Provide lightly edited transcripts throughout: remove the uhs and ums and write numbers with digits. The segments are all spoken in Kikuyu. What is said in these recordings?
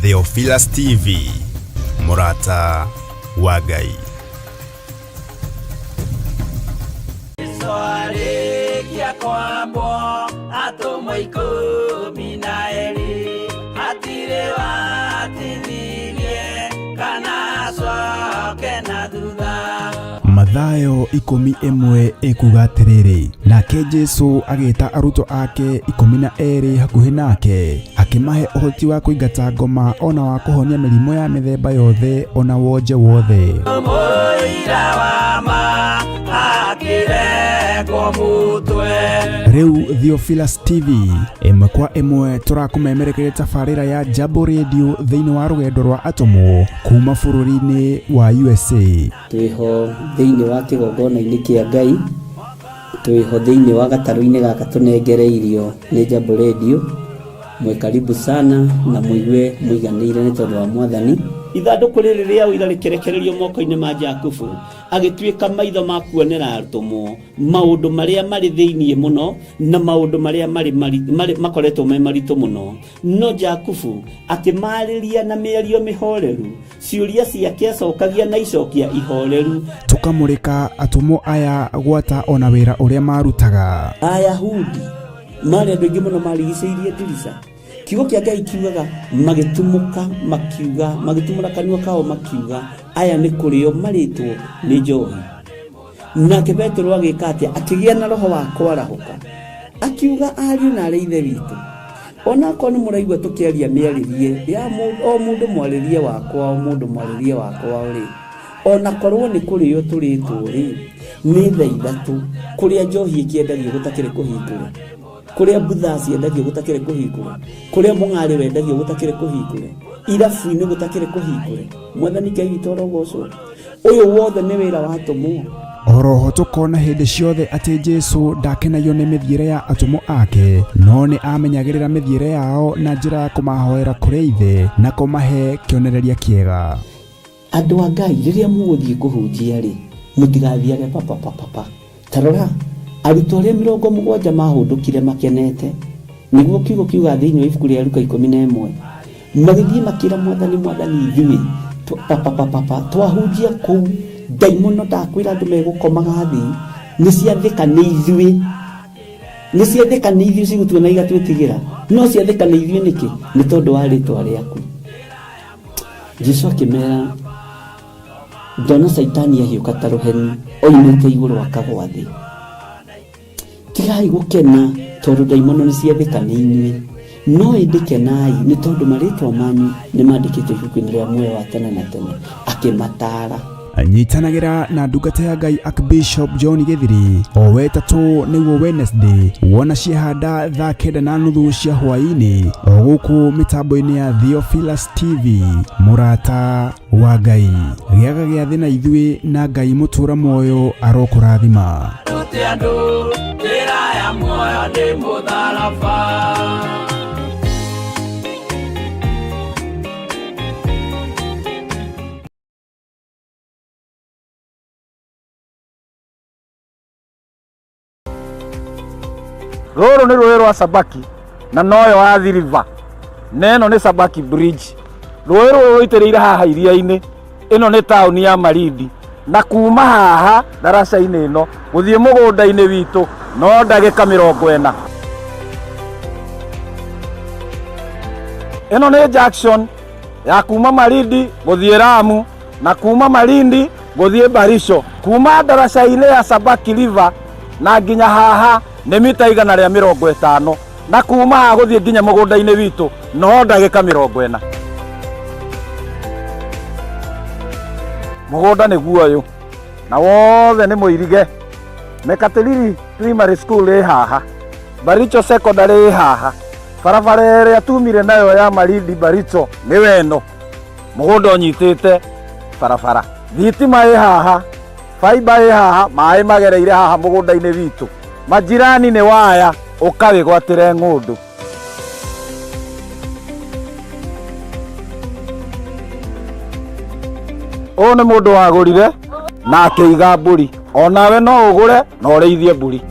Theophilus TV, mũrata wa Ngai. Arĩkia kwambwo atũmwo 12 hatirĩ watithirie kana acoke na thutha. Mathayo 11 ĩkuga atĩrĩrĩ, nake Jesu agĩta arutwo ake 12 hakuhĩ nake, akĩmahe ũhoti wa kũingata ngoma ona wa kũhonia mĩrimũ ya mĩthemba yothe ona wonje wothe. Mũira wa ma akĩrekwo mũtwe. Rĩu Theophilus TV ĩmwe kwa ĩmwe tũrakũmemerekeria tabarĩra ya Jambo Radio thĩinĩ wa rũgendo rwa atũmwo kuma bũrũri-inĩ wa USA. Twĩho thĩinĩ wa kĩgongona-inĩ kĩa Ngai, twĩho thĩinĩ wa gatarũ-inĩ gaka tũnengereirio nĩ Jambo Radio. Mwĩ karibu sana na mũigue mũiganĩire nĩ tondũ wa Mwathani. Ithandũkũ rĩrĩ rĩa ũira rĩkĩrekererio moko-inĩ ma Jakubu, agĩtuĩka maitho ma kuonera atũmwo maũndũ marĩa marĩ thĩinĩ mũno na maũndũ marĩa marĩ makoretwo me maritũ mũno. No Jakubu akĩmarĩria na mĩario mĩhoreru, ciũria ciake acokagia na icokia ihoreru. Tũkamũrĩka atũmwo aya gwata ona wĩra ũrĩa marutaga. Ayahudi marĩ andũ aingĩ mũno marigicĩirie ndirica. Kiugo kĩa Ngai kiugaga magĩtumũka makiuga, magĩtumũra kanua kao makiuga, aya nĩ kũrĩo marĩtwo nĩ njohi. Nake Petero agĩka atĩa? Akĩgĩa na roho wa kwarahũka, akiuga ariũ na arĩ ithe witũ, onakorwo nĩ mũraigua tũkĩaria mĩarĩrie ya o mũndũ mwarĩrie wakwa, o mũndũ mwarĩrie wakwa rĩ, onakorwo nĩ kũrĩo tũrĩtwo rĩ, nĩ thaa ithatũ kũrĩa njohi ĩkĩendagio gũtakĩrĩ kũhingũre, kũrĩa mbutha ciendagio gũtakĩrĩ kũhingũre, kũrĩa mũng'arĩ wendagio gũtakĩrĩ kũhingũre, irabu-inĩ gũtakĩrĩ kũhingũre. Mwathani Ngai witũ arogocwo. Ũyũ wothe nĩ wĩra wa atũmwo. Oroho tũkona hĩndĩ ciothe atĩ Jesu ndakenagio nĩ mĩthiĩre ya atũmwo ake, no nĩ amenyagĩrĩra mĩthiĩre yao na njĩra ya kũmahoera kũrĩ Ithe na kũmahe kĩonereria kĩega. Andũ a Ngai, rĩrĩa mũgũthiĩ kũhunjia rĩ, mũtigathiage papa papa papa. Ta rora, arutwo arĩa 70 mahũndũkire makenete, nĩguo kiugo kiuga thĩinĩ wa ibuku rĩa Luka 11, magĩthiĩ makĩra Mwathani, Mwathani, ithuĩ papa papa papa twahunjia kũu, ndaimono ndakwĩra andũ megũkomaga thĩ, nĩ ciathĩka nĩ ithuĩ, nĩ ciathĩka nĩ ithuĩ cigũtuona igatwĩtigĩra, no ciathĩka nĩ ithuĩ nĩkĩ? Nĩ tondũ wa rĩtwa rĩaku. Jesu akĩmera, ndona Caitani ahiũka ta rũheni oimĩte igũrũ akagwa thĩ. Tigai gũkena tondũ ndaimono nĩ ciathĩka nĩ inyuĩ, no ĩndĩ kenai nĩ tondũ marĩtwa manyu nĩ mandĩkĩtwo ibuku-inĩ rĩa muoyo wa tene na tene. Akĩmataara. Nyitanagĩra na ndungata ya Ngai Archbishop John Gĩthiri o wetatũ nĩguo Wednesday wona ciahanda thaa 9:30 cia hwaĩ-inĩ o gũkũ mĩtambo-inĩ ya Theophilus TV, mũrata wa Ngai. Gĩaga gĩathĩ na ithuĩ na Ngai mũtũra muoyo arokũrathima. Rute andũ njĩra ya muoyo nĩ mũtharaba. Rũrũ nĩ rũĩ rwa Sabaki na noyo Athi River, na ĩno nĩ Sabaki Bridge. Rũĩ rũrũ rũitĩrĩire haha iria-inĩ. Ĩno nĩ taũni ya Malindi, na kuma haha ndaraca-inĩ ĩno gũthiĩ mũgũnda-inĩ witũ no ndagĩka 40. Ĩno nĩ junction ya kuma Malindi gũthiĩ Lamu na kuma Malindi gũthiĩ Baricho. Kuma ndaraca-inĩ ya Sabaki River na nginya haha nĩ mita 150, na kuma haha gũthiĩ nginya mũgũnda-inĩ witũ no ndagĩka 40. Mũgũnda nĩguo ũyũ na wothe nĩ mũirige. Mekatilili Primary School ĩ haha, Baricho Secondary ĩ haha, barabara ĩrĩa tumire nayo ya Malindi Baricho nĩyo ĩno. Mũgũnda ũnyitĩte barabara, thitima ĩ haha, fiber ĩ haha, maĩ magereire haha mũgũnda-inĩ witũ. Majirani nĩ waya, ũkawĩgwatĩre ng'ũndũ. Ũyũ nĩ mũndũ wagũrire na akĩiga mbũri. Onawe no ũgũre na ũrĩithie mbũri.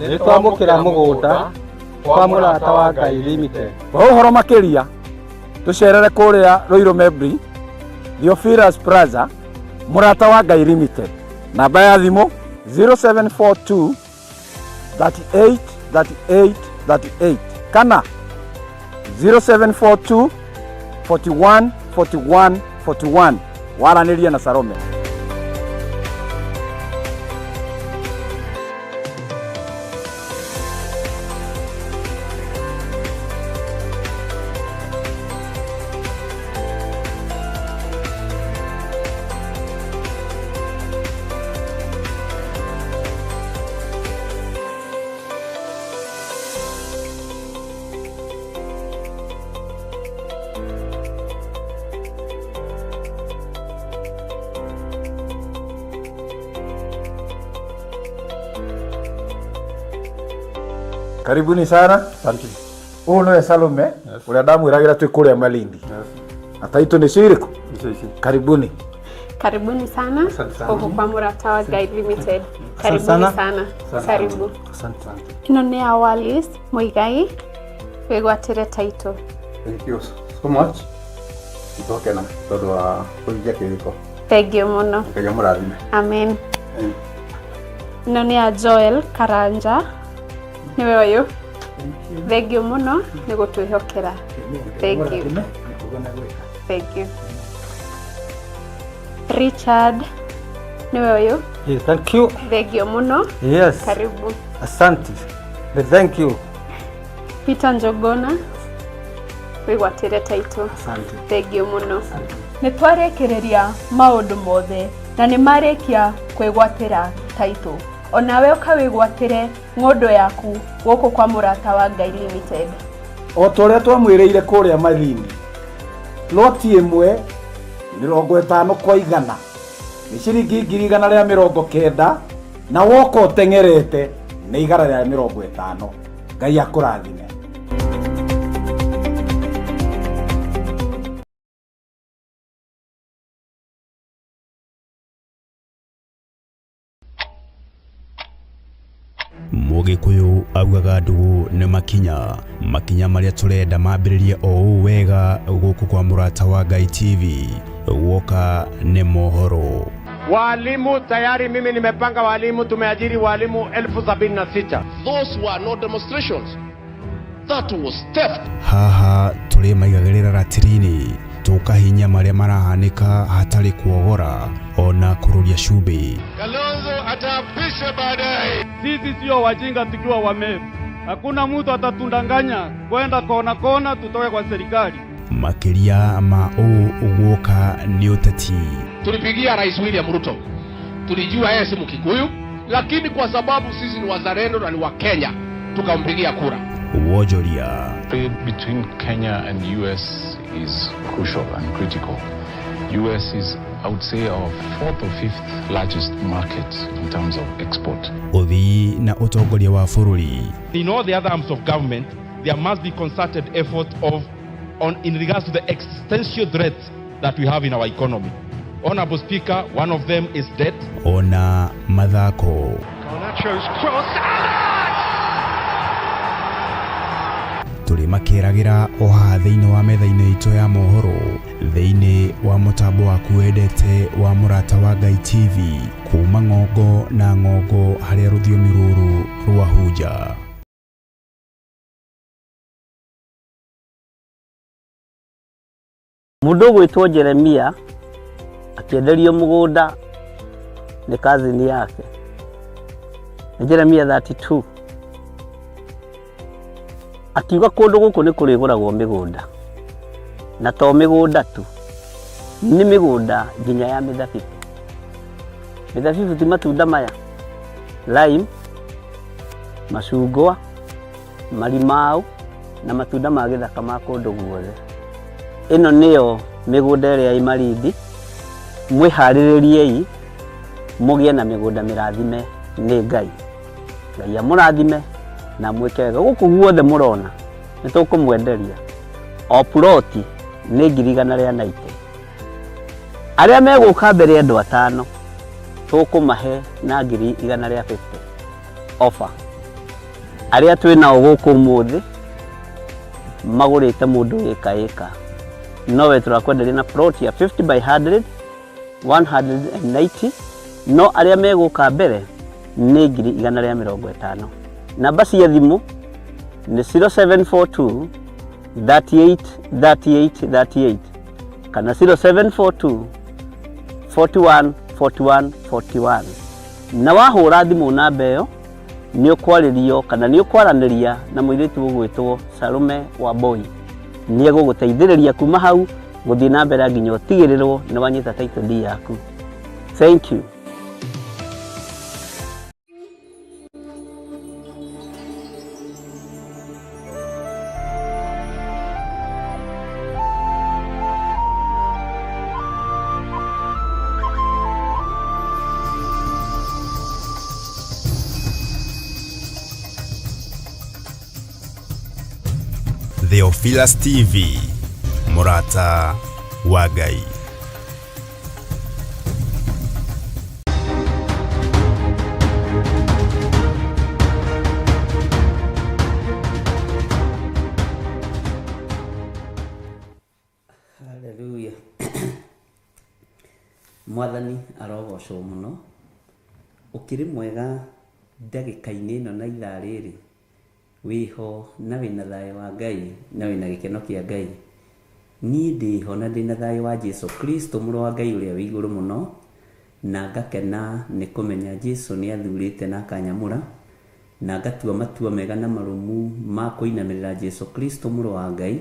Nĩ twamũkĩra mũgũnda kwa Mũrata wa Ngai Limited. Kwa ũhoro makĩria tũcerere kũrĩa Ruiru Mebri, Theophilus Plaza, Mũrata wa Ngai Limited. Namba ya thimũ 0742 38 38 38 kana 0742 41 41 41. Waranĩria na Salome. Karibuni sana. Asante. Ũyũ nĩwe Salome ũrĩa ndamwĩragĩra twĩ kũrĩa Malindi. Na taitũ nĩcio irĩkũ? Icio ici. Karibuni. Karibuni sana Asante sana. huku kwa Murata wa Guide Limited. Karibuni sana. sana. Karibu. Asante sana. Ĩno nĩ ya Wallis Muigai wĩgwatĩre title. Thank you so much. Nĩtwakena tondũ wa kũhingia kĩrĩko. Thank you mũno. Ngai amũrathime. Amen. Ĩno nĩ ya Joel Karanja nĩwe ũyũ. Thank you mũno nĩ gũtwĩhokera. Thank you. Thank you. Richard nĩwe ũyũ. Yes, thank you. Thank you mũno. Yes. Karibu. Asante. Thank you. Peter Njogona wĩgwatĩre title. Asante. Thank you mũno. Nĩ twarĩkĩrĩria maũndũ mothe na nĩ marĩkia kwĩgwatĩra title. Onawe ũkawĩgwatĩre ng'ũndũ yaku gũkũ kwa Mũrata wa Ngai Limited. O ta ũrĩa twamwĩrĩire kũrĩa Malindi, loti ĩmwe 50 kwa 100 nĩ ciringi 190,000 na woka ũteng'erete nĩ 150. Ngai akũrathime. Mũgĩkũyũ augaga ndũgũ nĩ makinya makinya marĩa tũrenda mambĩrĩrie o ũũ wega gũkũ kwa Mũrata wa Ngai TV woka nĩ mohoro. Walimu tayari, mimi nimepanga walimu, tumeajiri walimu 76,000. Those were no demonstrations. That was theft. Haha tũrĩ maigagĩrĩra ratiri-inĩ tũkahinya marĩa marahanĩka hatarĩ kuogora ona kũrũria cumbĩ. Kalonzo ataapishwa baadaye. Sisi sio wajinga tukiwa Wameru. Hakuna mtu atatundanganya kwenda kona kona tutoke kwa serikali. Makĩria ma ũũ guoka nĩ ũteti. Tulipigia Rais William Ruto, tulijua yeye si Mkikuyu, lakini kwa sababu sisi ni wazalendo na ni wa Kenya, tukampigia kura. Wonjoria. Trade between Kenya and US is crucial and critical. US is, I would say, our fourth or fifth largest market in terms of export. Ũthii na ũtongoria wa bũrũri. In all the other arms of government, there must be concerted effort of on in regards to the existential threats that we have in our economy. Honorable Speaker, one of them is debt. Ona mathako. Garnacho's cross. Tũrĩ makĩragĩra o haha thĩinĩ wa metha-inĩ itũ ya mohoro thĩinĩ wa mũtambo waku wendete wa Mũrata wa Ngai TV kuma ng'ongo na ng'ongo harĩa rũthiomi rũrũ rwahunja. Mũndũ ũgwĩtwo Jeremia akĩenderio mũgũnda nĩ cousin yake. Nĩ Jeremia 32. Akiuga kũndũ gũkũ nĩ kũrĩgũragwo mĩgũnda. Na to mĩgũnda tu, nĩ mĩgũnda nginya ya mĩthabibũ. Mĩthabibũ ti matunda maya, lime, macungwa, marimau na matunda ma gĩthaka ma kũndũ guothe. Ĩno nĩyo mĩgũnda ĩrĩa ĩ Malindi. Mwĩharĩrĩriei mũgĩe na mĩgũnda mĩrathime nĩ Ngai. Ngai amũrathime na mwĩke wega. Gũkũ guothe mũrona nĩ tũkũmwenderia o ploti nĩ 190,000. Arĩa megũka mbere andũ atano tũkũmahe na 150,000 offer. Arĩa twĩ nao gũkũ ũmũthĩ magũrĩte mũndũ ĩka ĩka, nowe tũrakwenderia na plot ya 50 by 100 190, no arĩa megũka mbere nĩ 150,000. Namba cia thimũ nĩ 0742 38 38 38 kana 0742 41 41 41. Na wahũra thimũ namba ĩyo nĩ ũkwarĩrio kana nĩ ũkwaranĩria na mũirĩtu ũgwĩtwo Salome Wambui. Nĩ egũgũteithĩrĩria kuma hau gũthiĩ na mbere nginya ũtigĩrĩrwo nĩ wanyita title deed yaku. Thank you. Theophilus TV, mũrata wa Ngai. Haleluya. Mwathani arogocwo mũno. Ũkĩrĩ mwega ndagĩka-inĩ ĩno na ithaa rĩrĩ, wĩho na wĩna thayũ wa Ngai na wĩna gĩkeno kĩa Ngai. Niĩ ndĩho na ndĩna thayũ wa Jesu Kristo mũrũ wa Ngai ũrĩa wĩ igũrũ mũno, na ngakena nĩ kũmenya Jesu nĩ athurĩte na akanyamũra, na ngatua matua mega na marũmu ma kũinamĩrĩra Jesu Kristo mũrũ wa Ngai,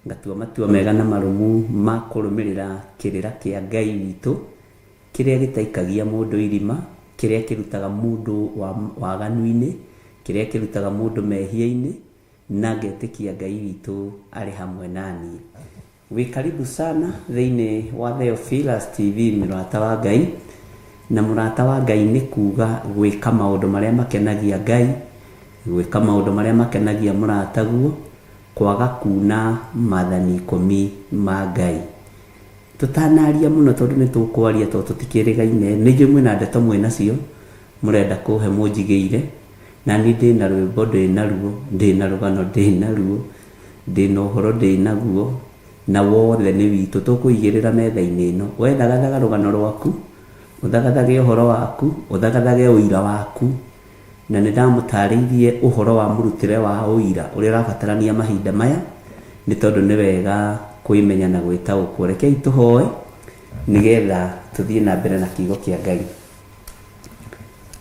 Ngatua matua mega na marũmu ma kũrũmĩrĩra kĩrĩra kĩa Ngai witũ, kĩrĩa gĩtaikagia mũndũ irima, kĩrĩa kĩrutaga mũndũ waganu-inĩ, kĩrĩa kĩrutaga mũndũ mehia-inĩ, na ngetĩkia Ngai witũ arĩ hamwe na niĩ. Wĩ karibu sana thĩinĩ wa Theophilus TV mũrata wa Ngai, na mũrata wa Ngai nĩ kuga gwĩka maũndũ marĩa makenagia Ngai, gwĩka maũndũ marĩa makenagia mũrataguo, Kwaga kuuna maathani ikũmi ma Ngai. Tũtanaria mũno tondũ nĩ tũkwaria tondũ tũtikĩrĩgaine, nĩ njũĩ mwĩna ndeto mwĩnacio mũrenda kũhe mũnjigĩire, na niĩ ndĩna rwĩmbo ndĩnaruo, ndĩna rũgano ndĩnaruo, ndĩna ũhoro ndĩnaguo, na wothe nĩ witũ tũkũigĩrĩra metha-inĩ ĩno. We thagathaga rũgano rwaku, ũthagathage ũhoro waku, ũthagathage ũira waku. Na nĩ ndamũtaarĩirie ũhoro wa mũrutĩre wa ũira ũrĩa ũrabatarania mahinda maya, nĩ tondũ nĩ wega kwĩmenya na gwĩtaũkwo. Rekei tũhoe nĩgetha tũthiĩ na mbere na kiugo kĩa Ngai.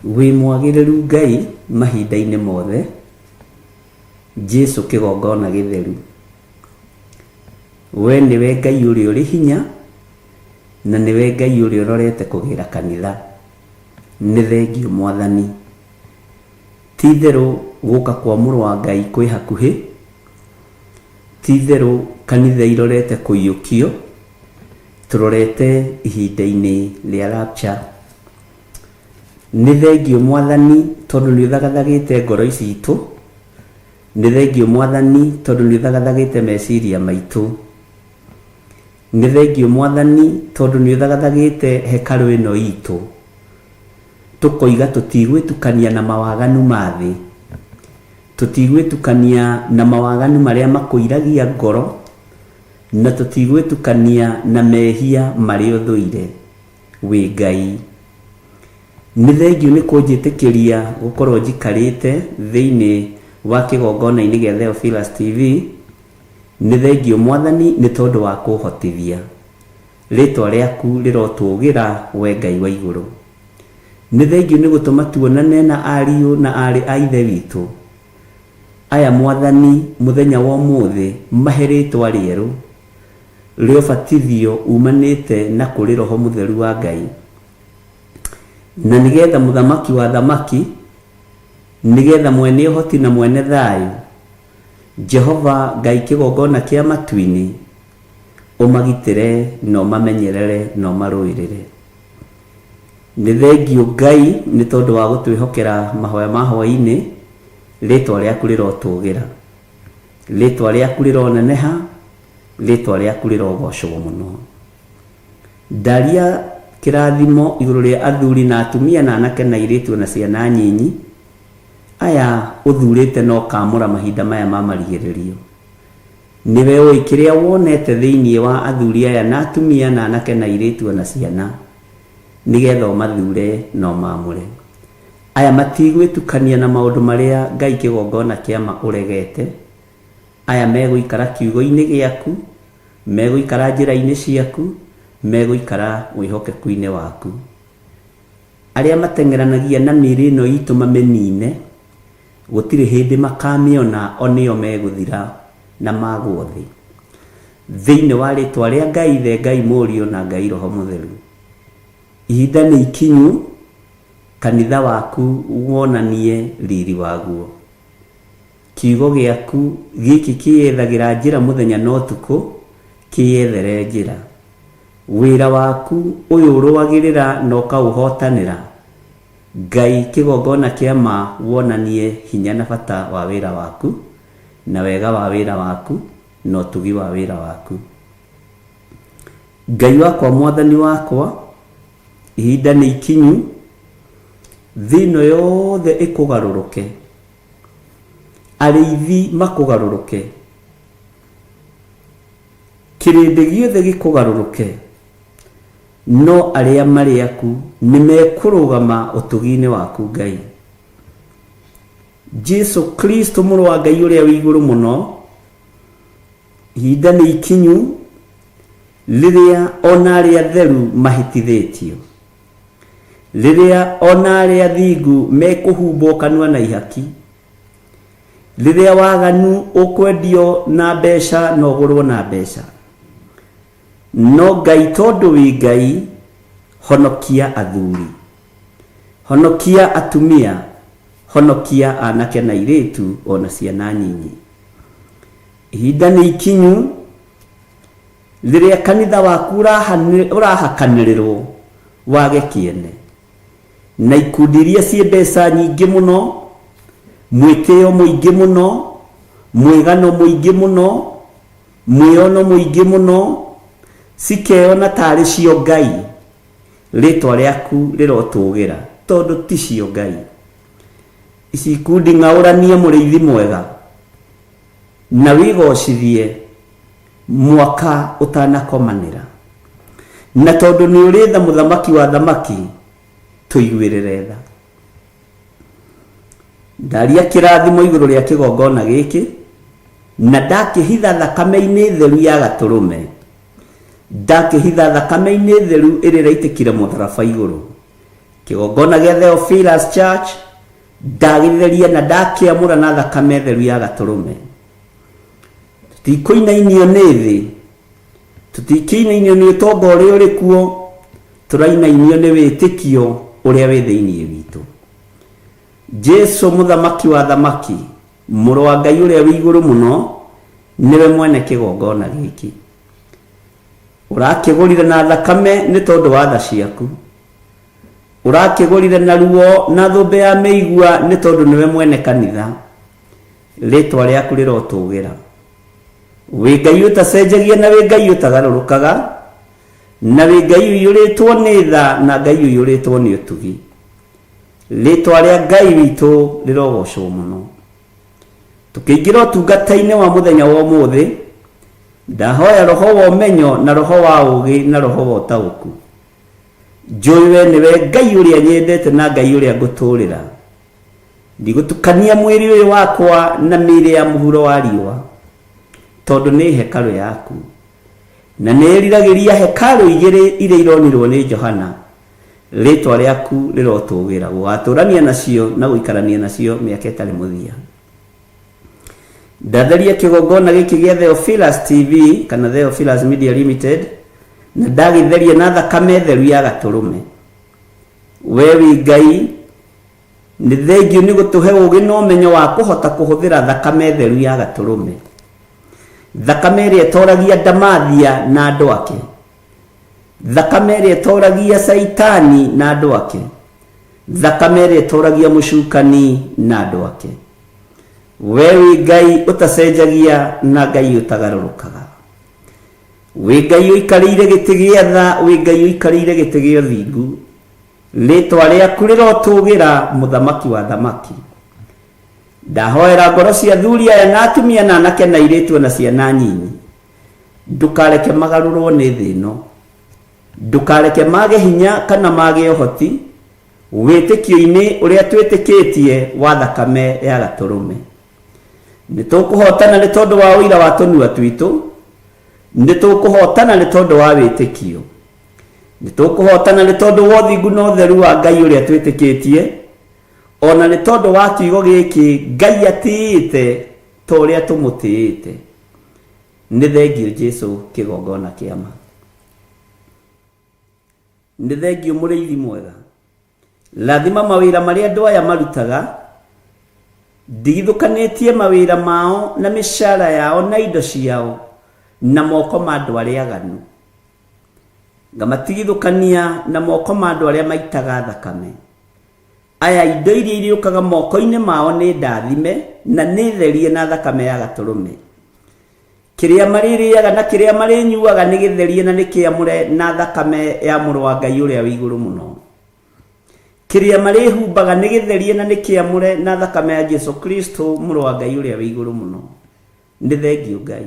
Wĩ mwagĩrĩru Ngai mahinda-inĩ mothe, Jesu kĩgongona gĩtheru. We nĩwe Ngai ũrĩa ũrĩ hinya, na nĩwe Ngai ũrĩa ũrorete kũgĩra kanitha. Nĩ thengiũ Mwathani. Ti-itherũ gũka kwa Mũrũ wa Ngai kwĩ hakuhĩ. Ti-itherũ kanitha irorete kũiyũkio. Tũrorete ihinda-inĩ rĩa rapture. Nĩ thengiũ Mwathani tondũ nĩ ũthagathagĩte ngoro citũ. Nĩ thengiũ Mwathani tondũ nĩ ũthagathagĩte meciria maitũ. Nĩ thengiũ Mwathani tondũ nĩ ũthagathagĩte hekarũ ĩno itũ, tũkoiga tũtigwĩtukania na mawaganu ma thĩ, tũtigwĩtukania na mawaganu marĩa makũiragia ngoro, na tũtigwĩtukania na mehia marĩa ũthũire. Wĩ Ngai. Nĩ thengiũ nĩ kũnjĩtĩkĩria gũkorwo njikarĩte thĩinĩ wa kĩgongona-inĩ gĩa Theophilus TV, Nĩ thengiũ Mwathani nĩ tondũ wa kũhotithia. Rĩtwa rĩaku rĩrotũgĩra we Ngai wa igũrũ. Nĩ thengiũ nĩ gũtũma tuonane na ariũ na aarĩ a ithe witũ. Aya Mwathani mũthenya wa ũmũthĩ mahe rĩtwa rĩerũ rĩa ũbatithio umanĩte na kũrĩ Roho Mũtheru wa Ngai. Na nĩgetha Mũthamaki wa athamaki, nĩgetha mwene ũhoti na mwene thayũ, Jehova Ngai kĩgongona kĩa matu-inĩ, ũmagitĩre na ũmamenyerere na ũmarũĩrĩre. Nĩ thengiũ Ngai nĩ tondũ wa gũtwĩhokera mahoya ma hwaĩ-inĩ, rĩtwa rĩaku rĩrotũgĩra. Rĩtwa rĩaku rĩroneneha, rĩtwa rĩaku rĩrogocwo mũno. Ndaria kĩrathimo igũrũ rĩa athuri na atumia na anake na airĩtu ona ciana nyinyi. Aya ũthurĩte na ũkaamũra mahinda maya ma marigĩrĩrio. Nĩwe ũĩ kĩrĩa wonete thĩinĩ wa athuri aya na atumia na anake na airĩtu o na ciana, nĩgetha ũmathure na ũmaamũre. Aya matigwĩtukania na maũndũ marĩa Ngai kĩgongona kĩa ma ũregete. Aya megũikara kiugo-inĩ gĩaku, megũikara njĩra-inĩ ciaku, megũikara wĩhokeku-inĩ waku. Arĩa mateng'eranagia na mĩĩrĩ ĩno itũ mamĩnine, gũtirĩ hĩndĩ makamĩona o nĩo megũthira na magwo thĩ. Thĩinĩ wa rĩtwa rĩa Ngai Ithe, Ngai Mũriũ na Ngai Roho Mũtheru. Ihinda nĩ ikinyu kanitha waku wonanie riri waguo. Kiugo gĩaku gĩkĩ kĩyethagĩra njĩra mũthenya na ũtukũ, kĩyethere njĩra. Wĩra waku ũyũ ũrũagĩrĩra na ũkaũhotanĩra, Ngai kĩgongona kĩa ma wonanie hinya na bata wa wĩra waku, na wega wa wĩra waku, na ũtugi wa wĩra waku. Ngai wakwa Mwathani wakwa, ihinda nĩ ikinyu, thĩ ĩno yothe ĩkũgarũrũke, arĩithi makũgarũrũke, Kĩrĩndĩ gĩothe gĩkũgarũrũke, no arĩa marĩ aku nĩmekũrũgama ũtugi-inĩ waku, Ngai. Jesu Kristo, Mũrũ wa Ngai ũrĩa wĩ igũrũ mũno, ihinda nĩ ikinyu rĩrĩa o na arĩa atheru mahĩtithĩtio, rĩrĩa o na arĩa athingu mekũhumbwo kanua na ihaki, Rĩrĩa waganu ũkwendio na mbeca na ũgũrwo na mbeca. No Ngai tondũ wĩ Ngai, honokia athuri. Honokia atumia, honokia anake na airĩtu ona ciana nyinyi. Ihinda nĩ ikinyu rĩrĩa kanitha waku ũrahakanĩrĩrwo wage kĩene. Na ikundi iria ciĩ mbeca nyingĩ mũno, mwĩtĩo mũingĩ mũno, mwĩgano mũingĩ mũno, mwĩono mũingĩ mũno, cikeyona tarĩ cio Ngai, rĩtwa rĩaku rĩrotũgĩra, tondũ ti cio Ngai. Ici ikundi ng'aũranie mũrĩithi mwega, na wĩgocithie mwaka ũtanakomanĩra. Na tondũ nĩ ũrĩ tha mũthamaki wa thamaki, tũiguĩrĩre tha. Ndaria kĩrathimo igũrũ rĩa kĩgongona gĩkĩ, na ndakĩhitha thakame-inĩ theru ya gatũrũme, ndakĩhitha thakame-inĩ theru ĩrĩa ĩraitĩkire mũtharaba igũrũ. Kĩgongona gĩa Theophilus Church ndagĩtheria na ndakĩamũra na thakame theru ya gatũrũme. Tũtikũinainio nĩ thĩ, tũtikĩinainio nĩ ũtonga ũrĩa ũrĩ kuo, tũrainainio nĩ wĩtĩkio ũrĩa wĩ thĩinĩ witũ. Jesu mũthamaki wa thamaki, mũrũ wa Ngai ũrĩa wĩ igũrũ mũno, nĩwe mwene kĩgongona gĩkĩ. Ũrakĩgũrire na thakame nĩ tondũ wa tha ciaku. Ũrakĩgũrire na ruo na thũmbĩ ya mĩigua nĩ tondũ nĩwe mwene kanitha. Rĩtwa rĩaku rĩrotũgĩra. Wĩ Ngai ũtacenjagia na wĩ Ngai ũtagarũrũkaga, na wĩ Ngai ũiyũrĩtwo nĩ tha na Ngai ũiyũrĩtwo nĩ ũtugi. Rĩtwa rĩa Ngai witũ rĩrogocwo mũno. Tũkĩingĩra ũtungata-inĩ wa mũthenya wa ũmũthĩ, ndahoya roho wa ũmenyo na roho wa ũũgĩ na roho wa ũtaũku. Njũĩ we nĩwe Ngai ũrĩa nyendete na Ngai ũrĩa ngũtũũrĩra. Ndigũtukania mwĩrĩ ũyũ wakwa na mĩĩrĩ ya mũhuro wa riũa, tondũ nĩ hekarũ yaku. Na nĩĩriragĩria hekarũ igĩrĩ iria ironirwo nĩ Johana, rĩĩtwa rĩaku rĩrotũũgĩra, gũgatũũrania nacio na gũikarania nacio mĩaka ĩtarĩ mũthia. Ndatheria kĩgongona gĩkĩ gĩa Theophilus TV kana Theophilus Media Limited na ndagĩtheria na thakame theru ya gatũrũme. We wĩ Ngai, nĩ thengiũ nĩ gũtũhe ũũgĩ na ũmenyo wa kũhota kũhũthĩra thakame theru ya gatũrũme. Thakame ĩrĩa ĩtoragia ndamathia na andũ ake. Thakame ĩrĩa ĩtoragia Caitani na andũ ake. Thakame ĩrĩa ĩtoragia mũcukani na andũ ake. We wĩ Ngai ũtacenjagia na Ngai ũtagarũrũkaga. Wĩ Ngai ũikarĩire gĩtĩ gĩa tha, wĩ Ngai ũikarĩire gĩtĩ gĩa ũthingu. Rĩtwa rĩaku rĩrotũgĩra, Mũthamaki wa athamaki. Ndahoera ngoro cia athuri aya na atumia na anake na airĩtu na ciana nyinyi. Ndũkareke magarũrwo nĩ thĩ ĩno. Ndũkareke mage hinya kana mage ũhoti wĩtĩkio-inĩ ũrĩa twĩtĩkĩtie wa thakame ya gatũrũme. Nĩ tũkũhotana nĩ tondũ wa ũira wa tũnua twitũ, nĩ tũkũhotana nĩ tondũ wa wĩtĩkio. Nĩ tũkũhotana nĩ tondũ wa ũthingu na ũtheru wa Ngai ũrĩa twĩtĩkĩtie, ona nĩ tondũ wa kiugo gĩkĩ Ngai atĩĩte ta ũrĩa tũmũtĩĩte. Nĩ thengiũ Jesu kĩgongona kĩa ma. Nĩ thengiũ mũrĩithi mwega. Rathima mawĩra marĩa andũ aya marutaga, ndigithũkanĩtie mawĩra mao na mĩcara yao na indo ciao na moko ma andũ arĩa aganu. Ngamatigithũkania na moko ma andũ arĩa maitaga thakame. Aya indo iria irĩũkaga moko-inĩ mao nĩ ndathime na nĩ therie na thakame ya gatũrũme. Kĩrĩa marĩrĩaga na kĩrĩa marĩnyuaga nĩ gĩtherie na nĩ kĩamũre na thakame ya mũrũ wa Ngai ũrĩa wĩ igũrũ mũno. Kĩrĩa marĩhumbaga nĩ gĩtherie na nĩ kĩamũre na thakame ya Jesu Kristo mũrũ wa Ngai ũrĩa wĩ igũrũ mũno. Nĩ thengiũ Ngai.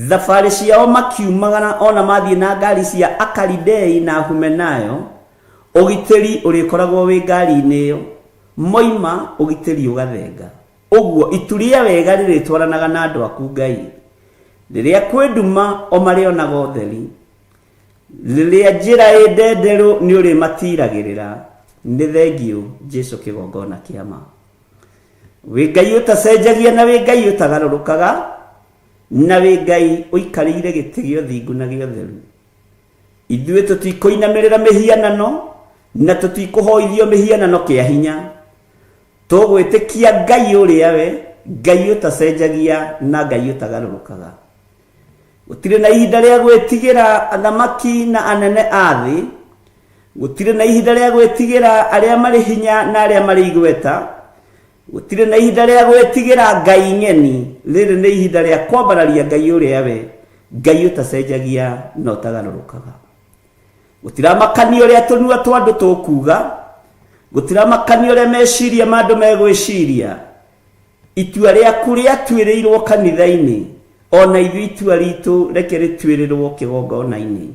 Thabarĩ ciao makiumagara ona mathiĩ na ngari cia Akalidei na Humenayo, ũgitĩri ũrĩkoragwo wĩ ngari-inĩ ĩyo. Moima, ũgitĩri ũgathenga. Ũguo, itu rĩa wega rĩrĩtwaranaga na andũ aku Ngai. Rĩrĩa kwĩ nduma, o marĩonaga ũtheri. Rĩrĩa njĩra ĩ ndenderũ nĩ ũrĩmatiragĩrĩra. Nĩ thengiũ Jesu kĩgongona kĩa ma. Wĩ Ngai ũtacenjagia na wĩ Ngai ũtagarũrũkaga, na wĩ Ngai ũikarĩire gĩtĩ gĩa ũthingu na gĩa ũtheru. Ithuĩ tũtikũinamĩrĩra mĩhianano na tũtikũhoithio mĩhianano kĩa hinya. Tũgwĩtĩkia Ngai ũrĩa we, Ngai ũtacenjagia na Ngai ũtagarũrũkaga. Gũtirĩ na ihinda rĩa gwĩtigĩra athamaki na anene a thĩ. Gũtirĩ na ihinda rĩa gwĩtigĩra arĩa marĩ hinya na arĩa marĩ igweta. Gũtirĩ na ihinda rĩa gwĩtigĩra ngai ng'eni. Rĩrĩ nĩ ihinda rĩa kwambararia Ngai ũrĩa we, Ngai ũtacenjagia na ũtagarũrũkaga. Gũtiramakania ũrĩa tũnua twa andũ tũkuuga, gũtiramakania ũrĩa meciria ma andũ megwĩciria. Itua rĩaku rĩatuĩrĩirwo kanitha-inĩ, ona ithuĩ itua ritũ reke rĩtuĩrĩrwo kĩgongona-inĩ.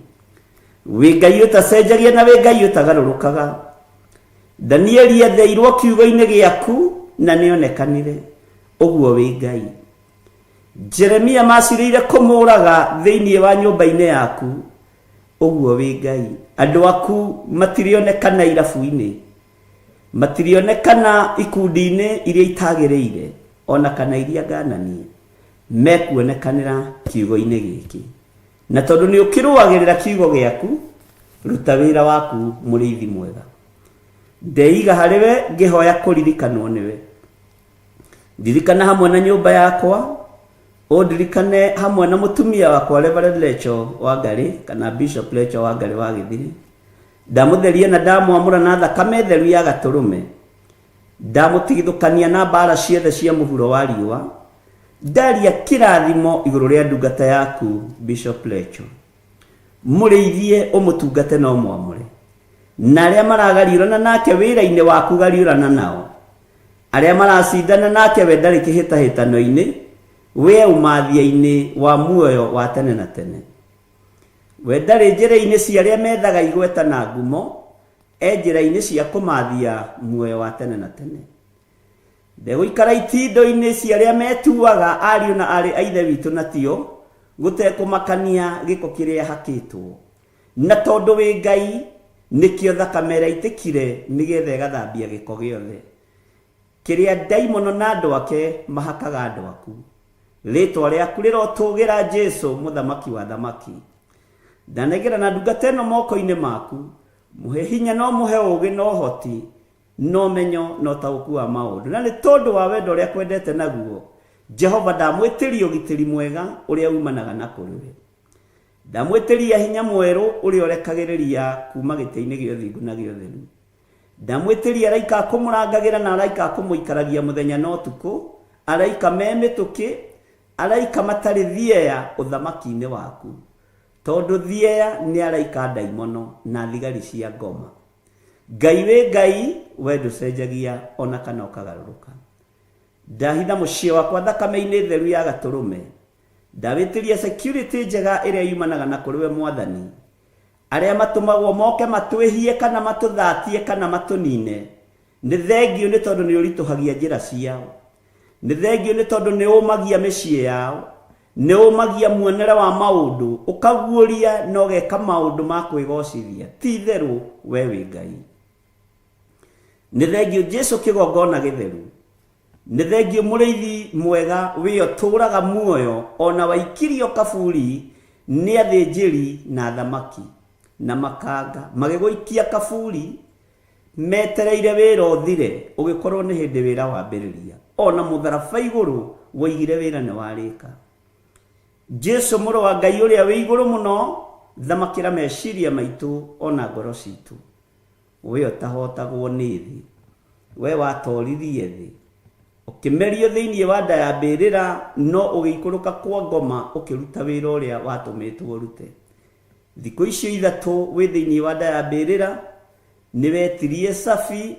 Wĩ Ngai ũtacenjagia na wĩ Ngai ũtagarũrũkaga. Danieli etheirwo kiugo-inĩ gĩaku na nĩonekanire. Ũguo wĩ Ngai. Jeremia macirĩire kũmũraga thĩinĩ wa nyũmba-inĩ yaku. Ũguo wĩ Ngai. Andũ aku matirĩonekana irabu-inĩ. Matirĩonekana ikundi-inĩ iria itagĩrĩire ona kana iria ngananie. Mekuonekanĩra kiugo-inĩ gĩkĩ. Na tondũ nĩ ũkĩrũagĩrĩra kiugo gĩaku, ruta wĩra waku mũrĩithi mwega. Ndeiga harĩ we ngĩhoya kũririkanwo nĩwe. Ndirikana hamwe na nyũmba yakwa, ũndirikane hamwe na mũtumia wakwa Reverend Lecho Wangari kana Bishop Lecho Wangari wa Gĩthiri. Ndamũtheria na ndamwamũra na thakame theru ya gatũrũme. Ndamũtigithũkania na mbara ciothe cia mũhuro wa riũa. Ndaria kĩrathimo igũrũ rĩa ndungata yaku Bishop Lecho. Mũrĩithie ũmũtungate na ũmwamũre. Na arĩa maragariũrana nake wĩra-inĩ waku gariũrana nao. Arĩa maracindana nake we ndarĩ kĩhĩtahĩtano-inĩ, we ũmathia-inĩ wa muoyo wa tene na tene. We ndarĩ njĩra-inĩ cia arĩa methaga igweta na ngumo, e njĩra-inĩ cia kũmathia muoyo wa tene na tene. Ndegũikara itindo-inĩ cia arĩa metuaga ariũ na aarĩ a Ithe witũ na tio, gũtekũmakania gĩko kĩrĩa hakĩtwo. Na tondũ wĩ Ngai, nĩkĩo thakame ĩraitĩkire nĩgetha ĩgathambia gĩko gĩothe kĩrĩa ndaimono na andũ ake mahakaga andũ aku. Rĩtwa rĩaku rĩrotũgĩra Jesu, mũthamaki wa thamaki. Ndanengera na ndungata ĩno moko-inĩ maku, mũhe hinya na ũmũhe ũũgĩ na ũhoti na ũmenyo na ũtaũku wa maũndũ. Na nĩ tondũ wa wendo ũrĩa akwendete naguo, Jehova ndamwĩtĩria ũgitĩri mwega ũrĩa umanaga na kũrĩ we. Ndamwĩtĩria hinya mwerũ ũrĩa ũrekagĩrĩria kuma gĩtĩ-inĩ gĩa ũthingu na gĩa ũtheru. Ndamwĩtĩria araika a kũmũrangagĩra na araika a kũmũikaragia mũthenya na ũtukũ, araika me mĩtũkĩ, araika matarĩ thieya ũthamaki-inĩ waku. Tondũ thieya nĩ araika a ndaimono na thigari cia ngoma. Ngai wĩ Ngai, we ndũcenjagia ona kana ũkagarũrũka. Ndahitha mũciĩ wakwa thakame-inĩ theru ya gatũrũme. Ndawĩtĩria security njega ĩrĩa yumanaga na kũrĩ we Mwathani. Arĩa matũmagwo moke matwĩhie kana matũthatie kana matũnine, nĩ thengiũ nĩ tondũ nĩ ũritũhagia njĩra ciao. Nĩ thengiũ nĩ tondũ nĩ ũmagia mĩciĩ yao, nĩ ũmagia muonere wa maũndũ, ũkaguũria na ũgeka maũndũ ma kwĩgocithia. Ti itherũ we wĩ Ngai. Nĩ thengiũ Jesu kĩgongona gĩtheru. Nĩ thengiũ mũrĩithi mwega wĩ ũtũũraga muoyo ona waikirio kaburi nĩ athĩnjĩri na athamaki na makanga magĩgũikia kaburi metereire wĩra ũthire ũgĩkorwo nĩ hĩndĩ wĩra wambĩrĩria ona mũtharaba igũrũ woigire wĩra nĩ warĩka. Jesu mũrũ wa Ngai ũrĩa wĩ igũrũ mũno, thamakĩra meciria maitũ ona ngoro citũ. We ũtahotagwo nĩ thĩ, we watoririe thĩ, ũkĩmerio thĩinĩ wa nda ya mbĩrĩra, no ũgĩikũrũka kwa ngoma ũkĩruta wĩra ũrĩa watũmĩtwo ũrute. Thikũ icio ithatũ wĩ thĩinĩ wa nda ya mbĩrĩra, nĩ wetirie cabi,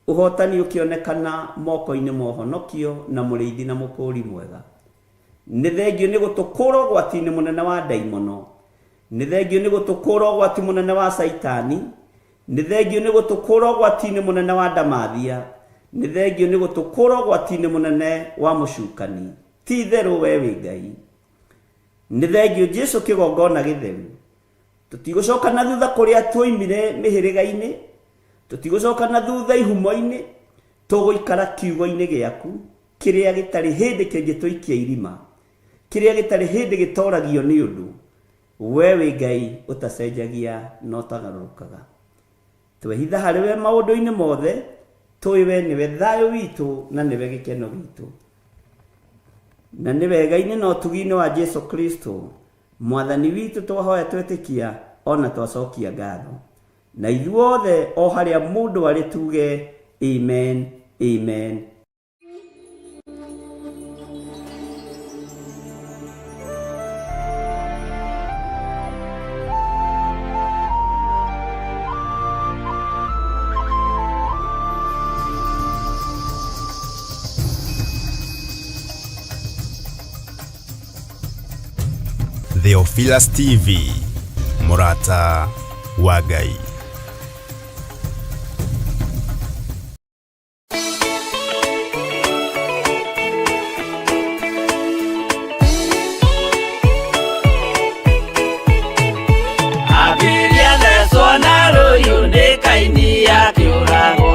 ũhotani ũkĩonekana moko-inĩ ma ũhonokio na mũrĩithi na mũkũũri mwega. Nĩ thengiũ nĩ gũtũkũra ũgwati-inĩ mũnene wa ndaimono, nĩ thengiũ nĩ gũtũkũra ũgwati mũnene wa Caitani, nĩ thengiũ nĩ gũtũkũra ũgwati-inĩ mũnene wa ndamathia, nĩ thengiũ nĩ gũtũkũra ũgwati-inĩ mũnene wa mũcukani. Ti itherũ we wĩ Ngai. Nĩ thengiũ Jesu kĩgongona gĩtheru. Tũtigũcoka na thutha kũrĩa tuoimire mĩhĩrĩga-inĩ, tũtigũcoka na thutha ihumo-inĩ, tũgũikara kiugo-inĩ gĩaku kĩrĩa gĩtarĩ hĩndĩ kĩngĩtũikia irima, kĩrĩa gĩtarĩ hĩndĩ gĩtoragio nĩ ũndũ. We wĩ Ngai ũtacenjagia na ũtagarũrũkaga. Twehitha harĩ we maũndũ-inĩ mothe, tũĩ we nĩwe thayũ witũ na nĩwe gĩkeno gitũ. Na nĩ wega-inĩ na ũtugi-inĩ wa Jesu Kristo Mwathani witũ twahoya twetĩkia ona twacokia ngatho. Na ithuothe o harĩa mũndũ arĩ tuge amen, amen. Theophilus TV, mũrata wa Ngai. Abiria thecwo na rũhiũ nĩ Kaini akĩũragwo.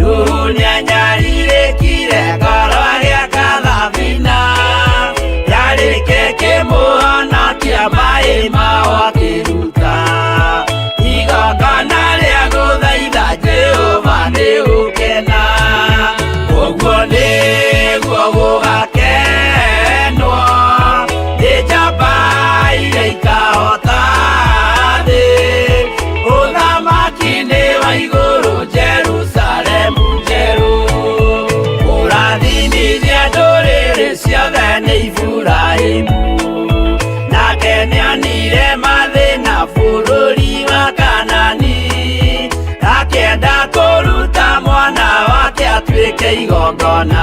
Nuhu nĩanyarirĩkire ngoro agĩaka thabina. Yarĩke kĩmũhonokia maĩ mao akĩruta. Igongona rĩa gũthaitha Jehova nĩ gũkena. Ũguo nĩguo gũgakenwo nĩ njamba iria ikahota thĩ. Ũthamaki nĩ wa igũrũ Jerusalemu njerũ. Kũrathimithia ndũrĩrĩ ciothe nĩ Iburahĩmu. Nake nĩonire mathĩna bũrũri wa Kanani. Akĩenda kũruta mwana wake atuĩke igongona.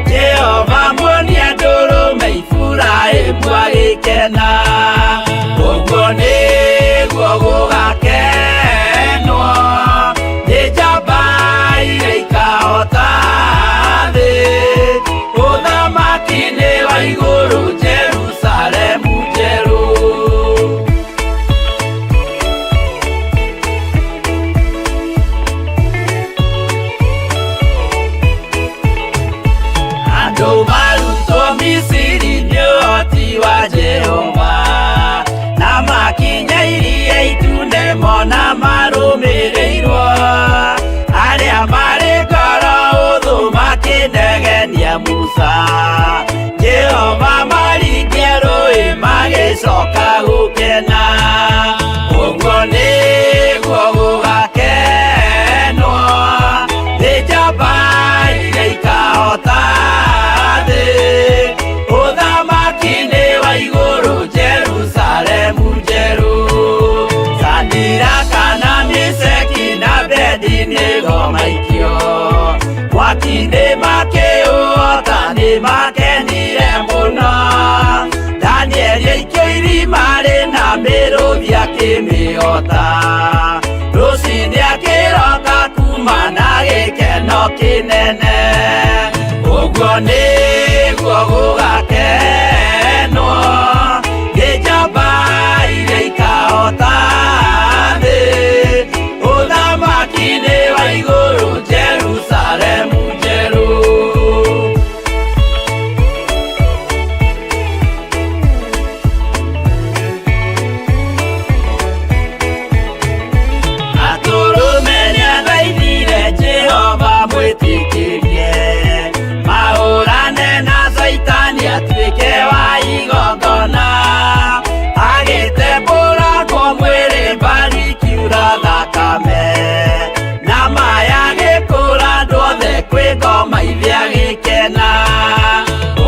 Jehova muonia ndũrũme Iburahĩmu agĩkena. Ũguo nĩguo gũgakenwo nĩ njamba iria ikahota thĩ. Ũthamaki nĩ wa igũrũ Jerusalemu njerũ. Andũ marutwo Misiri nĩ ũhoti wa Jehova. nĩmakenire mũno. Danieli aikio irima rĩna mĩrũthi akĩmĩhota. Rũcinĩ akĩroka kuma na gĩkeno kĩnene. Ũguo nĩguo gũgakenwo nĩ njamba iria ikahota thĩ. Ũthamaki-inĩ wa igũrũ Jerusalemu njerũ. Atũrũme nĩathaithire Jehova mwĩtĩkĩrie mahũrane na Caitani atuĩke wa igongona. Agĩtembũrangwo mwĩrĩ mbari ikiura thakame na maya agĩkũra andũ othe kwĩ ngoma ithe agĩkena.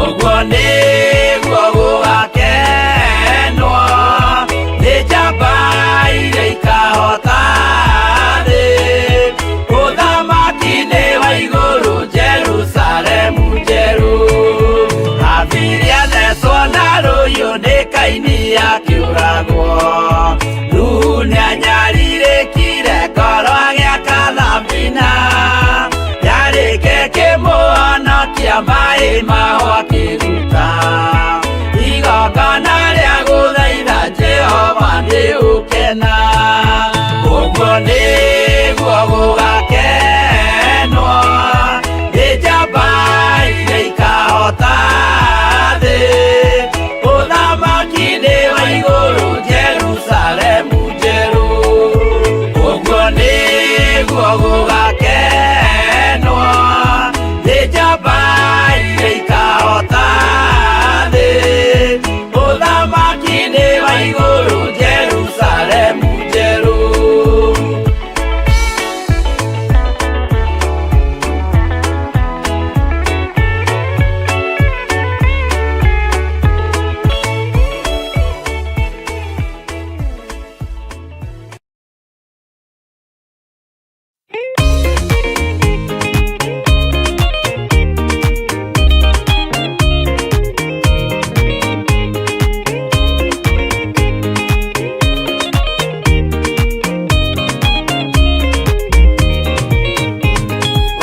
Ũguo nĩguo gũgakenwo nĩ njamba iria ikahota thĩ. Ũthamaki-inĩ wa igũrũ Jerusalemu njerũ. Habili athecwo na rũhiũ nĩ Kaini akĩũragwo. Nuhu nĩanyarirĩkire ngoro agĩaka thabina. Yarĩke kĩmũhonokia maĩ maho akĩruta. Igongona rĩa gũthaitha Jehova nĩ ũkena. Ũguo nĩguo gũgakenwo nĩ njamba iria ikahota thĩ. Ũthamaki-inĩ wa igũrũ Jerusalemu njerũ. Ũguo nĩguo gũgakenwo nĩ njamba iria ikahota thĩ. Ũthamaki-inĩ wa igũrũ Jerusalemu njerũ.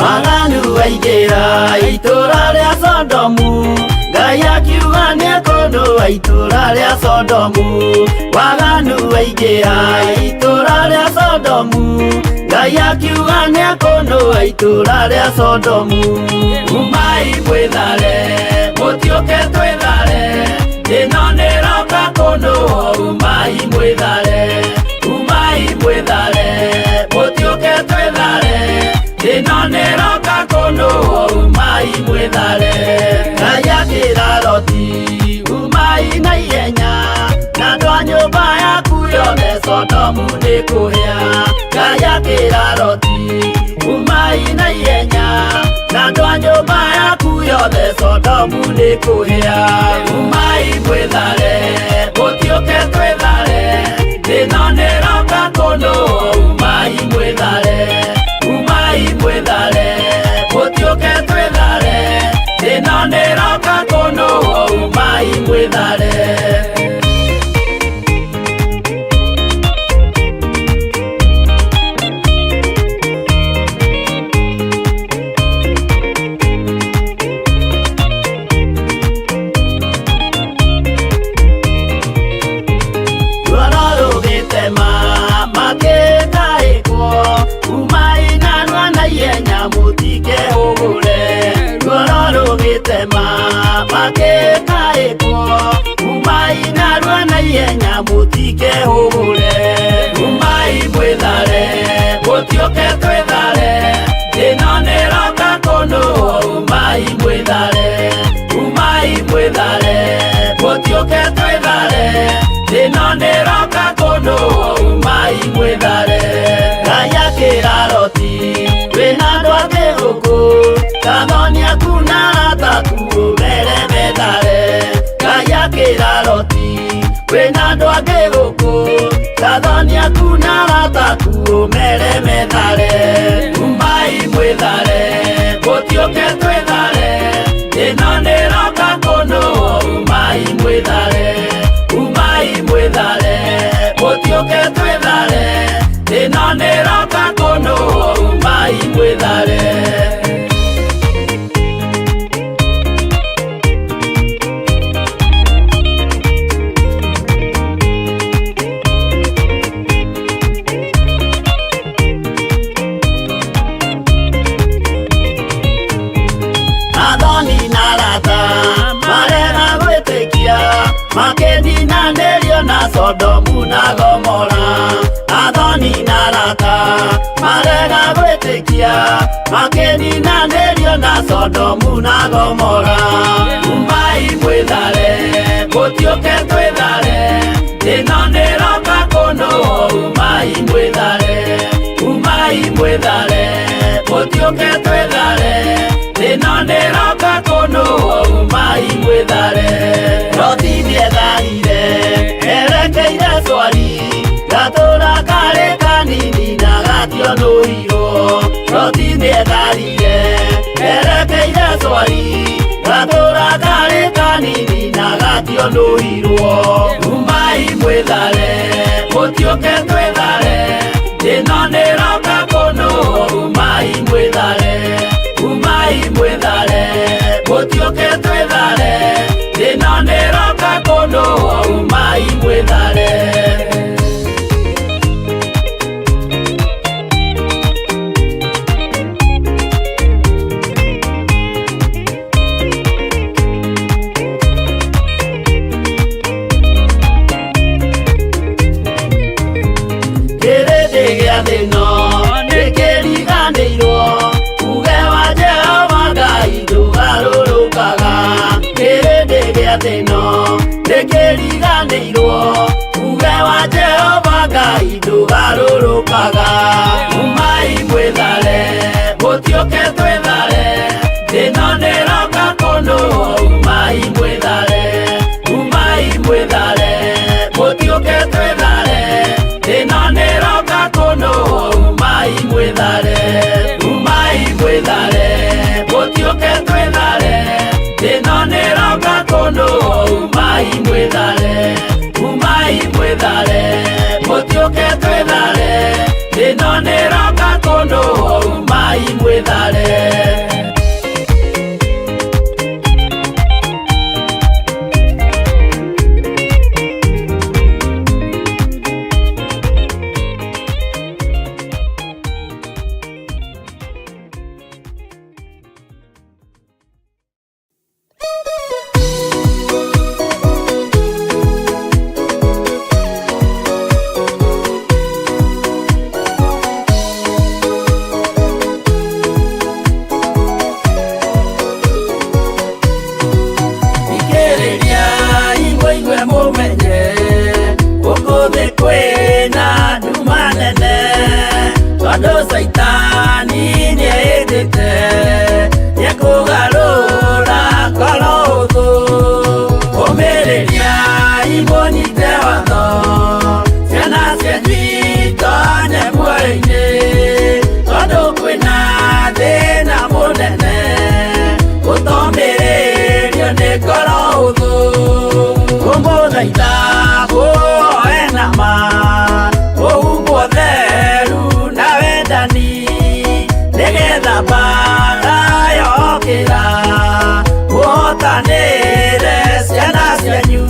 Waganu waingĩra itũra rĩa Sodomu, Ngai akiuga nĩekũnũa itũra rĩa Sodomu. Waganu waingĩra itũra rĩa Sodomu, Ngai akiuga nĩekũnũa itũra rĩa Sodomu. Umai mwĩthare, mũtiũke twĩthare, ĩno nĩroka kũnũo. Umai mwĩthare, umai mwĩthare, mũtiũke twĩthare, ĩno nĩroka kũnũo. Umai mwĩthare. Ngai akĩra Loti, umai na ihenya, na andũ a nyũmba yaku yothe Sodomu nĩkũhĩa. Ngai akĩra Loti, umai na ihenya, na andũ a nyũmba yaku yothe Sodomu nĩkũhĩa. Umai mwĩthare, mũtiũke twĩthare, ĩno nĩroka kũnũo. Umai mwĩthare, umai mwĩthare, mũtiũke twĩthare, ĩno nĩroka kũnũo. Umai mwĩthare. Ruoro rũgĩtema makĩtaĩkwo, umai narua na ihenya mũtikehũgũre. Ruoro rũgĩtema makĩtaĩkwo, umai narua na ihenya mũtikehũgũre. Umai mwĩthare, mũtiũke twĩthare, ĩno nĩroka kũnũo. Umai mwĩthare, umai mwĩthare, mũtiũke twĩthare, ĩno nĩroka kũnũo. Umai mwĩthare. Ngai akĩra Loti, wĩna andũ angĩ gũkũ, kathoni aku na arata aku ũmere methare. Ngai akĩra Loti, wĩna andũ angĩ gũkũ, kathoni aku na arata aku ũmere methare. Umai mwĩthare, mũtiũke twĩthare, ĩno nĩ Sodomu na Gomora. Athoni na arata marega gwĩtĩkia, makĩninanĩrio na Sodomu na Gomora. Umai mwĩthare, mũtiũke twĩthare, ĩno nĩroka kũnũ. Umai mwĩthare, umai mwĩthare, mũtiũke twĩthare, ĩno nĩroka kũnũ. Umai mwĩthare. Loti nĩetharire erekeire Swari, gatũra karĩ kanini na gationũirwo. Loti nĩetharire erekeire Swari, gatũra karĩ kanini na gationũirwo. Umai mwĩthare, mũtiũke twĩthare, ĩno nĩroka kũnũ. Umai mwĩthare, umai mwĩthare, mũtiũke twĩthare, ĩno nĩroka kũnũ. Umai mwĩthare. Kĩrĩndĩ gĩa thĩno nĩkĩriganĩirwo, uge wa Jehova Ngai ndũgarũrũkaga. Kĩrĩndĩ gĩa thĩno nĩkĩriganĩirwo, uge wa Jehova Ngai ndũgarũrũkaga. Umai mwĩthare, mũtiũke twĩthare, ĩno nĩroka kũnũ. Umai mwĩthare, umai mwĩthare, mũtiũke twĩthare, ĩno nĩroka kũnũ. Umai mwĩthare, umai mwĩthare, mũtiũke twĩthare, ĩno nĩroka kũnũ. Umai mwĩthare, umai mwĩthare, mũtiũke twĩthare, ĩno nĩroka kũnũ. Umai mwĩthare. Thikĩrĩria imũigue mũmenye, gũkũ thĩ kwĩna nduma nene, tondũ Caitani nĩehĩtĩte nĩekũgarũra ngoro ũthũ. Ũmĩrĩria imũnyite watho, ciana cianyu itonye muoyo-inĩ, tondũ kwĩna thĩna mũnene gũtomĩrĩrio nĩ ngoro ũthũ. Kũmũthaitha mũhoe na ma, mũhumbwo theru na wendani, nĩgetha mbaara yokĩra mũhotanĩre ciana cianyu.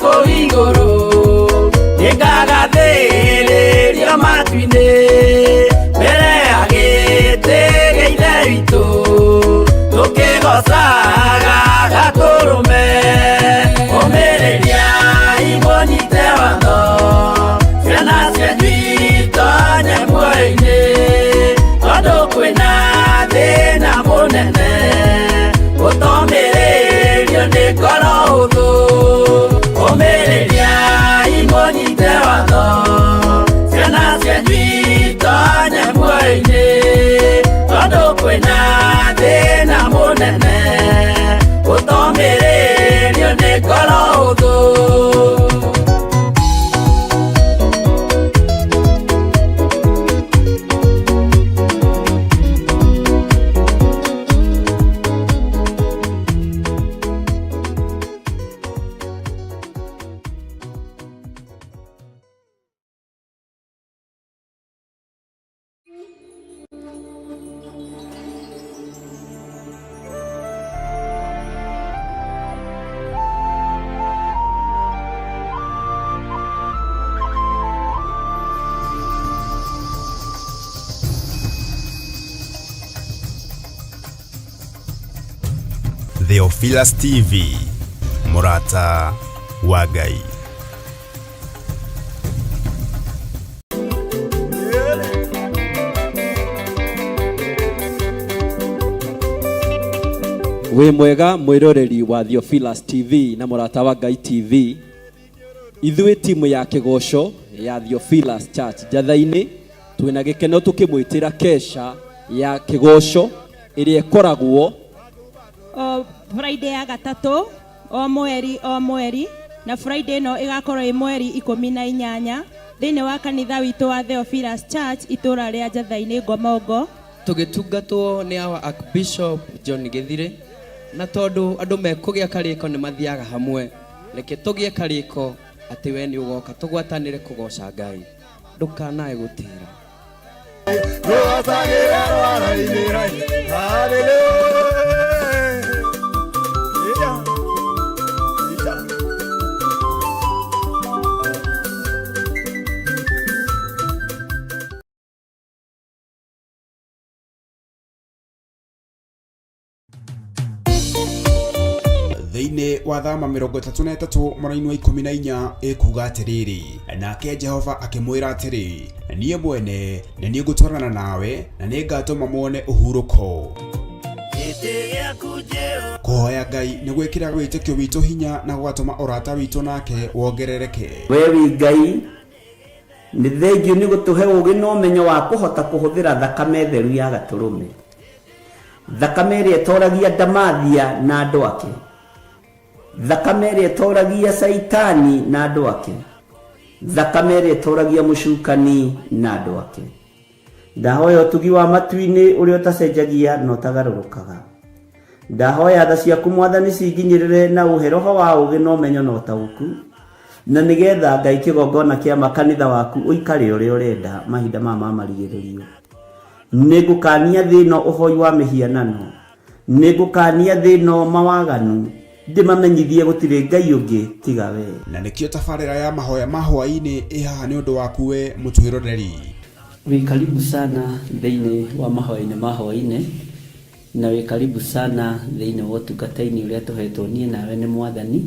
kũu igũrũ nĩngagathĩrĩrio matu-inĩ mbere ya gĩtĩ gĩa Ithe witũ tũkĩgocaga Gatũrũme. Ũmĩrĩriai mũnyite watho ciana cianyu itonye muoyo-inĩ tondũ kwĩna thĩna mũnene ũtomĩrĩrio nĩ ngoro hũthũ. Ũmĩrĩriai mũnyite watho ciana cianyu itonye muoyo-inĩ tondũ kwĩna thĩna mũnene ũtomĩrĩrio nĩ ngoro hũthũ. Theophilus TV, Murata wa Ngai. Wĩ mwega mwĩroreri wa Theophilus TV na Mũrata wa Ngai TV. Ithuĩ timu ya kĩgoco ya Theophilus Church Njatha-inĩ twĩna gĩkeno tũkĩmwĩtĩra kesha ya kĩgoco ĩrĩa ĩkoragwo o Friday ya gatatũ o mweri o mweri, na Friday ĩno ĩgakorwo ĩ mweri 18 thĩinĩ wa kanitha witũ wa Theophilus Church itũra rĩa Njatha-inĩ Ngomongo. Tũgĩtungatwo nĩ our Archbishop John Gĩthire, na tondũ andũ mekũgĩa karĩko nĩ mathiaga hamwe, reke tũgĩe karĩko atĩ we nĩ ũgoka tũgwatanĩre kũgoca Ngai, ndũkanae gũtĩra. Thĩinĩ wa thama 33 mũraini wa 14 ĩkuga atĩrĩrĩ, nake Jehova akĩmwĩra atĩrĩ, niĩ mwene nĩ niĩ ngũtwarana nawe na nĩ ngatũma muone ũhurũko. Kũhoya Ngai nĩ gwĩkĩra wĩtĩkio witũ hinya na gũgatũma ũrata witũ nake wongerereke. We wĩ Ngai nĩ thengio nĩ gũtũhe ũũgĩ na ũmenyo wa kũhota kũhũthĩra thakame theru ya Gatũrũme, thakame ĩrĩa ĩtoragia Ndamathia na andũ ake, thakame ĩrĩa ĩtoragia Caitani na andũ ake, thakame ĩrĩa ĩtoragia mũcukani na andũ ake. Ndahoya ũtugi wa matu-inĩ ũrĩa ũtacenjagia na ũtagarũrũkaga. Ndahoya tha ciaku Mwathani cinginyĩrĩre na ũhe roho wa ũũgĩ na ũmenyo na ũtaũku, na nĩgetha Ngai kĩgongona kĩa makanitha waku ũikare ũrĩa ũrenda mahinda maya ma marigĩrĩrio. Nĩngũkania thĩ ĩno ũhoi wa mĩhianano, nĩngũkania thĩ ĩno mawaganu, ndĩmamenyithie gũtirĩ Ngai ũngĩ tiga we. Na nĩkĩo tabarĩra ya mahoya ma hwaĩ-inĩ ĩ haha nĩ ũndũ waku we mũtwĩroreri. Wĩ karibu sana thĩinĩ wa mahoya-inĩ ma hwaĩ-inĩ, na wĩ karibu sana thĩinĩ wa ũtungata-inĩ ũrĩa tũhetwo niĩ nawe nĩ Mwathani,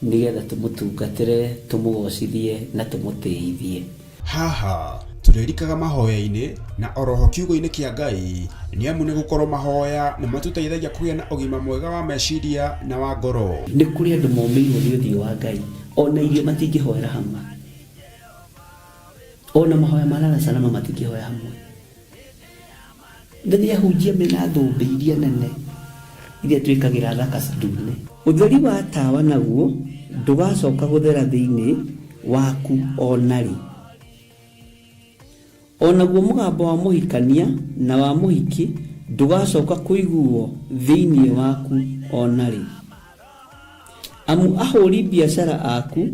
nĩgetha tũmũtungatĩre, tũmũgocithie na tũmũtĩithie. Haha tũrĩrikaga mahoya-inĩ na oroho kiugo-inĩ kĩa Ngai, nĩ amu nĩ gũkorwo mahoya nĩ matũteithagia kũgĩa na ũgima mwega wa meciria na wa ngoro. Nĩ kũrĩ andũ momĩirwo nĩ ũthiũ wa Ngai, ona irio matingĩhoera hamwe, ona mahoya ma lala salama matingĩhoya hamwe. Na nĩ ahunjia mena thũmbĩ iria nene iria twĩkagĩra thaka ndune. Ũtheri wa tawa naguo ndũgacoka gũthera thĩinĩ waku o na rĩ. O naguo mũgambo wa mũhikania na wa mũhiki ndũgacoka kũiguo thĩinĩ waku o na rĩ. Amu ahũri biacara aku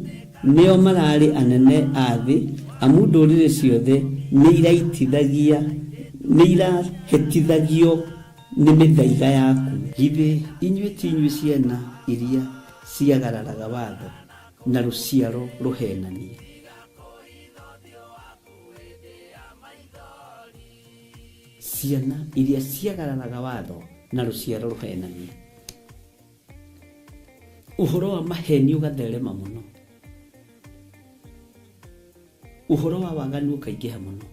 nĩo mararĩ anene a thĩ, amu ndũrĩrĩ ciothe nĩ irahĩtithagio nĩ mĩthaiga yaku. Githĩ inyuĩ ti inyuĩ ciana iria ciagararaga watho? Na rũciaro rũhenanie. Ciana iria ciagararaga watho na rũciaro rũhenanie. Ũhoro wa maheni ũgatherema mũno. Ũhoro wa waganu ũkaingĩha mũno.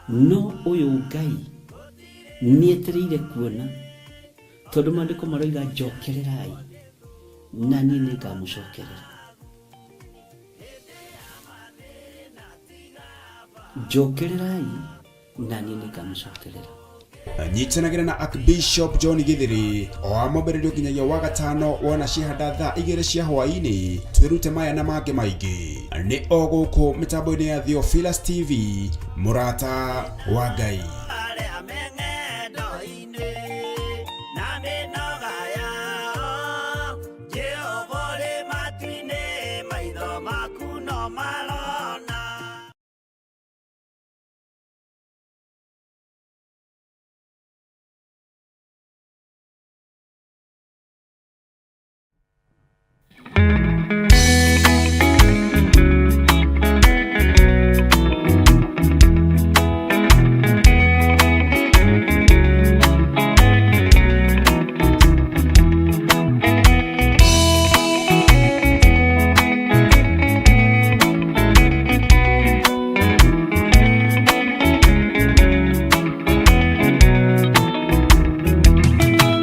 No ũyũ Ngai nĩetereire kuona tondũ maandĩko maroiga njokererai na niĩ nĩngamũcokerera. Njokererai na niĩ nĩngamũcokerera. Nyitanagĩra na Archbishop John Githiri o wa mwambĩrĩrio nginyagia wa gatano wona ciahanda thaa igĩrĩ cia hwaĩ-inĩ twĩrute maya na mangĩ maingĩ nĩ o gũkũ mĩtambo-inĩ ya Theophilus TV mũrata wa Ngai.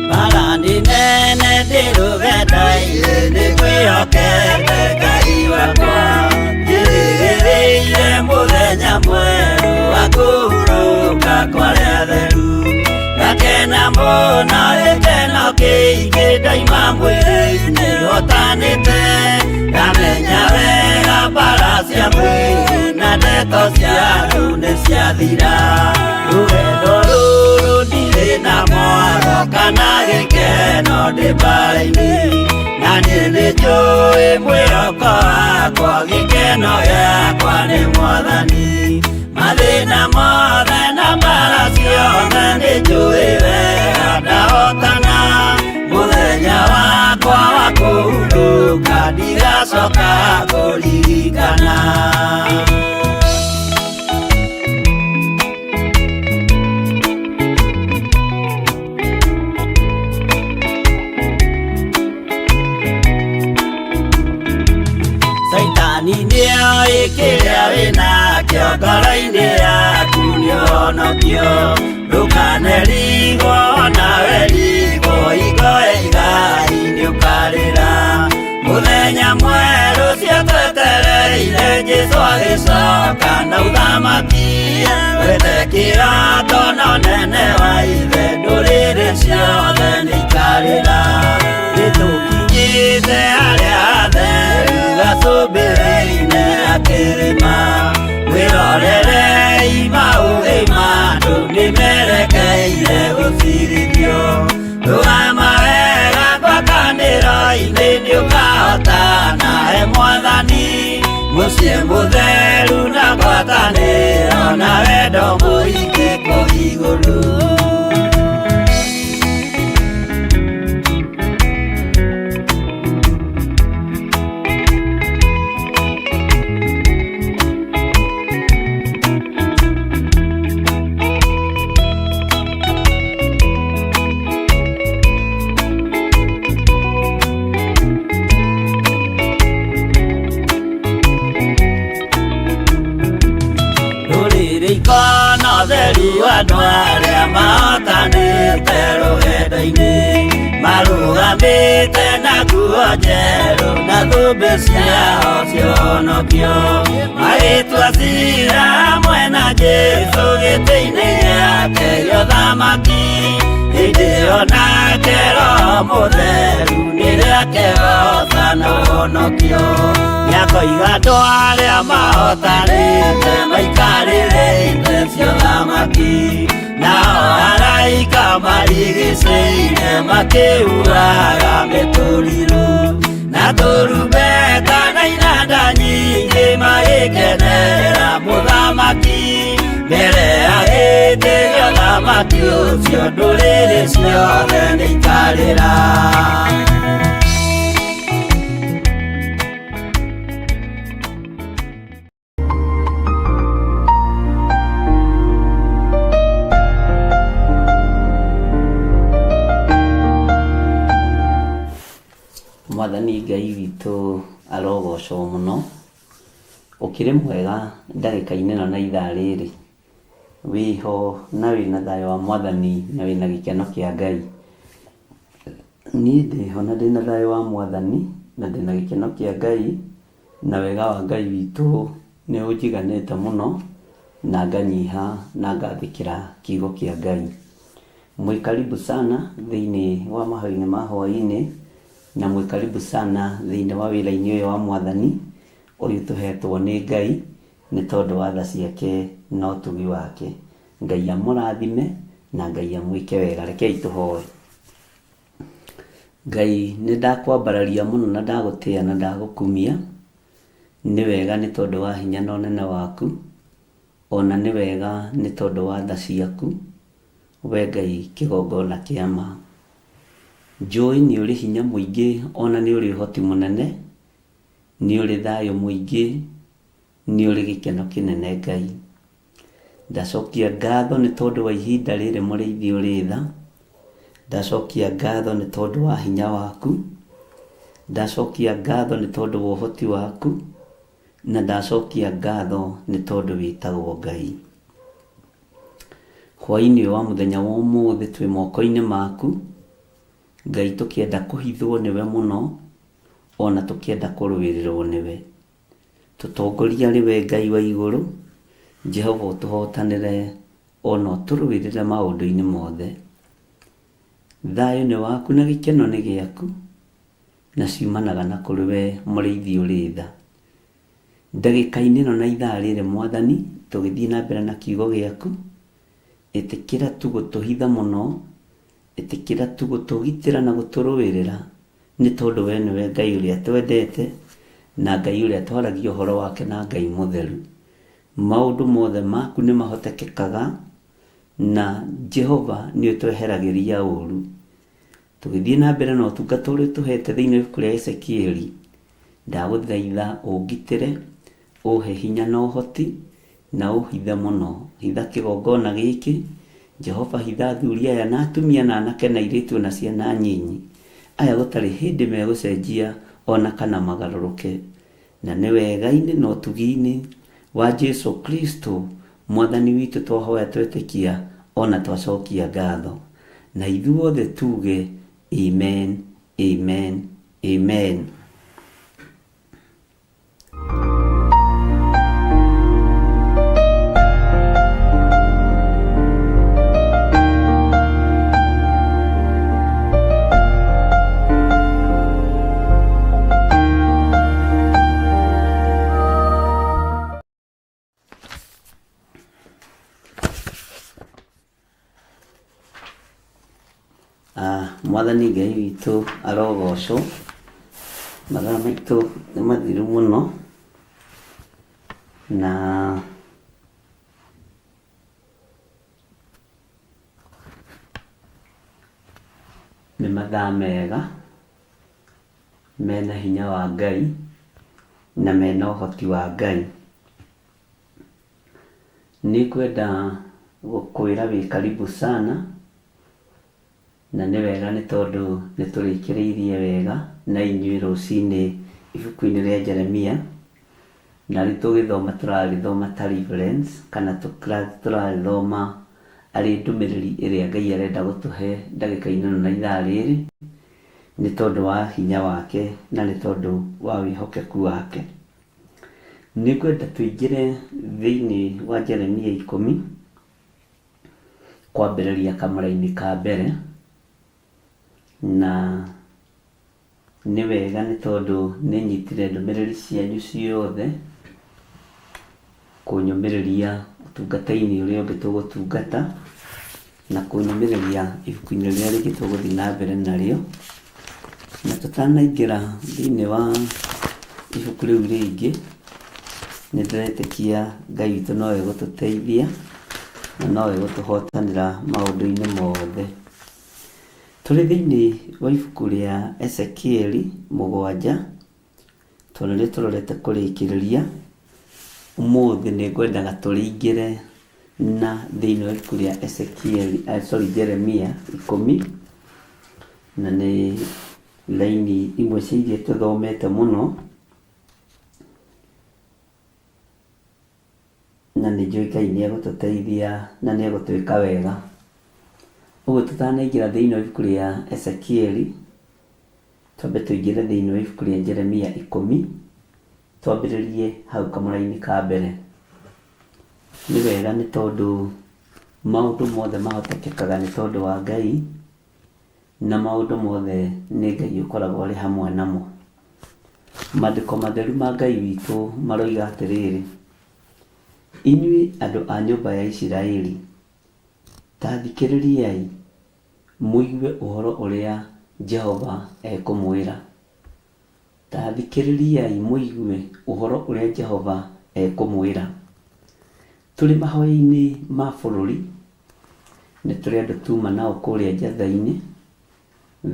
Bara nĩ nene ndĩ rũgendo-inĩ nĩ kwĩhokete Ngai wakwa njĩrĩgĩrĩire mũthenya mwerũ wa kũhurũka kwa arĩa atheru ngakena mũno gĩkeno kĩingĩ ndaima mwĩrĩ-inĩ hotanĩte ngamenya wega mbara cia mwĩrĩ na ndeto cia andũ nĩ ciathira rũgendo rũrũ ndirĩ na mwaro kana gĩkeno ndĩ mbara-inĩ na niĩ nĩ njũĩ mwĩhoko wakwa gĩkeno gĩakwa nĩ mwathani mathĩna mothe na mbara ciothe nĩ njũĩ wega ndahotana mũthenya wakwa wa kũhurũka ndigacoka kũririkana. Caitani nĩoĩ kĩrĩa wĩnakĩo ngoro-inĩ yaku nĩũhonokio ndũkanerigwo nawe rigwo hingo ya igai nĩũkarĩra mũthenya mwerũ ciatwetereire Jesũ agĩcoka na ũthamaki wete kĩrato na ũnene wa ithe ndũrĩrĩ ciothe nĩikarĩra nĩtũkinyĩte harĩa hatheru gacũmbĩrĩ-inĩ ya kĩrĩma mwĩrorerei maũthĩ ma andũ nĩmerekeire gũcirithio rũgama wega ngwatanĩro-inĩ nĩũkahotana he mwathani mũciĩ mũtheru na ngwatanĩro na wendo mũingĩ kũu igũrũ. Rũrĩrĩ ikona ũtheru andũ arĩa mahotanĩte rũgendo-inĩ marũgamĩte na nguo njerũ na thũmbĩ ciao cionokio magĩtua cira hamwe na Jesũ gĩtĩ-inĩ gĩake gĩa ũthamaki hĩndĩ ĩyo nake Roho Mũtheru nĩrĩakehoota na ũhonokio nĩakoiga andũ arĩa mahotanĩte maikarĩrĩte cia ũthamaki nao araika marigicĩire makĩhuhaga mĩtũrirũ na tũrumbeta na inanda nyingĩ magĩkenera mũthamaki mbere ya gĩtĩ gĩa ũthamaki ũcio ndũrĩrĩ ciothe nĩikarĩra. Mwathani Ngai witũ arogocwo mũno. Ũkĩrĩ mwega ndagĩka-inĩ ĩno na ithaa rĩrĩ. Wĩho na wĩna thayũ wa Mwathani na wĩna gĩkeno kĩa Ngai. Niĩ ndĩho na ndĩna thayũ wa Mwathani na ndĩna gĩkeno kĩa Ngai na wega wa Ngai witũ nĩ ũnjiganĩte mũno na nganyiha na ngathĩkĩra kiugo kĩa Ngai. Mwĩ karibu sana thĩinĩ wa mahoya-inĩ ma hwaĩ-inĩ na mwĩ karibu sana thĩinĩ wa wĩra-inĩ ũyũ wa Mwathani ũyũ tũhetwo nĩ Ngai nĩ tondũ wa tha ciake na ũtugi wake. Ngai amũrathime na Ngai amwĩke wega. Rekei tũhoe. Ngai nĩ ndakwambararia mũno na ndagũtĩa na ndagũkumia. Nĩ wega nĩ tondũ wa hinya na ũnene waku, ona nĩ wega nĩ tondũ wa tha ciaku, we Ngai kĩgongona kĩa ma. Njũĩ nĩ ũrĩ hinya mũingĩ ona nĩ ũrĩ ũhoti mũnene, nĩ ũrĩ thayũ mũingĩ, nĩ ũrĩ gĩkeno kĩnene Ngai. Ndacokia ngatho nĩ tondũ wa ihinda rĩrĩ mũrĩithi ũrĩ tha. Ndacokia ngatho nĩ tondũ wa hinya waku. Ndacokia ngatho nĩ tondũ wa ũhoti waku. Na ndacokia ngatho nĩ tondũ wĩtagwo Ngai. Hwaĩ-inĩ ũyũ wa mũthenya wa ũmũthĩ twĩ moko-inĩ maku. Ngai tũkĩenda kũhithwo nĩwe mũno, ona tũkĩenda kũrũĩrĩrwo nĩwe. Tũtongorie arĩ we Ngai wa igũrũ, Jehova ũtũhotanĩre o na ũtũrũĩrĩre maũndũ-inĩ mothe. Thayũ nĩ waku na gĩkeno nĩ gĩaku, na ciumanaga na kũrĩ we mũrĩithi ũrĩ tha. Ndagĩka-inĩ ĩno na ithaa rĩrĩ Mwathani, tũgĩthiĩ na mbere na kiugo gĩaku, ĩtĩkĩra tu gũtũhitha mũno, ĩtĩkĩra tu gũtũgitĩra na gũtũrũĩrĩra, Nĩ tondũ wee nĩwe Ngai ũrĩa twendete, na Ngai ũrĩa twaragia ũhoro wake na Ngai mũtheru. Maũndũ mothe maku nĩ mahotekekaga, na Jehova nĩ ũtweheragĩria ũũru. Tũgĩthiĩ na mbere na ũtungata ũrĩa ũtũhete thĩinĩ wa ibuku rĩa Ezekieli, ndagũthaitha ũngitĩre, ũhe hinya na ũhoti, na ũhithe mũno. Hitha kĩgongona gĩkĩ, Jehova hitha athuri aya na atumia na anake na airĩtu o na ciana nyinyi, aya gũtarĩ hĩndĩ megũcenjia o na kana magarũrũke. Na nĩ wega-inĩ na ũtugi-inĩ wa Jesu Kristo Mwathani witũ twahoya twetĩkia o na twacokia ngatho. Na ithuothe tuge Amen, Amen, Amen. Ah, mwathani Ngai witũ arogocwo. Mathaa maitũ nĩ mathiru mũno na nĩ mathaa mega mena hinya wa Ngai na mena ũhoti wa Ngai. Nĩngwenda gũkwĩra wĩ karibu sana, na nĩ wega nĩ tondũ nĩ tũrĩkĩrĩirie wega na inyuĩ rũcinĩ ibuku-inĩ rĩa Jeremia, na rĩu tũgĩthoma tũrarĩthoma ta reference kana tũrarĩthoma arĩ ndũmĩrĩri ĩrĩa Ngai arenda gũtũhe ndagĩka-inĩ ĩno na ithaa rĩrĩ, nĩ tondũ wa hinya wake na nĩ tondũ wa wĩhokeku wake. Nĩngwenda tũingĩre thĩinĩ wa Jeremia ikũmi, kwambĩrĩria kamũra-inĩ ka mbere, na nĩ wega nĩ tondũ nĩnyitire ndũmĩrĩri cianyu ciothe, kũnyũmĩrĩria ũtungata-inĩ ũrĩa ũngĩ tũgũtungata, na kũnyũmĩrĩria ibuku-inĩ rĩrĩa rĩngĩ tũgũthiĩ na mbere narĩo. Na tũtanaingĩra thĩinĩ wa ibuku rĩu rĩngĩ, nĩ ndĩretĩkia Ngai witũ no egũtũteithia na no egũtũhotanĩra maũndũ-inĩ mothe. Tũrĩ thĩinĩ wa ibuku rĩa Ezekieli mũgwanja, tondũ nĩrĩo tũrorete kũrĩkĩrĩria, ũmũthĩ nĩ ngwendaga tũrĩingĩre na thĩinĩ wa ibuku rĩa Ezekieli, sorry Jeremia ikũmi, na nĩ Raini imwe cia iria tũthomete mũno, na nĩ njũĩ Ngai nĩ egũtũteithia na nĩ egũtwĩka wega. Ũguo tũtanaingĩra thĩinĩ wa ibuku rĩa Ezekieli, twambe tũingĩre thĩinĩ wa ibuku rĩa Jeremia ikũmi, twambĩrĩrie hau kamũraini ka mbere. Nĩ wega nĩ tondũ maũndũ mothe mahotekekaga nĩ tondũ wa Ngai, na maũndũ mothe nĩ Ngai ũkoragwo arĩ hamwe namo. Maandĩko matheru ma Ngai witũ maroiga atĩrĩrĩ, Inyuĩ andũ a nyũmba ya Isiraeli, ta thikĩrĩriai mũigue ũhoro ũrĩa Jehova ekũmwĩra. Ta thikĩrĩriai mũigue ũhoro ũrĩa Jehova ekũmwĩra. Tũrĩ mahoya-inĩ ma bũrũri, nĩ tũrĩ andũ tuma nao kũrĩa njatha-inĩ,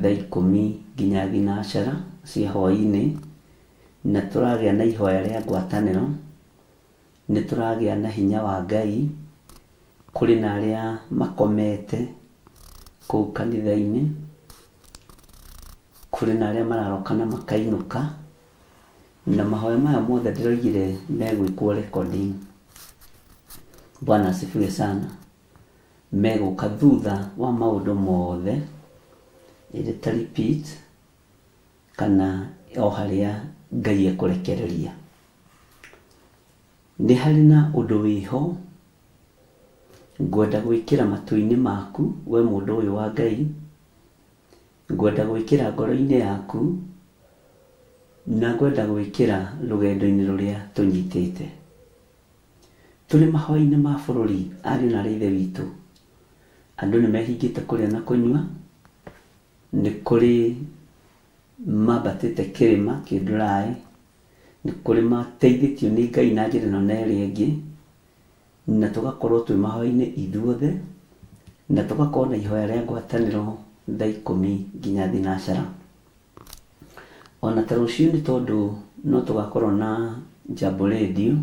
thaa ikũmi nginya thinacara cia hwaĩ-inĩ, na tũragĩa na ihoya rĩa ngwatanĩro, nĩ tũragĩa na hinya wa Ngai, kũrĩ na arĩa makomete kũu kanitha-inĩ, kũrĩ na arĩa mararoka na makainũka, na mahoya maya mothe ndĩroigire megwĩkwo recording. Bwana asifiwe sana. Megũka thutha wa maũndũ mothe, ĩrĩ ta repeat, kana o harĩa Ngai ekũrekereria. Nĩ harĩ na ũndũ wĩho ngwenda gwĩkĩra matũ-inĩ maku we mũndũ ũyũ wa Ngai, ngwenda gwĩkĩra ngoro-inĩ yaku, na ngwenda gwĩkĩra rũgendo-inĩ rũrĩa tũnyitĩte. Tũrĩ mahoya-inĩ ma bũrũri, ariũ na aarĩ a Ithe witũ, andũ nĩ mehingĩte kũrĩa na kũnyua, nĩ kũrĩ mambatĩte kĩrĩma kĩndũraĩ, nĩ kũrĩ mateithĩtio nĩ Ngai na njĩra ĩno na ĩrĩa ĩngĩ, na tũgakorwo twĩ mahoya-inĩ ithuothe, na tũgakorwo na ihoya rĩa ngwatanĩro thaa ikũmi nginya thinacara. Ona ta rũciũ nĩ tondũ no tũgakorwo na Jambo Radio,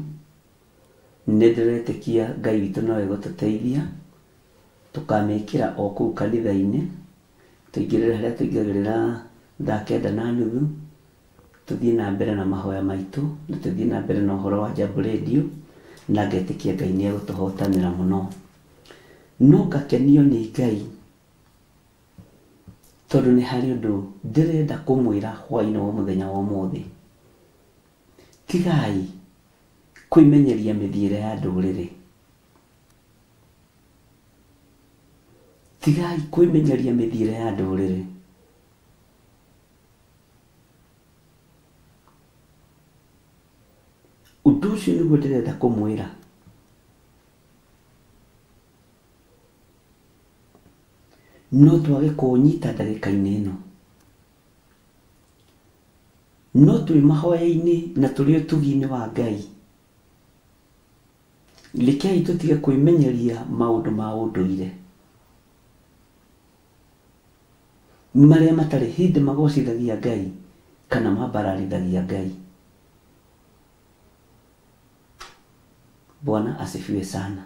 nĩ ndĩretĩkia Ngai witũ no egũtũteithia, tũkamĩkĩra o kũu kanitha-inĩ, tũingĩrĩre harĩa tũingagĩrĩra thaa kenda na nuthu, tũthiĩ na mbere na mahoya maitũ, na tũthiĩ na mbere na ũhoro wa Jambo Radio, na ngetĩkia Ngai nĩ egũtũhotanĩra mũno. No ngakenio nĩ Ngai tondũ nĩ harĩ ũndũ ndĩrenda kũmwĩra hwaĩ-inĩ wa mũthenya wa ũmũthĩ. Tigai kwĩmenyeria mĩthiĩre ya ndũrĩrĩ. Tigai kwĩmenyeria mĩthiĩre ya ndũrĩrĩ. Ũndũ ũcio nĩguo ndĩrenda kũmwĩra. No twage kũũnyita ndagĩka-inĩ ĩno. No twĩ mahoya-inĩ na tũrĩ ũtugi-inĩ wa Ngai, rekei tũtige kwĩmenyeria maũndũ ma ũndũire marĩa matarĩ hĩndĩ magocithagia Ngai kana mambararithagia Ngai. Bwana asifiwe sana.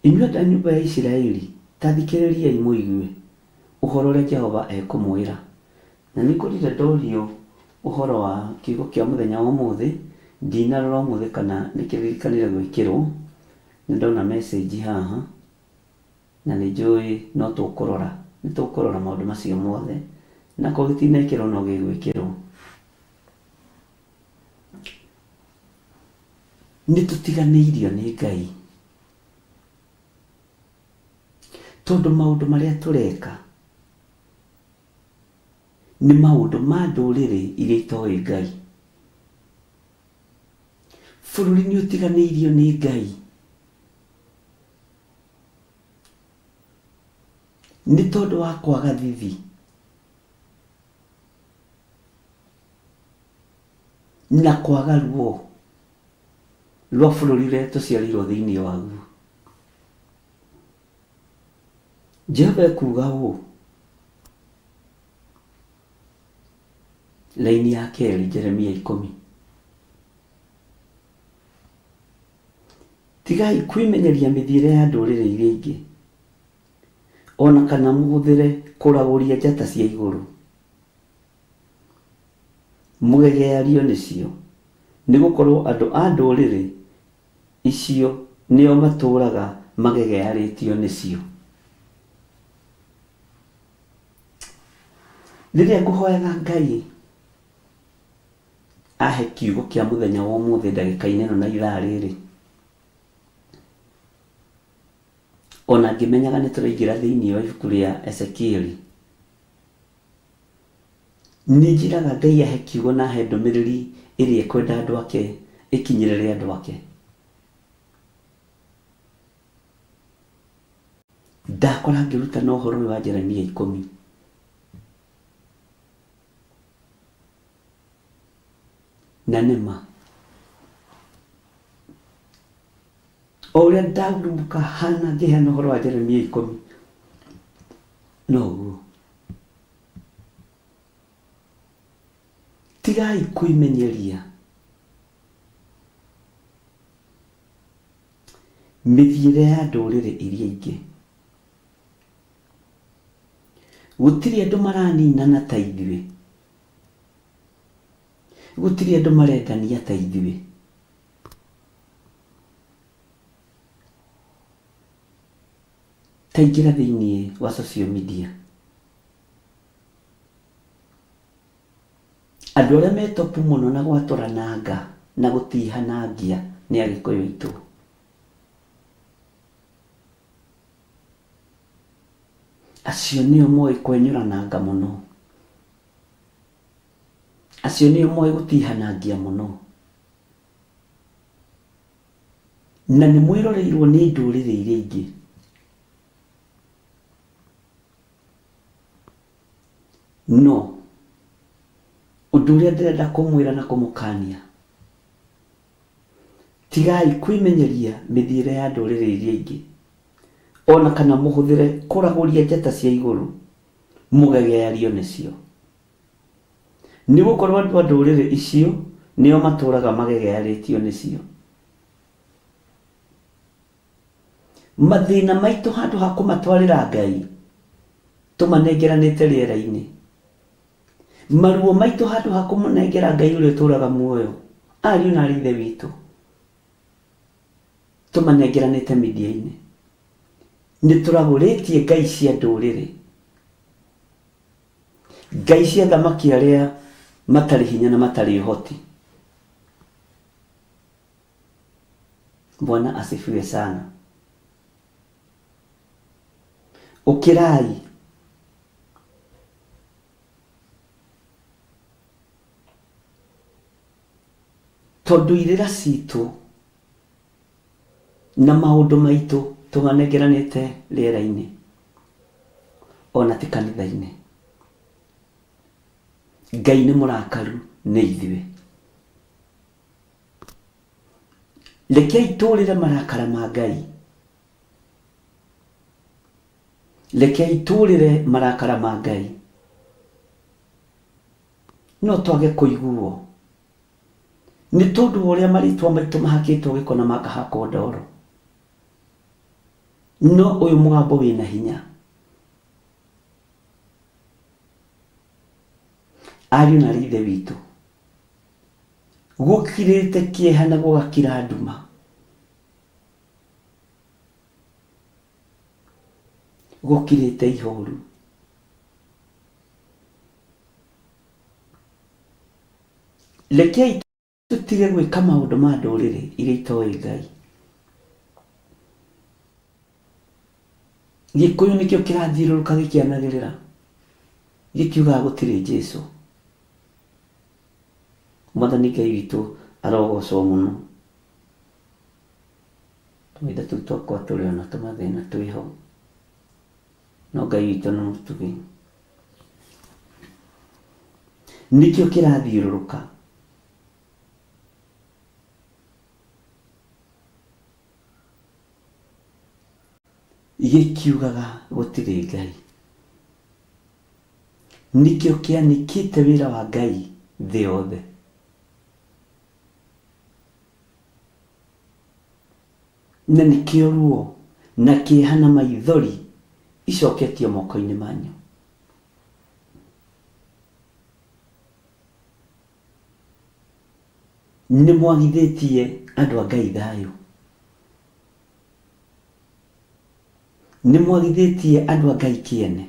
Inyuĩ andũ a nyũmba ya Isiraeli, ta thikĩrĩriai mũigue ũhoro ũrĩa Jehova ekũmwĩra. Na nĩngorire ndorio ũhoro wa kiugo kĩa mũthenya wa ũmũthĩ, ndinarora ũmũthĩ kana nĩkĩririkanire gwĩkĩrwo, nĩndona message haha, na nĩnjũĩ no tũkũrora, nĩtũkũrora maũndũ macio mothe, na akorwo gĩtinekĩrwo no gĩgwĩkĩrwo. Nĩ tũtiganĩirio nĩ Ngai tondũ maũndũ marĩa tũreka nĩ maũndũ ma ndũrĩrĩ iria itoĩ Ngai. Bũrũri nĩ ũtiganĩirio nĩ Ngai nĩ tondũ wa kwaga thithi. Na kwaga ruo rwa bũrũri ũrĩa tũciarĩirwo thĩinĩ waguo. Jehova ekuuga ũũ, raini ya kerĩ, Jeremia ikũmi, Tigai kwĩmenyeria mĩthiĩre ya ndũrĩrĩ iria ingĩ. O na kana mũhũthĩre kũragũria njata cia igũrũ, mũgegeario nĩcio, nĩ gũkorũo andũ a ndũrĩrĩ icio nĩo matũũraga magegearĩtio nĩcio. Rĩrĩa ngũhoyaga Ngai ahe kiugo kĩa mũthenya wa ũmũthĩ ndagĩka-inĩ ĩno na ithaa rĩrĩ, ona ngĩmenyaga nĩ tũraingĩra thĩinĩ wa ibuku rĩa Ezekieli, nĩ njĩraga Ngai ahe kiugo na ahe ndũmĩrĩri ĩrĩa ekwenda andũ ake ĩkinyĩrĩre andũ ake. Ndakora ngĩrutana ũhoro ũyũ wa Jeremia ikũmi. Na nĩ ma o ũrĩa ndagurumũka hana ngĩheana ũhoro wa Jeremia ikũmi noguo tigai kwĩmenyeria mĩthiĩre ya ndũrĩrĩ iria ingĩ. Gũtirĩ andũ maraninana ta ithuĩ. Gũtirĩ andũ marendania ta ithuĩ. Ta ingĩra thĩinĩ wa social media. Andũ arĩa me top mũno na gwatũrananga na gũtihanangia nĩ Agĩkũyũ aitũ. Acio nĩo moĩ kwenyũrananga mũno. Acio nĩo moĩ gũtihanangia mũno. Na nĩ mwĩroreirwo nĩ ndũrĩrĩ iria ingĩ. No ũndũ ũrĩa ndĩrenda kũmwĩra na kũmũkania, tigai kwĩmenyeria mĩthiĩre ya ndũrĩrĩ iria ingĩ, o na kana mũhũthĩre kũragũria njata cia igũrũ mũgegeario nĩcio. Nĩ gũkorũo andũ a ndũrĩrĩ icio nĩo matũũraga magegearĩtio nĩcio. Mathĩna maitũ handũ ha kũmatwarĩra Ngai, tũmanengeranĩte rĩera-inĩ. Maruo maitũ handũ ha kũmũnengera Ngai ũrĩa ũtũũraga muoyo, ariũ na aarĩ a Ithe witũ, tũmanengeranĩte media-inĩ. Nĩ tũragũrĩtie ngai cia ndũrĩrĩ, ngai cia athamaki arĩa matarĩ hinya na matarĩ ũhoti. Bwana asifiwe sana. Ũkĩrai tondũ irĩra citũ na maũndũ maitũ tũmanengeranĩte rĩera-inĩ ona ti kanitha-inĩ. Ngai nĩ mũrakaru nĩ ithuĩ. Rekei tũrĩre marakara ma Ngai. Rekei tũrĩre marakara ma Ngai. No twage kũiguo nĩ tondũ wa ũrĩa marĩtwa maitũ mahakĩtwo gĩko na makahakwo ndoro. No ũyũ mũgambo wĩna hinya. Ariũ na aarĩ a Ithe witũ, Gũkirĩte kĩeha na gũgakira nduma. Gũkirĩte ihoru. Rekei tũtige gwĩka maũndũ ma ndũrĩrĩ iria itoĩ Ngai. Gĩkũyũ nĩkĩo kĩrathiũrũrũka gĩkĩanagĩrĩra gĩkiugaga gũtirĩ Jesu. Mwathani Ngai witũ arogocwo mũno. Tũmahinda tũu twakwa tũrĩ ona tũmathĩna twĩho, no Ngai witũ nĩ mũtugi. Nĩkĩo kĩrathiũrũrũka. Gĩkiugaga gũtirĩ Ngai. Nĩkĩo kĩanĩkĩte wĩra wa Ngai thĩ yothe. Na nĩkĩo ruo na kĩeha na maithori icoketio moko-inĩ manyu. Nĩ mwagithĩtie andũ a Ngai thayũ. Nĩ mwagithĩtie andũ a Ngai kĩene.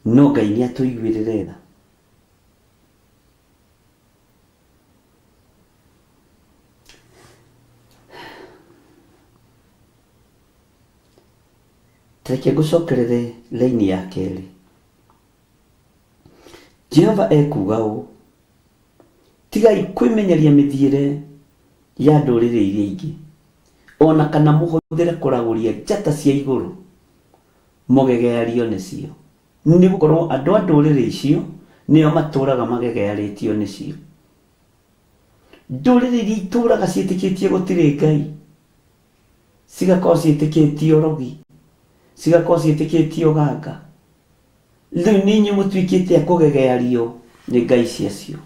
No Ngai nĩ atũiguĩrĩre tha. Reke ngũcokerere raini ya kerĩ. Jehova ekuuga ũũ, Tigai kwĩmenyeria mĩthiĩre ya ndũrĩrĩ iria ingĩ, o na kana mũhũthĩre kũragũria njata cia igũrũ mũgegeario nĩcio, nĩ gũkorũo andũ a ndũrĩrĩ icio nĩo matũũraga magegearĩtio nĩcio. Ndũrĩrĩ iria itũũraga ciĩtĩkĩtie gũtirĩ Ngai, cigakorwo ciĩtĩkĩtie ũrogi, cigakorwo ciĩtĩkĩtie ũganga, rĩu nĩ inyuĩ mũtuĩkĩte a kũgegeario nĩ ngai ciacio.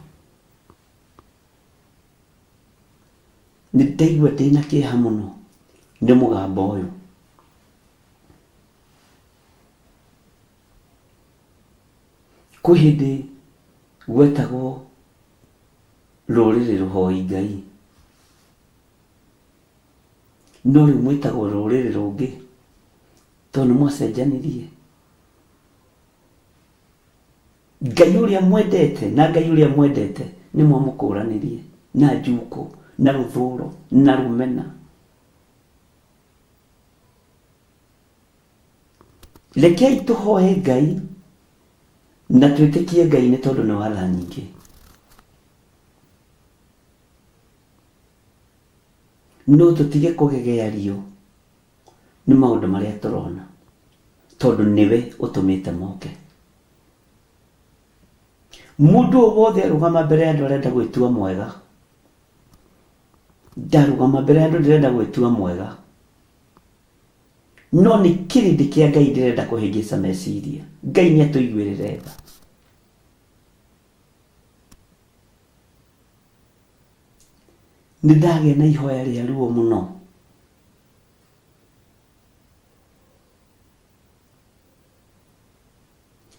Nĩ ndaigua ndĩna kĩeha mũno nĩ mũgambo ũyũ. Kwĩ hĩndĩ gwetagwo rũrĩrĩ rũhoi Ngai. No rĩu mwĩtagwo rũrĩrĩ rũngĩ tondũ nĩ mwacenjanirie. Ngai ũrĩa mwendete na Ngai ũrĩa mwendete nĩ mwamũkũranirie na njukũ na rũthũro na rũmena. Rekei tũhoe Ngai na twĩtĩkie Ngai nĩ tondũ nĩ wa tha nyingĩ. No tũtige kũgegeario nĩ maũndũ marĩa tũrona tondũ nĩwe ũtũmĩte moke. Mũndũ o wothe arũgama mbere ya andũ arenda gwĩtua mwega. Ndarũgama mbere ya andũ ndĩrenda gwĩtua mwega. No nĩ kĩrĩndĩ kĩa Ngai ndĩrenda kũhĩngĩca meciria. Ngai nĩ atũiguĩrĩre tha. Nĩ ndagĩa na ihoya rĩa ruo mũno.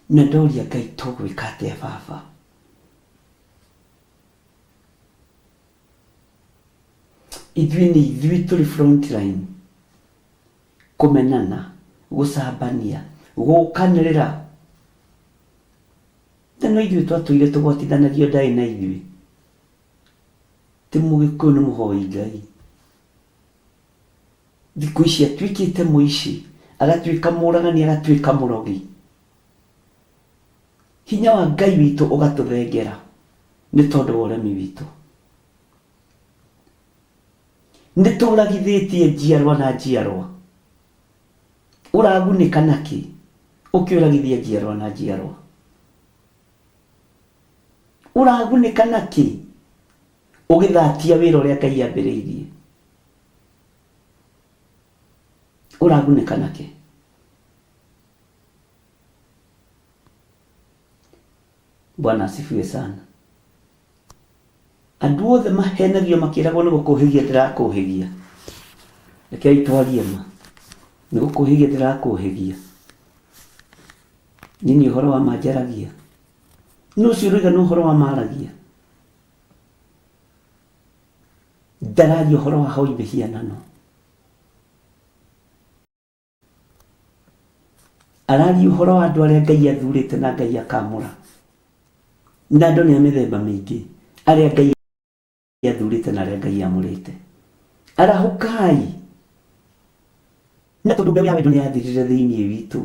Na ndoria Ngai tũgwĩka atĩa baba? Ithuĩ nĩ ithuĩ tũrĩ front line kũmenana, gũcambania, gũkanĩrĩra. Na no ithuĩ twatũire tũgwatithanagio ndaĩ na ithuĩ. Ti mũgĩkũyũ nĩ mũhoi Ngai. Thikũ ici atuĩkĩte mũici, agatuĩka mũragani, agatuĩka mũrogi. Hinya wa Ngai witũ ũgatũthengera nĩ tondũ wa ũremi witũ. Nĩ tũragithĩtie njiarwa na njiarwa. Ũragunĩka nakĩ ũkĩũragithia njiarwa na njiarwa? Ũragunĩka nakĩ ũgĩthatia wĩra ũrĩa Ngai ambĩrĩirie? Ũragunĩka nakĩ? Bwana asifiwe sana. Andũ othe mahenagio makĩragwo nĩ gũkũhĩgia ndĩrakũhĩgia. Rekei twarie ma. Nĩ gũkũhĩgia ndĩrakũhĩgia. Niĩ nĩ ũhoro wa ma njaragia. Nũ ũcio ũroiga nĩ ũhoro wa ma aragia? Ndararia ũhoro wa hoi mĩhianano. Araria ũhoro wa andũ arĩa Ngai athurĩte na Ngai akamũra. Na andũ nĩ a mĩthemba mĩingĩ, arĩa Ngai athurĩte na arĩa Ngai amũrĩte. Arahũkai! Na tondũ mbeũ ya wendo nĩ yathirire thĩinĩ witũ,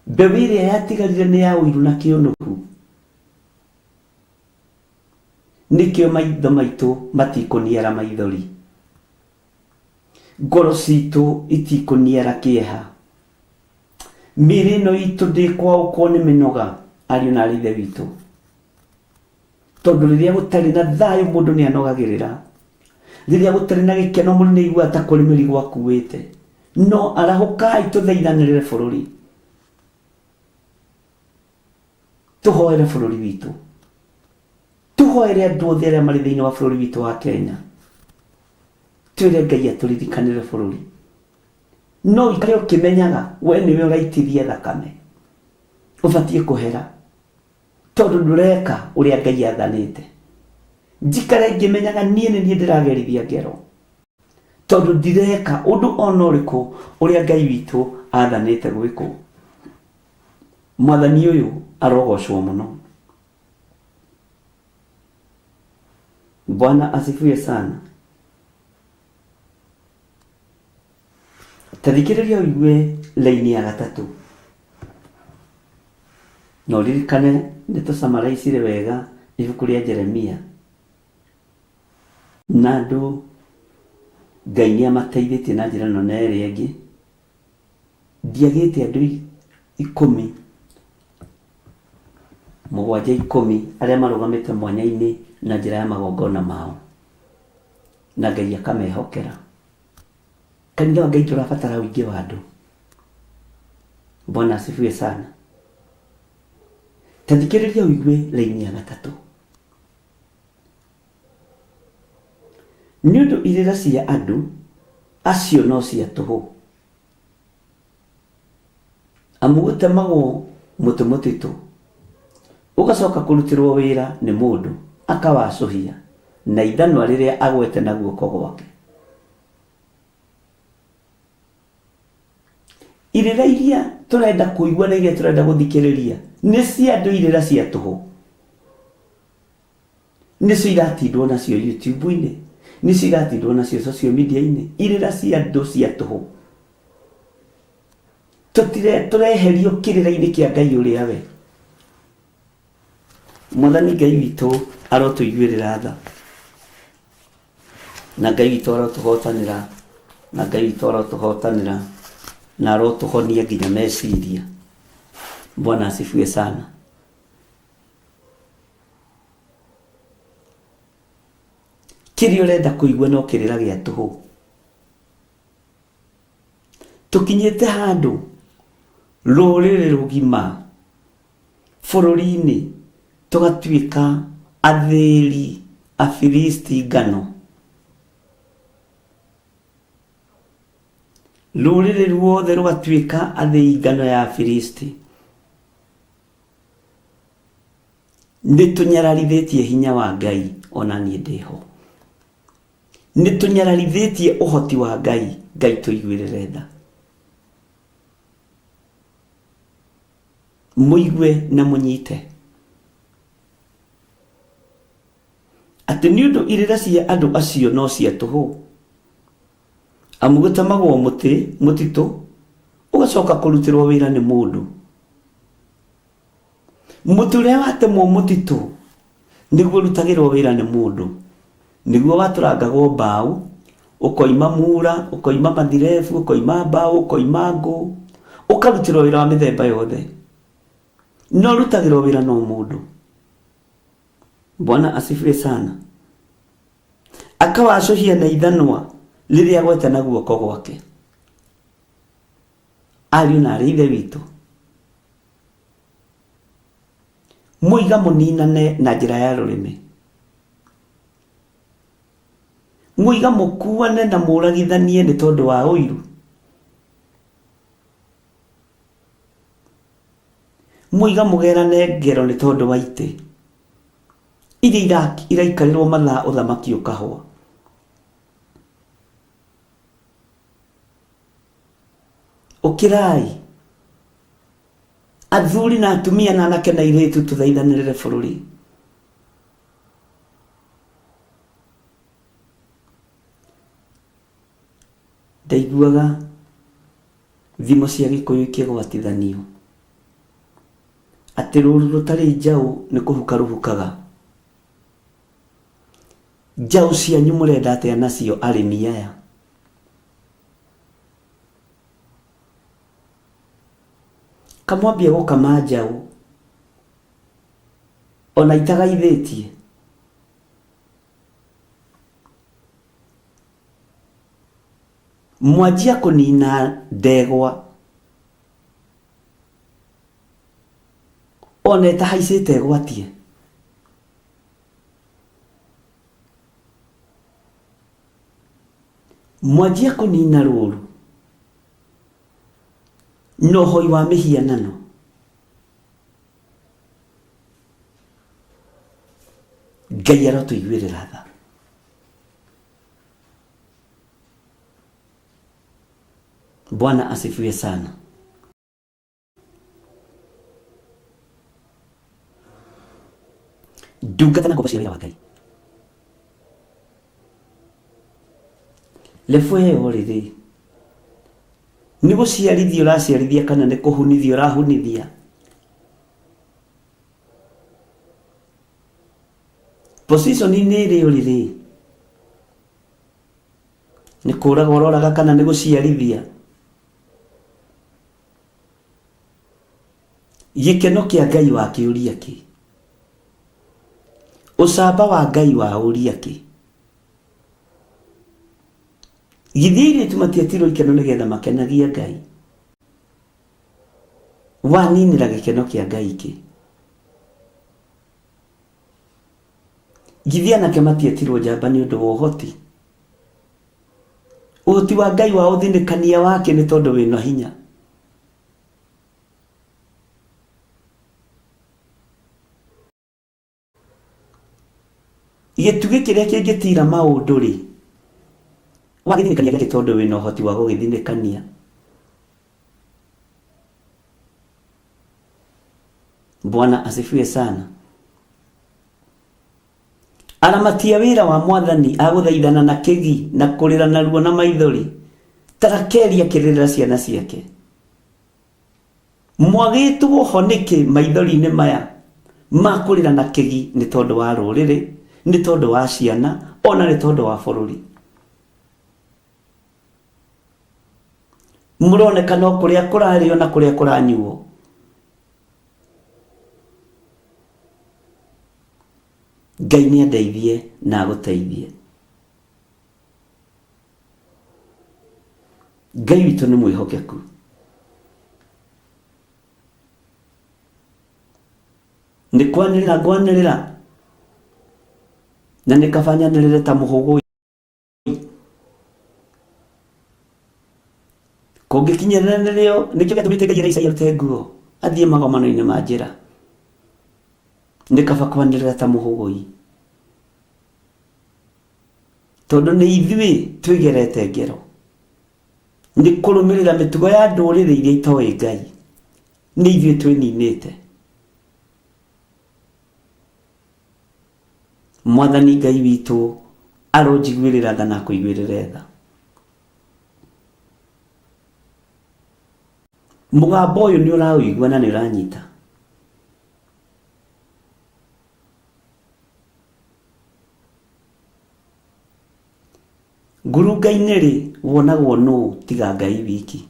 mbeũ ĩrĩa yatigarire nĩ ya ũiru na kĩũnũhu. Nĩkĩo maitho maitũ matikũniara maithori. Ngoro citũ itikũniara kĩeha. Mĩĩrĩ ĩno itũ ndĩkwaũkwo nĩ mĩnoga, ariũ na aarĩ a Ithe witũ. Tondũ rĩrĩa gũtarĩ na thayũ mũndũ nĩ anogagĩrĩra. Rĩrĩa gũtarĩ na gĩkeno mũndũ nĩ aiguaga ta kũrĩ mĩrigo akuĩte. No arahũkai tũthaithanĩrĩre bũrũri. Tũhoere bũrũri witũ. Tũhoere andũ othe arĩa marĩ thĩinĩ wa bũrũri witũ wa Kenya. Twĩre Ngai atũririkanĩre bũrũri. No ũikare ũkĩmenyaga we nĩwe ũraitithia thakame. Ũbatiĩ kũhera tondũ ndũreka ũrĩa Ngai athanĩte. Njikare ngĩmenyaga niĩ nĩ niĩ ndĩragerithia ngero tondũ ndireka ũndũ ona ũrĩkũ ũrĩa Ngai witũ athanĩte gwĩkwo. Mwathani ũyũ arogocwo mũno. Bwana asifiwe sana. Ta thikĩrĩria ũigue laini ya gatatũ. Na ũririkane nĩ tũcamaraicire wega ibuku rĩa Jeremia. Na andũ Ngai nĩ amateithĩtie na njĩra ĩno na ĩrĩa ĩngĩ. Ndiagĩte andũ ikũmi, mũgwanja ikũmi arĩa marũgamĩte mwanya-inĩ na njĩra ya magongona mao. Na Ngai akamehokera. Kanitha wa Ngai ndũrabatara ũingĩ wa andũ. Bwana asifiwe sana. Ta thikĩrĩria ũigue raini ya gatatũ. Nĩ ũndũ irĩra cia andũ acio no cia tũhũ. Amu gũtemagwo mũtĩ mũtitũ, ũgacoka kũrutĩrwo wĩra nĩ mũndũ akawacũhia na ithanwa rĩrĩa agwete na guoko gwake. Irĩra iria tũrenda kũigua na iria tũrenda gũthikĩrĩria nĩ cia andũ irĩra cia tũhũ. Nĩcio iratindwo nacio YouTube-inĩ, nĩcio iratindwo nacio social media-inĩ, irĩra cia andũ cia tũhũ. Tũtire tũreherio kĩrĩra-inĩ kĩa Ngai ũrĩa we. Mwathani Ngai witũ arotũiguĩrĩra tha. Na Ngai witũ arotũhotanĩra, na Ngai witũ arotũhotanĩra, na arotũhonia nginya meciria. Bwana asifiwe sana. Kĩrĩa ũrenda kũigua no kĩrĩra gĩa tũhũ. Tũkinyĩte handũ rũrĩrĩ rũgima bũrũri-inĩ tũgatuĩka athĩri Afilisti ngano. Rũrĩrĩ ruothe rũgatuĩka athĩi ngano ya Afilisti. Nĩ tũnyararithĩtie hinya wa Ngai ona niĩ ndĩho. Nĩ tũnyararithĩtie ũhoti wa Ngai, Ngai tũiguĩrĩre tha. Mũigue na mũnyite atĩ nĩ ũndũ irĩra cia andũ acio no cia tũhũ, amu gũtemagwo mũtĩ mũtitũ ũgacoka kũrutĩrwo wĩra nĩ mũndũ. Mũtĩ ũrĩa watemwo mũtitũ nĩguo ũrutagĩrwo wĩra nĩ mũndũ, nĩguo watũrangagwo mbaũ, ũkoima mura, ũkoima mathirebu, ũkoima mbaũ, ũkoima ngũ, ũkarutĩrwo wĩra wa mĩthemba yothe. No ũrutagĩrwo wĩra no mũndũ. Bwana asifiwe sana. Akawacũhia na ithanwa rĩrĩa agwete na guoko gwake. Ariũ na aarĩ a Ithe witũ, mũiga mũninane na njĩra ya rũrĩmĩ, mũiga mũkuane na mũragithanie nĩ tondũ wa ũiru, mũiga mũgerane ngero nĩ tondũ wa itĩ iria iraikarĩrwo mathaa ũthamaki ũkahũa. Ũkĩrai, athuri na atumia na anake na airĩtu tũthaithanĩrĩre bũrũri. Ndaiguaga thimo cia Gĩkũyũ ikĩgwatithanio atĩ rũru rũtarĩ njaũ nĩ kũhuka rũhukaga. Njaũ cianyu mũrenda atĩa nacio arĩmi aya? Kamwambia gũkama njaũ ona itagaithĩtie. Mwanjia kũnina ndegwa ona ĩtahaicĩte ĩgwatie. Mwanjia kũnina rũru na ũhoi wa mĩhianano. Ngai arotũiguĩrĩra tha. Bwana asifiwe sana. Ndungata na ngombo cia wĩra wa Ngai. Lebo ĩyo rĩ, nĩ gũciarithia ũraciarithia kana nĩ kũhunithia ũrahunithia? Position-inĩ ĩrĩa ũrĩ rĩ, nĩ kũraga ũroraga kana nĩ gũciarithia? Gĩkeno kĩa Ngai wakĩũria kĩ? Ũcamba wa Ngai waũria kĩ? Githĩ airĩtu matietirwo ikeno nĩgetha makenagie Ngai? Waninĩra gĩkeno kĩa Ngai kĩ? Githĩ anake matietirwo njamba nĩ ũndũ wa ũhoti? Ũhoti wa Ngai wa ũthinĩkania wake nĩ tondũ wĩna hinya. Gĩtugĩ kĩrĩa kĩngĩtira maũndũ rĩ, wagĩthinĩkania gĩakĩ tondũ wĩna ũhoti wa gũgĩthinĩkania. Bwana asifiwe sana. Aramati a wĩra wa Mwathani a gũthaithana na kĩgi na kũrĩra na ruo na maithori, ta Rakeli akĩrĩrĩra ciana ciake. Mwagĩtwo ho nĩkĩ maithori-inĩ maya ma kũrĩra na kĩgi nĩ tondũ wa rũrĩrĩ, nĩ tondũ wa ciana, ona nĩ tondũ wa bũrũri? Mũroneka no kũrĩa kũrarĩo na kũrĩa kũranyuo. Ngai nĩ andeithie na agũteithie. Ngai witũ nĩ mwĩhokeku. Nĩ kwanĩrĩra ngwanĩrĩra na nĩ kaba nyanĩrĩre ta mũhũgũi. Kũngĩkinyĩrĩra nĩrĩo nĩkĩo gĩatũmĩte Ngai ere Isaia arute nguo athiĩ magomano-inĩ ma njĩra. Nĩ kaba kwanĩrĩra ta mũhũgũi. Tondũ nĩ ithuĩ twĩgerete ngero. Nĩ kũrũmĩrĩra mĩtugo ya ndũrĩrĩ iria itoĩ Ngai. Nĩ ithuĩ twĩninĩte. Mwathani Ngai witũ aronjiguĩrĩra tha na akũiguĩrĩre tha. Mũgambo ũyũ nĩ ũraũigua na nĩ ũranyita. Ngurunga-inĩ rĩ, wonagwo nũ tiga Ngai wiki?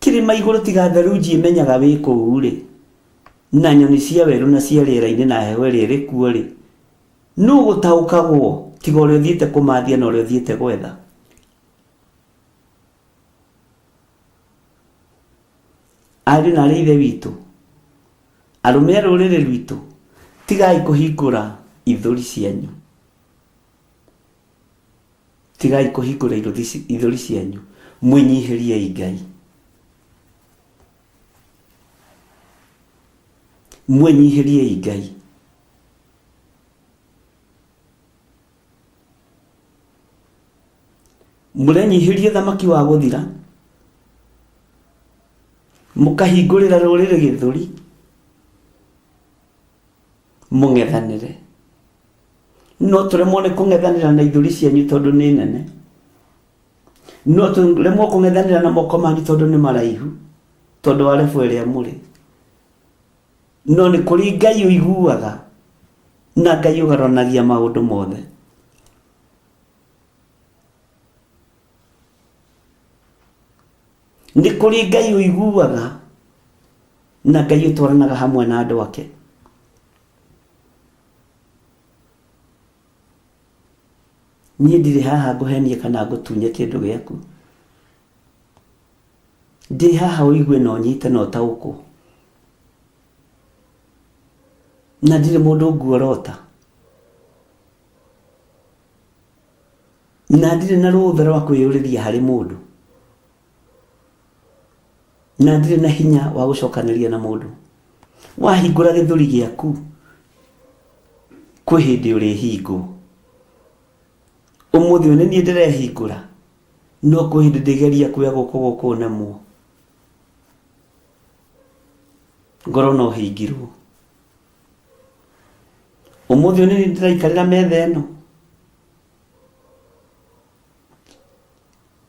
Kĩrĩma igũrũ tiga therunji ĩmenyaga wĩ kũu-rĩ, na nyoni cia werũ na cia rĩera-inĩ na heho ĩrĩa ĩrĩ kuo-rĩ, nũ ũgũtaũkagwo tiga ũrĩa ũthiĩte kũmathia na ũrĩa ũthiĩte gwetha? Ariũ na aarĩ a Ithe witũ, arũme a rũrĩrĩ rwitũ, tigai kũhingũra ithũri cianyu. Tigai kũhingũra ithũri cianyu, mwĩnyihĩriei Ngai. Mwĩnyihĩriei Ngai. Mũrenyihĩria thamaki wa gũthira, mũkahingũrĩra rũrĩrĩ gĩthũri, mũng'ethanĩre. No tũremwo nĩ kũng'ethanĩra na ithũri cianyu tondũ nĩ nene. No tũremwo kũng'ethanĩra na moko manyu tondũ nĩ maraihu, tondũ wa level ĩrĩa mũrĩ. No nĩ kũrĩ Ngai ũiguaga na Ngai ũgarũranagia maũndũ mothe. Nĩ kũrĩ Ngai ũiguaga na Ngai ũtwaranaga hamwe na andũ ake. Niĩ ndirĩ haha ngũhenie kana ngũtunye kĩndũ gĩaku. Ndĩ haha ũigue na ũnyite na ũtaũkwo. Na ndirĩ mũndũ nguorota. Na ndirĩ na rũtha rwa kwĩyũrĩria harĩ mũndũ. Na ndirĩ na hinya wa gũcokanĩria na mũndũ. Wahingũra gĩthũri gĩaku, kwĩ hĩndĩ ũrĩhingwo. Ũmũthĩ ũyũ nĩ niĩ ndĩrehingũra, no kwĩ hĩndĩ ndĩgeria kuoya guoko gũkũ nemwo. Ngorwo no hingirwo. Ũmũthĩ ũyũ nĩ niĩ ndĩraikarĩra metha ĩno.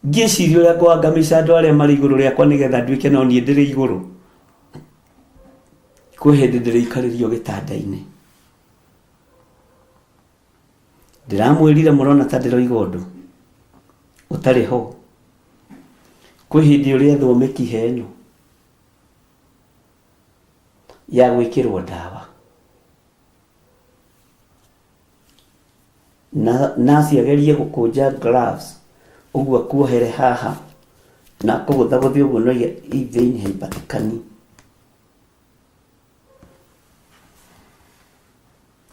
Ngĩciria ũrĩa ngũangamica andũ arĩa marĩ igũrũ rĩakwa nĩgetha nduĩke no niĩ ndĩrĩ igũrũ. Kwĩ hĩndĩ ndĩrĩikarĩrio gĩtanda-inĩ. Ndĩramwĩrire mũrona ta ndĩroiga ũndũ ũtarĩ ho. Kwĩ hĩndĩ ũrĩethwo mĩkiha ĩno ya gwĩkĩrwo ndawa. Na nurse agerie gũkũnja gloves ũguo akuohere haha na akũgũthagũthe ũguo no hii vein haipatikani.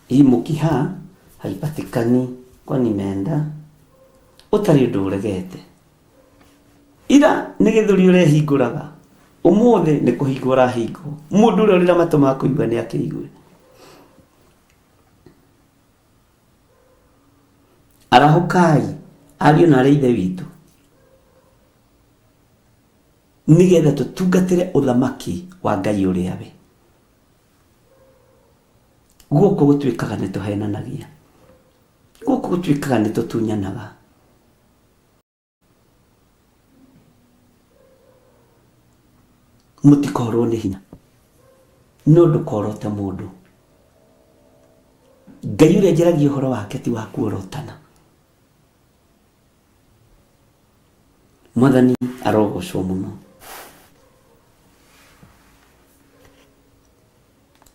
Hii mkiha haipatikani kwani imeenda ũtarĩ ũndũ ũregete. Ira nĩ gĩthũri ũrehingũraga ũmũthĩ nĩ kũhingwo ũrahingwo. Mũndũ ũrĩa ũrĩ na matũ ma kũigua nĩ akĩigue. Arahũkai, ariũ na aarĩ a Ithe witũ, nĩgetha tũtungatĩre ũthamaki wa Ngai ũrĩa we. Gũkũ gũtuĩkaga nĩ tũhenanagia, gũkũ gũtuĩkaga nĩ tũtunyanaga. Mũtikorwo nĩ hinya, no ndũkorote mũndũ. Ngai ũrĩa njaragia ũhoro wake ti wa kuorotana. Mwathani arogocwo mũno.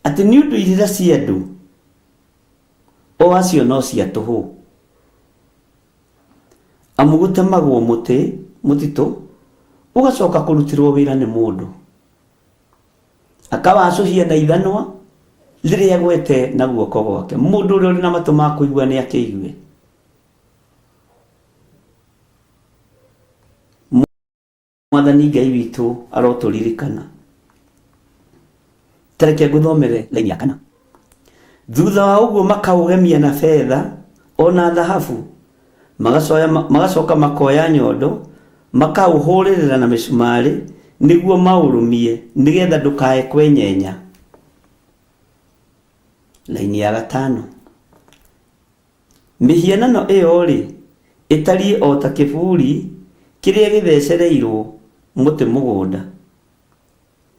Atĩ nĩ ũndũ irĩra cia andũ o acio no cia tũhũ. Amu gũtemagwo mũtĩ mũtitũ ũgacoka kũrutĩrwo wĩra nĩ mũndũ. Akawacũhia na ithanwa rĩrĩa agwete na guoko gwake. Mũndũ ũrĩa ũrĩ na matũ ma kũigua nĩ akĩigue. Mwathani Ngai witũ arotũririkana. Ta reke ngũthomere laini ya kana. Thutha wa ũguo makaũgemia na betha o na thahabu, magacoya magacoka makoya nyondo makaũhũrĩrĩra na mĩcumarĩ nĩguo maũrũmie nĩgetha ndũkae kwenyenya. Laini ya gatano. Mĩhianano ĩyo-rĩ, ĩtariĩ o ta kĩbuuri kĩrĩa gĩthecereirwo mũtĩ mũgũnda,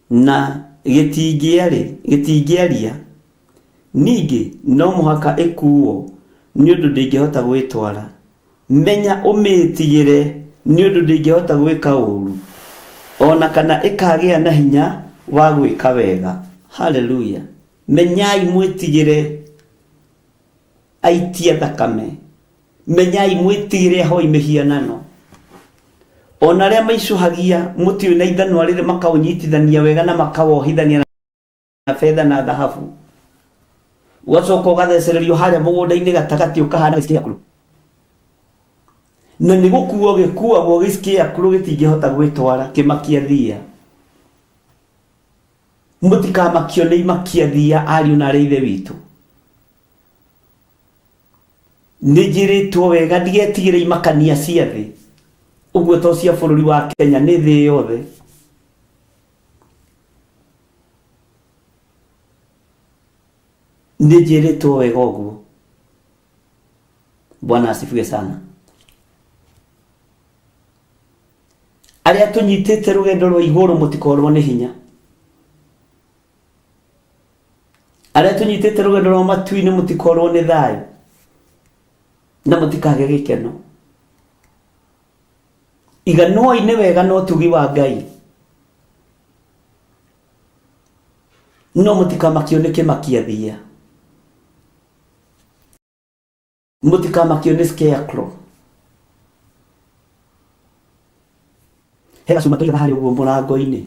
na gĩtingĩaria. Ningĩ no mũhaka ĩkuuo nĩ ũndũ ndĩngĩhota gwĩtwara. Menya ũmĩĩtigĩre nĩ ũndũ ndĩngĩhota gwĩka ũũru, o na kana ĩkagĩa na hinya wa gwĩka wega. Haleluya! Menyai mwĩtigĩre. Aitia thakame, menyai mwĩtigĩre ahoi mĩhianano. O na arĩa maicũhagia mũtĩ ũyũ na ithanwa rĩrĩ makaũnyitithania wega na makawohithania na betha na thahabu, ũgacoka ũgathecererio harĩa mũgũnda-inĩ gatagatĩ ũkahana gĩciakũrũ. Na nĩ gũkuo gĩkuagwo gĩciakũrũ gĩtingĩhota gwĩtwara kĩmakia thiia. Mũtikamakio nĩ imakia thiia ariũ na arĩ ithe witũ. Nĩ njĩrĩtwo wega ndigetigĩre imakania cia thĩ ũguo to cia bũrũri wa Kenya nĩ thĩ yothe. Nĩ njĩrĩtwo wega ũguo. Bwana asifiwe sana. Arĩa tũnyitĩte rũgendo rwa igũrũ mũtikorwo nĩ hinya. Arĩa tũnyitĩte rũgendo rwa matu-inĩ mũtikorwo nĩ thayũ na mũtikage gĩkeno. Iganwoi nĩ wega na ũtugi wa Ngai, no mũtikamakio nĩ kĩmakia thiia. Mũtikamakio nĩ scarecrow. He gacuma tũigaga harĩa ũguo mũrango-inĩ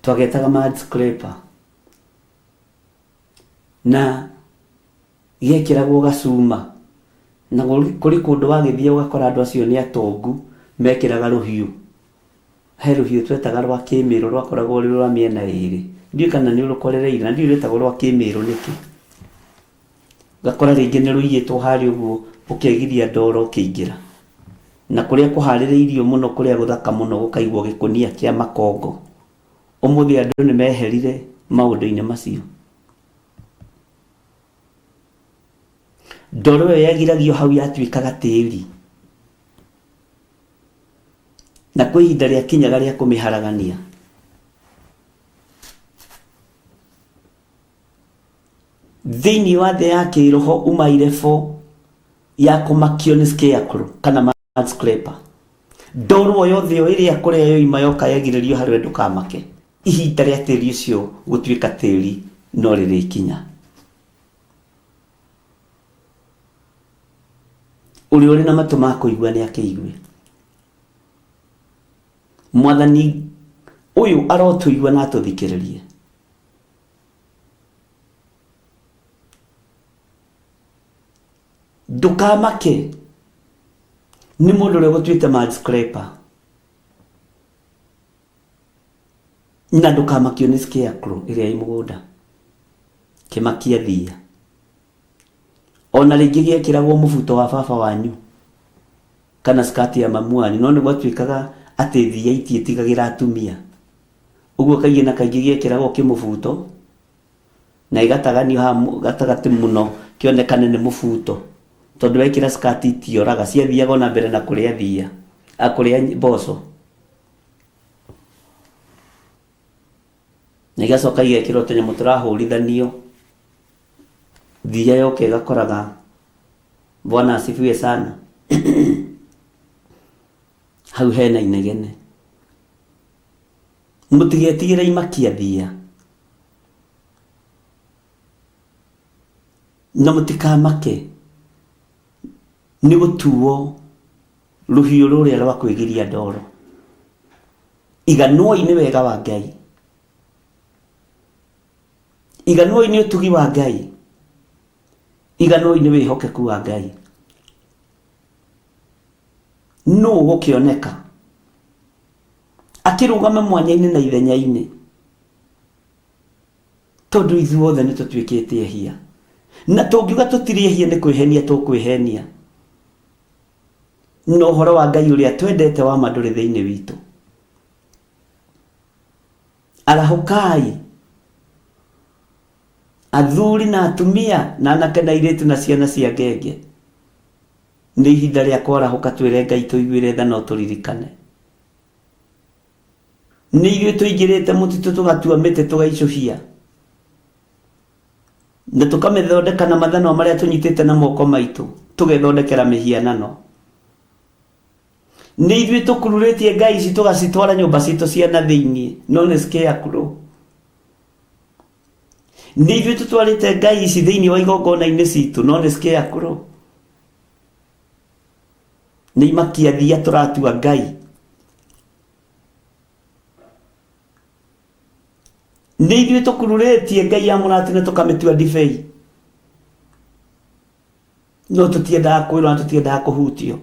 twagetaga mud scraper na gekĩragwo gacuma Na kũrĩ kũndũ wagĩthiĩ ũgakora andũ acio nĩ atongu mekĩraga rũhiũ. He rũhiũ twetaga rwa kĩmĩrũ rwakoragwo rwĩ rwa mĩena ĩrĩ. Ndiũĩ kana nĩ ũrũkorereire na ndiũĩ rwĩtagwo rwa kĩmĩrũ nĩkĩ. Ũgakora rĩngĩ nĩ rũigĩtwo harĩa ũguo ũkegiria ndoro ũkĩingĩra. Na kũrĩa kũharĩrĩirio mũno kũrĩa gũthaka mũno gũkaigwo gĩkũnia kĩa makongo. Ũmũthĩ andũ nĩ meherire maũndũ-inĩ macio. Ndoro ĩyo yagiragio hau yatuĩkaga tĩri. Na kwĩ ihinda rĩakinyaga rĩa kũmĩharagania. Thĩinĩ wa thĩ ya kĩroho uma irebo ya kũmakio nĩ scarecrow kana scraper. Ndoro o yothe o ĩrĩa kũrĩa yoima yoka yagirĩrio harĩwe ndũkamake. Ihinda rĩa tĩri ũcio gũtuĩka tĩri no rĩrĩkinya. Ũrĩa ũrĩ na matũ ma kũigua nĩ akĩigue. Mwathani ũyũ arotũigua na atũthikĩrĩrie. Ndũkamake nĩ mũndũ ũrĩa ũgũtuĩte manscraper na ndũkamakio nĩ scarecrow ĩrĩa ĩ mũgũnda kĩmakia thiia ona rĩngĩ gĩekĩragwo mũbuto wa baba wanyu kana skati ya mamu wanyu no nĩ gwatuĩkaga atĩ thiia itiĩtigagĩra atumia ũguo kaingĩ na kaingĩ gĩekĩragwo kĩmũbuto na ĩgataganio haha gatagatĩ mũno kĩonekane nĩ mũbuto tondũ wekĩra skati itioraga ciathiaga ona mbere na kũrĩa thiia a kũrĩa mboco na igacoka igekĩrwo tũnyamũ tũrahũrithanio thiia yoka ĩgakoraga bwana asifiwe sana hau hena inegene mũtigetigĩre imakia thiia na mũtikamake nĩ gũtuo rũhiũ rũrĩa rwa kwĩgiria ndoro. Iganwoi nĩ wega wa Ngai. Iganwoi nĩ ũtugi wa Ngai. Iganwoi nĩ wĩhokeku wa Ngai. Nũ ũgũkĩoneka akĩrũgama mwanya-inĩ na ithenya-inĩ tondũ ithuothe nĩ tũtuĩkĩte ehia na tũngiuga tũtirĩ ehia nĩ kwĩhenia tũkwĩhenia na ũhoro wa Ngai ũrĩa twendete wa ma ndũrĩ thĩinĩ witũ. Arahũkai athuri na atumia na anake na airĩtu na ciana cia ngenge. Nĩ ihinda rĩa kwarahũka twĩre Ngai tũiguĩre tha no tũririkane. Nĩ ithuĩ tũingĩrĩte mũtitũ tũgatua mĩtĩ tũgaicũhia na tũkamĩthondeka na mathanwa marĩa tũnyitĩte na moko maitũ tũgethondekera mĩhianano. Nĩ ithuĩ tũkururĩtie ngai ici tũgacitwara nyũmba citũ cia na thĩinĩ no nĩ scarecrow. Nĩ ithuĩ tũtwarĩte ngai ici thĩinĩ wa igongona-inĩ citũ no nĩ scarecrow. Nĩ imakia thia tũratua ngai. Nĩ ithuĩ tũkururĩtie ngai ya mũratina tũkamĩtua ndibei. No tũtiendaga kwĩrwo na tũtiendaga kũhutio.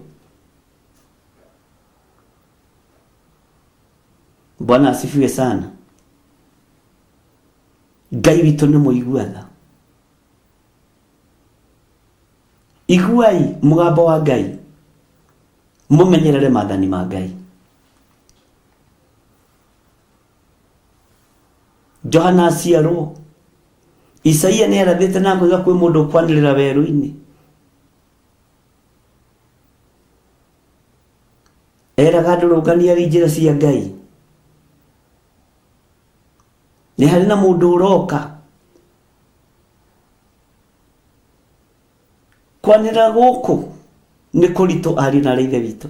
Bwana asifiwe sana. Ngai witũ nĩ mũigua tha. Iguai mũgambo wa Ngai, mũmenyerere maathani ma Ngai. Johana aciarwo, Isaia nĩ arathĩte na akoiga kwĩ mũndũ ũkwanĩrĩra werũ-inĩ. Eraga andũ rũnganiai njĩra cia Ngai. Nĩ harĩ na mũndũ ũroka Kwanĩrĩra gũkũ nĩ kũritũ ariũ na aarĩ a Ithe witũ.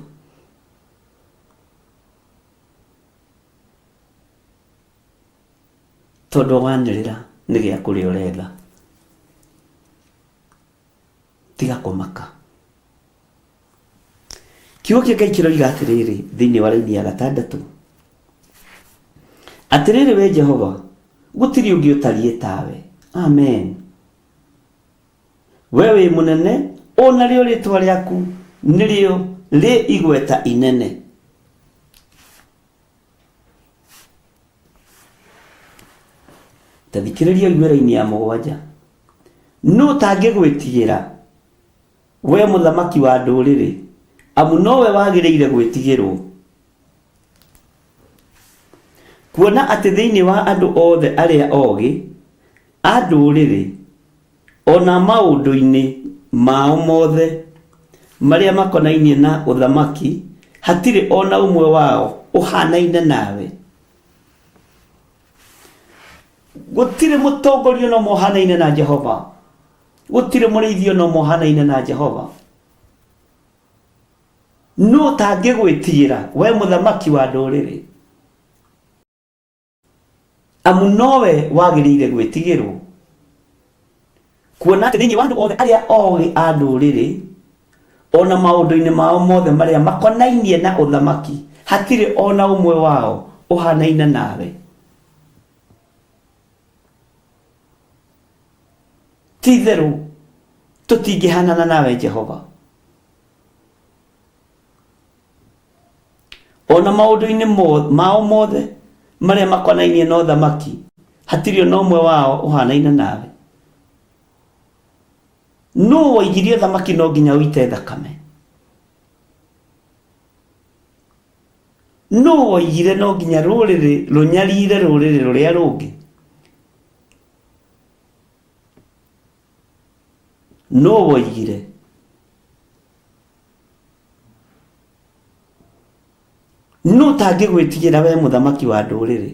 Tondũ wanĩrĩra nĩ gĩa kũrĩa ũretha. Tiga kũmaka. Kiugo kĩa Ngai kĩroiga atĩrĩrĩ thĩinĩ wa raini ya gatandatũ. Atĩrĩrĩ we Jehova, gũtirĩ ũngĩ ũtariĩ tawe. Amen. We wĩ mũnene O narĩo rĩĩtwa rĩaku nĩrĩo rĩ igweta inene. Ta thikĩrĩria ũigue raini ya mũgwanja. Nũ ũtangĩgwĩtigĩra, wee mũthamaki wa ndũrĩrĩ? Amu nowe wagĩrĩire gwĩtigĩrwo. Kuona atĩ thĩinĩ wa andũ othe arĩa ogĩ a ndũrĩrĩ, o na maũndũ-inĩ mao mothe marĩa makonainie na ũthamaki, hatirĩ o na ũmwe wao ũhaanaine nawe. Gũtirĩ mũtongoria o na ũmwe ũhaanaine na Jehova. Gũtirĩ mũrĩithi o na ũmwe ũhaanaine na Jehova. Nũ ũtangĩgwĩtigĩra, wee mũthamaki wa ndũrĩrĩ? Amu nowe wagĩrĩire gwĩtigĩrwo. Kuona atĩ thĩinĩ wa andũ othe arĩa ogĩ a ndũrĩrĩ, o na maũndũ-inĩ mao mothe marĩa makonainie na ũthamaki, hatirĩ o na ũmwe wao ũhaanaine nawe. Ti-itherũ tũtingĩhaanana nawe, Jehova. O na maũndũ-inĩ mao mothe marĩa makonainie na ũthamaki, hatirĩ o na ũmwe wao ũhaanaine nawe. Nũũ woigirie ũthamaki no nginya ũite thakame? Nũũ woigire no nginya rũrĩrĩ rũnyarire rũrĩrĩ rũrĩa rũngĩ? Nũũ woigire? Nũ ũtangĩgwĩtigĩra wee mũthamaki wa ndũrĩrĩ?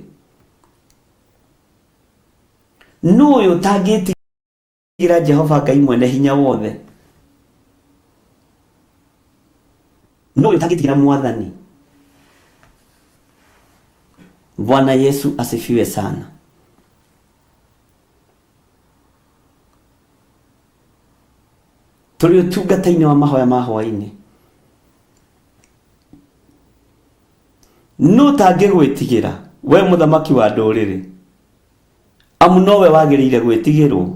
Nũ ũyũ ũtangĩtigĩra Jehova Ngai mwene hinya wothe? Nũ ũyũ ũtangĩtigĩra Mwathani? Bwana Yesu asifiwe sana. Tũrĩ ũtungata-inĩ wa mahoya ma hwaĩ-inĩ. Nũ ũtangĩgwĩtigĩra, wee mũthamaki wa ndũrĩrĩ? Amu nowe wagĩrĩire gwĩtigĩrwo.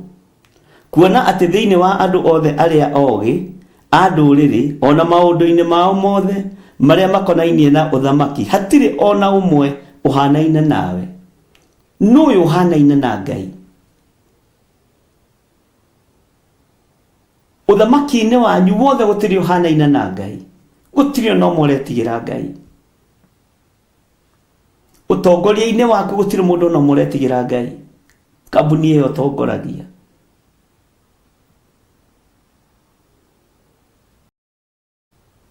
Kuona atĩ thĩinĩ wa andũ othe arĩa ogĩ a ndũrĩrĩ, o na maũndũ-inĩ mao mothe marĩa makonainie na ũthamaki, hatirĩ o na ũmwe ũhaanaine nawe. Nũ ũyũ ũhaanaine na Ngai? Ũthamaki-inĩ wanyu wothe gũtirĩ ũhaanaine na Ngai. Gũtirĩ o na ũmwe ũretigĩra Ngai. Ũtongoria-inĩ waku gũtirĩ mũndũ o na ũmwe ũretigĩra Ngai. Kambuni ĩyo ũtongoragia.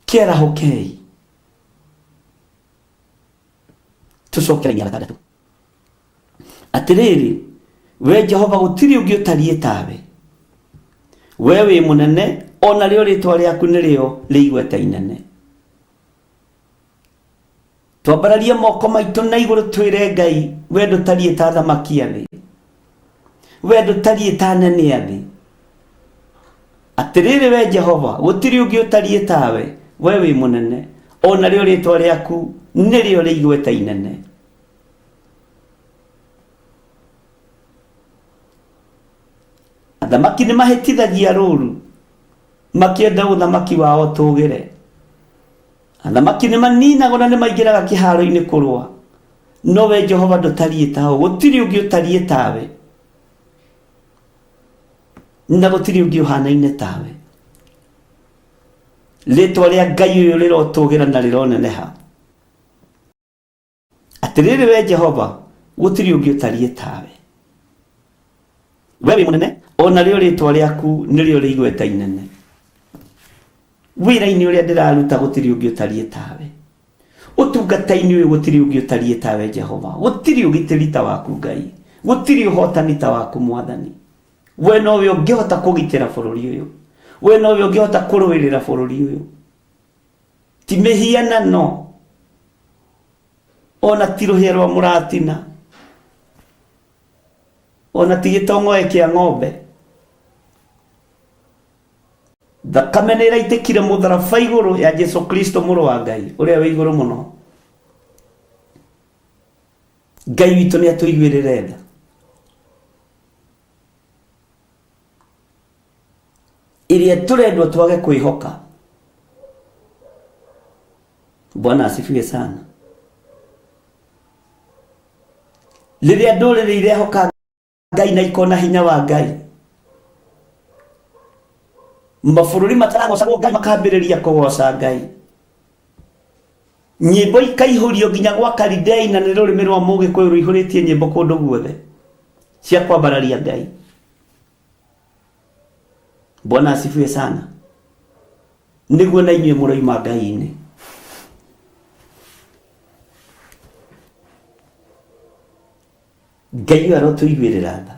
Kĩarahũkei tũcoke raini ya gatandatũ. Atĩrĩrĩ, we Jehova gũtirĩ ũngĩ ũtariĩ tawe. We wĩ mũnene, o narĩo rĩĩtwa rĩaku nĩrĩo rĩ igweta inene. Twambararie moko maitũ na igũrũ twĩre Ngai, we ndũtariĩ ta athamaki a thĩ. We ndũtariĩ ta anene a thĩ. Atĩrĩrĩ we Jehova, gũtirĩ ũngĩ ũtariĩ tawe, we wĩ mũnene, o narĩo rĩĩtwa rĩaku nĩrĩo rĩ igweta inene. Athamaki nĩ mahĩtithagia rũũru, makĩenda ũthamaki wao ũtũũgĩre. Athamaki nĩ maninagwo na nĩ maingĩraga kĩhaaro-inĩ kũrũa. No we Jehova ndũtariĩ tao, gũtirĩ ũngĩ ũtariĩ tawe, na gũtirĩ ũngĩ ũhanaine tawe. Rĩĩtwa rĩa Ngai ũyũ rĩrotũgĩra na rĩroneneha. Atĩrĩrĩ we Jehova, gũtirĩ ũngĩ ũtariĩ tawe. We wĩ mũnene, o narĩo rĩĩtwa rĩaku nĩrĩo rĩ igweta inene. Wĩra-inĩ ũrĩa ndĩraruta gũtirĩ ũngĩ ũtariĩ tawe. Ũtungata-inĩ ũyũ gũtirĩ ũngĩ ũtariĩ tawe Jehova. Gũtirĩ ũgitĩri ta waku Ngai. Gũtirĩ ũhotani ta waku Mwathani. We nowe ũngĩhota kũgitĩra bũrũri ũyũ. We nowe ũngĩhota kũrũĩrĩra bũrũri ũyũ. Ti mĩhianano ona ti rũhĩa rwa mũratina ona ti gĩtong'oe kĩa ng'ombe. Thakame nĩ ĩraitĩkire mũtharaba igũrũ ya Jesu Kristo mũrũ wa Ngai ũrĩa wĩ igũrũ mũno. Ngai witũ nĩ atũiguĩrĩre tha. Ĩrĩa tũrendwo twage kwĩhoka. Bwana asifiwe sana. Rĩrĩa ndũrĩrĩ irehoka Ngai na ikona hinya wa Ngai, mabũrũri mataragocagwo Ngai makambĩrĩria kũgoca Ngai, nyĩmbo ikaihũrio nginya gwa Kalidei, na nĩ rũrĩmĩ rwa Mũgĩkũyũ rũihũrĩtie nyĩmbo kũndũ guothe cia kwambararia Ngai. Bwana asifiwe sana. Nĩguo na inyuĩ mũroima Ngai-inĩ. Ngai ũyũ arotũiguĩrĩra tha.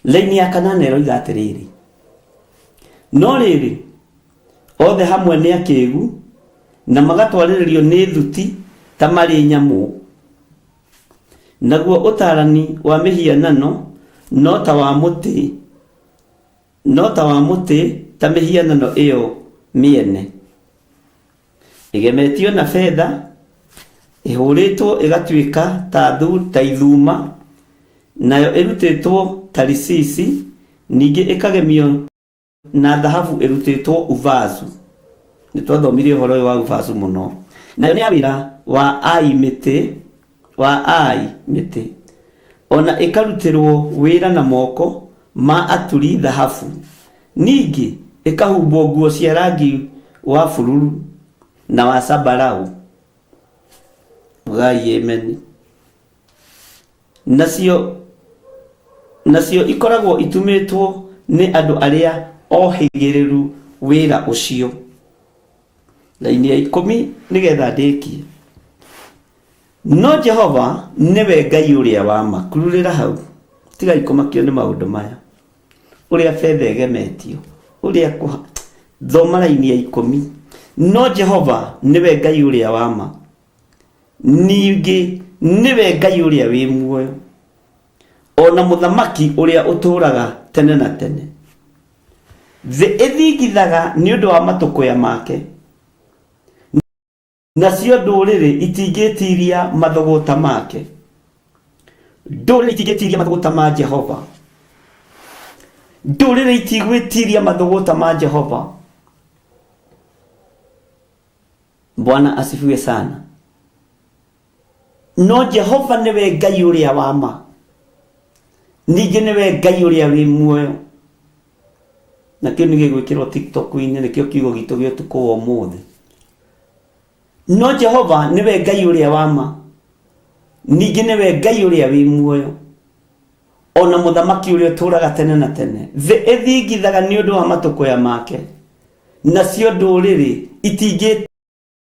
Raini ya kanana ĩroiga atĩrĩrĩ, no rĩrĩ, othe hamwe nĩ akĩgu na magatwarĩrĩrio nĩ thuti ta marĩ nyamũ, naguo ũtaarani wa mĩhianano no ta wa mũtĩ, no ta wa mũtĩ ta mĩhianano ĩyo mĩene. Ĩgemetio na betha, ĩhũrĩtwo ĩgatuĩka ta, thu, ta ithuma, nayo ĩrutĩtwo Tarisisi, ningĩ ĩkagemio na thahabu ĩrutĩtwo Ufazu. Nĩ twathomire ũhoro ũyũ wa Ufazu mũno. Nayo nĩ ya wĩra wa ai mĩtĩ, wa ai mĩtĩ, o na ĩkarutĩrwo wĩra na moko ma aturi thahabu. Ningĩ ĩkahumbwo nguo cia rangi wa bururu na wa zambarau. Ugai ameni. Nacio nacio ikoragwo itumĩtwo nĩ andũ arĩa ohĩgĩrĩru wĩra ũcio. Raini ya ikũmi nĩgetha ndĩkie. No Jehova nĩwe Ngai ũrĩa wa ma. Kururĩra hau. Tigai kũmakio nĩ maũndũ maya. Ũrĩa betha ĩgemetio, ũrĩa kũha... Thoma raini ya ikũmi. No Jehova nĩwe Ngai ũrĩa wa ma. Ningĩ nĩwe Ngai ũrĩa wĩ muoyo. O na mũthamaki ũrĩa ũtũũraga tene na tene. Thĩ ĩthingithaga nĩ ũndũ wa matũkũya make. Nacio ndũrĩrĩ itingĩĩtiiria mathũgũta make. Ndũrĩrĩ itingĩĩtiiria mathũgũta ma Jehova. Ndũrĩrĩ itigwĩtiiria mathũgũta ma Jehova. Bwana asifiwe sana. No Jehova nĩwe Ngai ũrĩa wa ma. Ningĩ nĩwe Ngai ũrĩa wĩ muoyo. Na kĩu nĩ gĩgwĩkĩrwo TikTok-inĩ, nĩkĩo kiugo gitũ gĩa ũtukũ wa ũmũthĩ. No Jehova nĩwe Ngai ũrĩa wa ma. Ningĩ nĩwe Ngai ũrĩa wĩ muoyo. O na mũthamaki ũrĩa ũtũũraga tene na tene. Thĩ ĩthingithaga nĩ ũndũ wa matũkũya make. Nacio ndũrĩrĩ itingĩ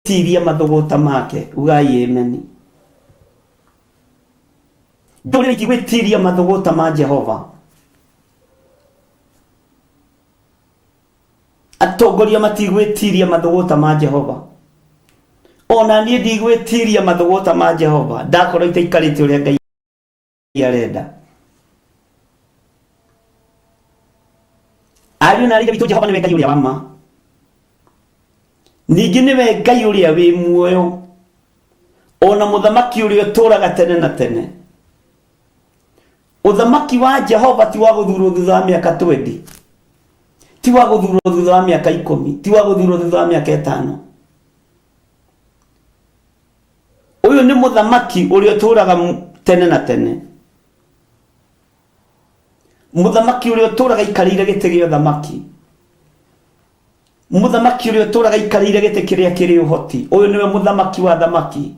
tiria mathũgũta make. Ugai ameni. Ndũrĩrĩ itigwĩtiria mathũgũta ma Jehova. Atongoria matigwĩtiria mathũgũta ma Jehova. Ona niĩ ndigwĩtiria mathũgũta ma Jehova ndakorwo itaikarĩte ũrĩa Ngai arenda. Ariũ na aarĩ a Ithe witũ, Jehova nĩwe Ngai ũrĩa wa ma. Ningĩ nĩwe Ngai ũrĩa wĩ muoyo, o na mũthamaki ũrĩa ũtũũraga tene na tene. Ũthamaki wa Jehova ti wa gũthurwo thutha wa mĩaka 20, ti wa gũthurwo thutha wa mĩaka 10, ti wa gũthurwo thutha wa mĩaka 5. Ũyũ nĩ mũthamaki ũrĩa ũtũũraga tene na tene. Mũthamaki ũrĩa ũtũũraga aikarĩire gĩtĩ gĩa ũthamaki. Mũthamaki ũrĩa ũtũũraga aikarĩire gĩtĩ kĩrĩa kĩrĩ ũhoti. Ũyũ nĩwe mũthamaki wa athamaki.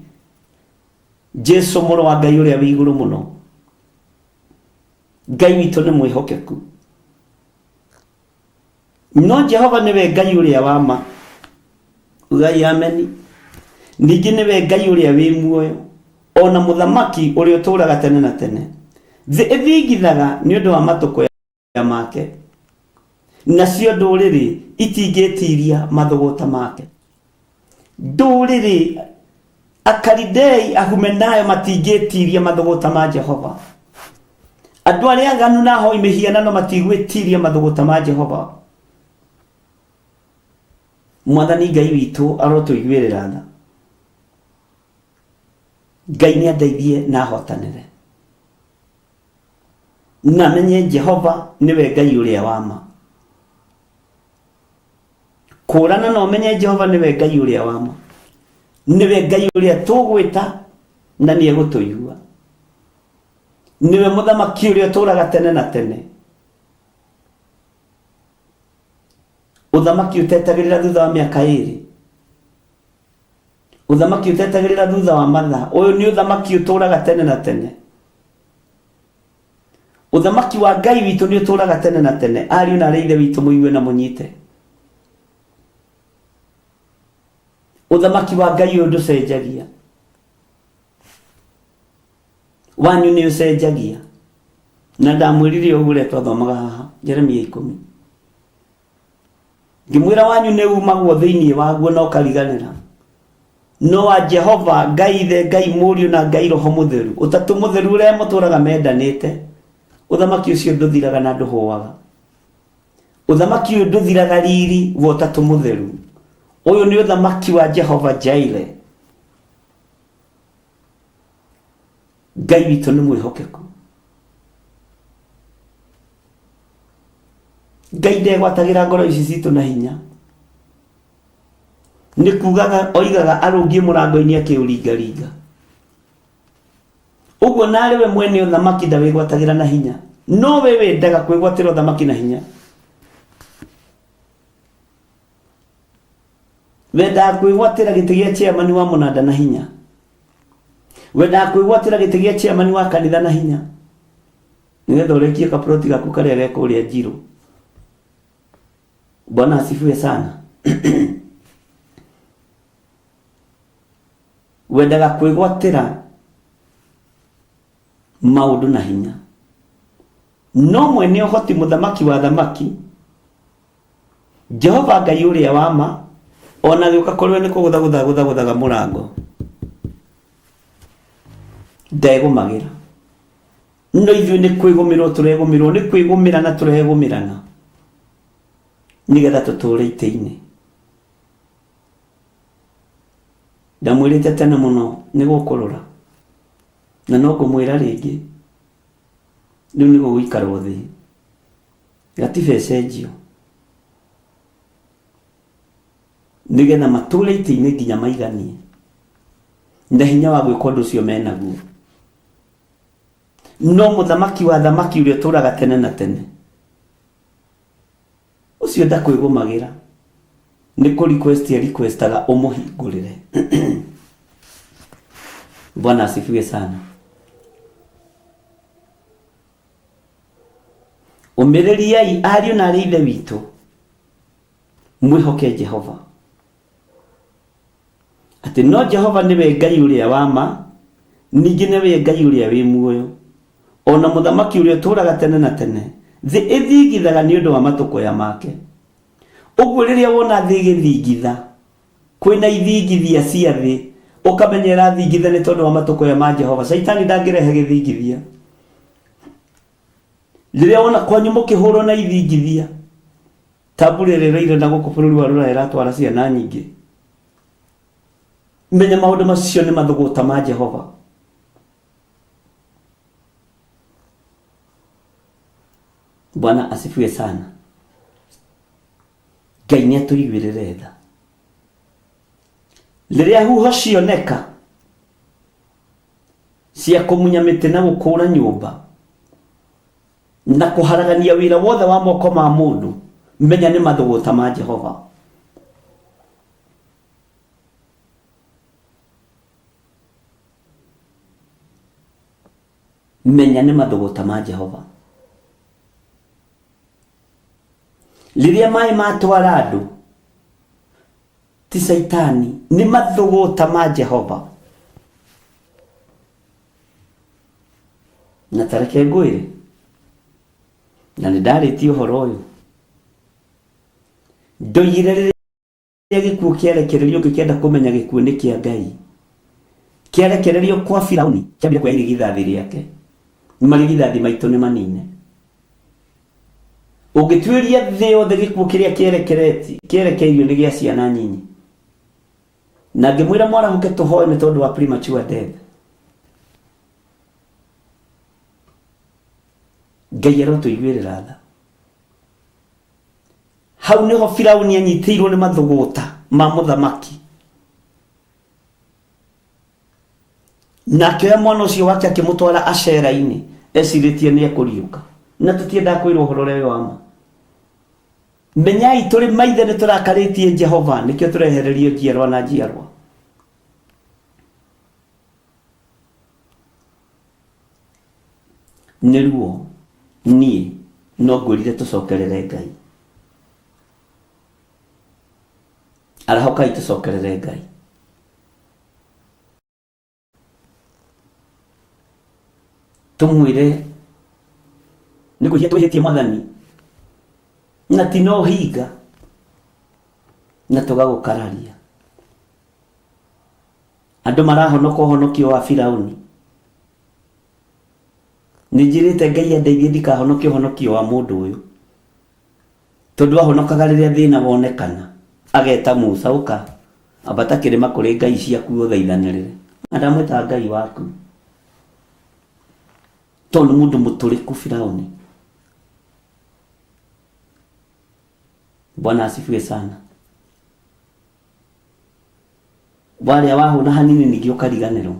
Jesu mũrũ wa Ngai ũrĩa wĩ igũrũ mũno. Ngai witũ nĩ mwĩhokeku. No Jehova nĩwe Ngai ũrĩa wa ma. Ugai ameni. Ningĩ nĩwe Ngai ũrĩa wĩ muoyo, o na mũthamaki ũrĩa ũtũũraga tene na tene. Thĩ ĩthingithaga nĩ ũndũ wa matũkũya make, nacio ndũrĩrĩ itingĩĩtiiria mathũgũta make. Ndũrĩrĩ, Akalidei, Ahumenayo matingĩĩtiiria mathũgũta ma Jehova. Andũ arĩa aganu na ahoi mĩhianano matigwĩtiiria mathũgũta ma Jehova. Mwathani Ngai witũ arotũiguĩrĩra tha. Ngai nĩ andeithie na ahotanĩre. Na menye Jehova nĩwe Ngai ũrĩa wa ma. Kũrana na ũmenye Jehova nĩwe Ngai ũrĩa wa ma, nĩwe Ngai ũrĩa tũgwĩta na nĩ egũtũigua, nĩwe mũthamaki ũrĩa ũtũũraga tene na tene. Ũthamaki ũtetagĩrĩra thutha wa mĩaka ĩrĩ, ũthamaki ũtetagĩrĩra thutha wa mathaa. Ũyũ nĩ ũthamaki ũtũũraga tene na tene. Ũthamaki wa Ngai witũ nĩ ũtũũraga tene na tene. Ariũ na arĩ ithe witũ, mũigue na mũnyite. Ũthamaki wa Ngai ũyũ ndũcenjagia, wanyu nĩ ũcenjagia. Na ndamwĩrire ũguo rĩrĩa twathomaga haha Jeremia 10, ngĩmwĩra wanyu nĩ umagwo thĩinĩ waguo na ũkariganĩra, no wa Jehova Ngai Ithe, Ngai Mũriũ na Ngai Roho Mũtheru, ũtatũ mũtheru ũrĩa mũtũraga mendanĩte, ũthamaki ũcio ndũthiraga na ndũhũaga. Ũthamaki ũyũ ndũthiraga riri wa ũtatũ mũtheru. Ũyũ nĩ ũthamaki wa Jehova Jaire. Ngai witũ nĩ mwĩhokeku. Ngai ndegwatagĩra ngoro ici citũ na hinya. Nĩ kugaga oigaga arũngiĩ mũrango-inĩ akĩũringaringa. Ũguo narĩ we mwene ũthamaki ndawĩgwatagĩra na hinya, no we wendaga kwĩgwatĩra ũthamaki na hinya. Wendaga kwĩgwatĩra gĩtĩ gĩa chairman wa mũnanda na hinya. Wendaga kwĩgwatĩra gĩtĩ gĩa chairman wa kanitha na hinya, nĩgetha ũrĩkie kaploti gaku karĩa ge kũrĩa Njirũ. Bwana asifiwe sana. Wendaga kwĩgwatĩra maũndũ na hinya, no mwene ũhoti, mũthamaki wa thamaki, Jehova Ngai ũrĩa wa ma, ona gĩũka kũrĩ we nĩ kũgũthagũtha gũthagũthaga mũrango, ndegũmagĩra. No ithuĩ nĩ kwĩgũmĩrwo tũregũmĩrwo, nĩ kwĩgũmĩrana tũregũmĩrana, nĩgetha tũtũũre itĩ-inĩ. Ndamwĩrĩte tene mũno nĩ gũkũrũra, na no ngũmwĩra rĩngĩ, rĩu nĩ gũgũikarwo thĩ, gatiba ĩcenjio, nĩgetha matũre itĩ-inĩ nginya maiganie, na hinya wa gwĩka ũndũ ũcio menaguo. No mũthamaki wa thamaki ũrĩa ũtũraga tene na tene, ũcio ndakwĩgũmagĩra, nĩ kũ request requestaga ũmũhingũrĩre. Bwana asifiwe sana. Ũmĩrĩriai ariũ na arĩ ithe witũ, mwĩhoke Jehova, atĩ no Jehova nĩwe Ngai ũrĩa wa ma, ningĩ nĩwe Ngai ũrĩa wĩ muoyo, o na mũthamaki ũrĩa ũtũũraga tene na tene. Thĩ ĩthingithaga nĩ ũndũ wa matũkũya make. Ũguo rĩrĩa wona thĩ ĩgĩthingitha, kwĩna ithingithia cia thĩ, ũkamenya ĩrathingitha nĩ tondũ wa matũkũya ma Jehova. Caitani ndangĩrehe gĩthingithia. Rĩrĩa wona kwanyu mũkĩhũrwo na ithingithia, ta mbura ĩrĩa ĩroire na gũkũ bũrũri wa Rũraya ĩratwara ciana nyingĩ, menya maũndũ macio nĩ mathũgũta ma Jehova. Bwana asifiwe sana. Ngai nĩ atũiguĩrĩre tha. Rĩrĩa huho cioneka cia kũmunya mĩtĩ na gũkũra nyũmba na kũharagania wĩra wothe wa moko ma mũndũ, menya nĩ mathũgũta ma Jehova. Menya nĩ mathũgũta ma Jehova. Rĩrĩa maĩ matwara andũ, ti Caitani, nĩ mathũgũta ma Jehova. Na ta reke ngwĩre, na nĩ ndarĩtie ũhoro ũyũ, ndoigire rĩrĩa gĩkuũ kĩarekererio, ngĩkĩenda kũmenya gĩkuũ nĩ kĩa Ngai, kĩarekererio kwa Firauni, kĩambire kuoya irigithathi rĩake. Marigithathi maitũ nĩ manine. Ũngĩtuĩria thĩ yothe gĩkuũ kĩrĩa kĩerekeirio nĩ gĩa ciana nyinyi. Na ngĩmwĩra mwarahũke tũhoe nĩ tondũ wa premature death. Ngai arotũiguĩrĩra tha. Hau nĩho Firauni anyitĩirwo nĩ mathũgũta ma mũthamaki. Na akĩoya mwana ũcio wake akĩmũtwara acera-inĩ ecirĩtie nĩ ekũriũka. Na tũtiendaga kwĩrwo ũhoro ũrĩa wĩ wa ma. Menyai tũrĩ maithe nĩ tũrakarĩtie Jehova nĩkĩo tũrehererio njiarwa na njiarwa. Nĩ ruo niĩ no ngwĩrire tũcokerere Ngai. Arahũkai tũcokerere Ngai. Tũmwĩre nĩ kwĩhia twĩhĩtie mwathani na ti na ũhinga na tũgagũkararia. Andũ marahonoka ũhonokio wa Firauni. Nĩ njĩrĩte Ngai andeithie ndikahonoke ũhonokio wa mũndũ ũyũ. Tondũ ahonokaga rĩrĩa thĩna wonekana. Ageta Musa, ũka, ambata kĩrĩma kũrĩ ngai ciaku ũthaithanĩrĩre. Na ndamwĩtaga Ngai waku. Tondũ nĩ mũndũ mũtũrĩku Firauni. Bwana asifiwe sana. Warĩa wahũna hanini ningĩ ũkariganĩrwo.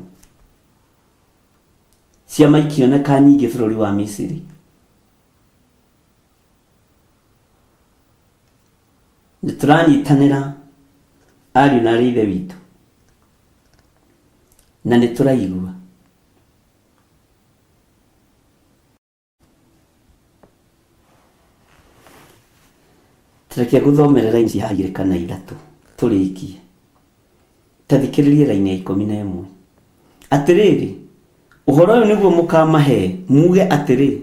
Ciama ikĩoneka nyingĩ bũrũri wa Misiri. Nĩ tũranyitanĩra ariũ na arĩ ithe witũ na nĩ tũraigua. Reke ngũthomere raini cia igĩrĩ kana ithatũ tũrĩkie. Ta thikĩrĩria raini ya 11. Atĩrĩrĩ, ũhoro ũyũ nĩguo mũkamahe, muuge atĩrĩ,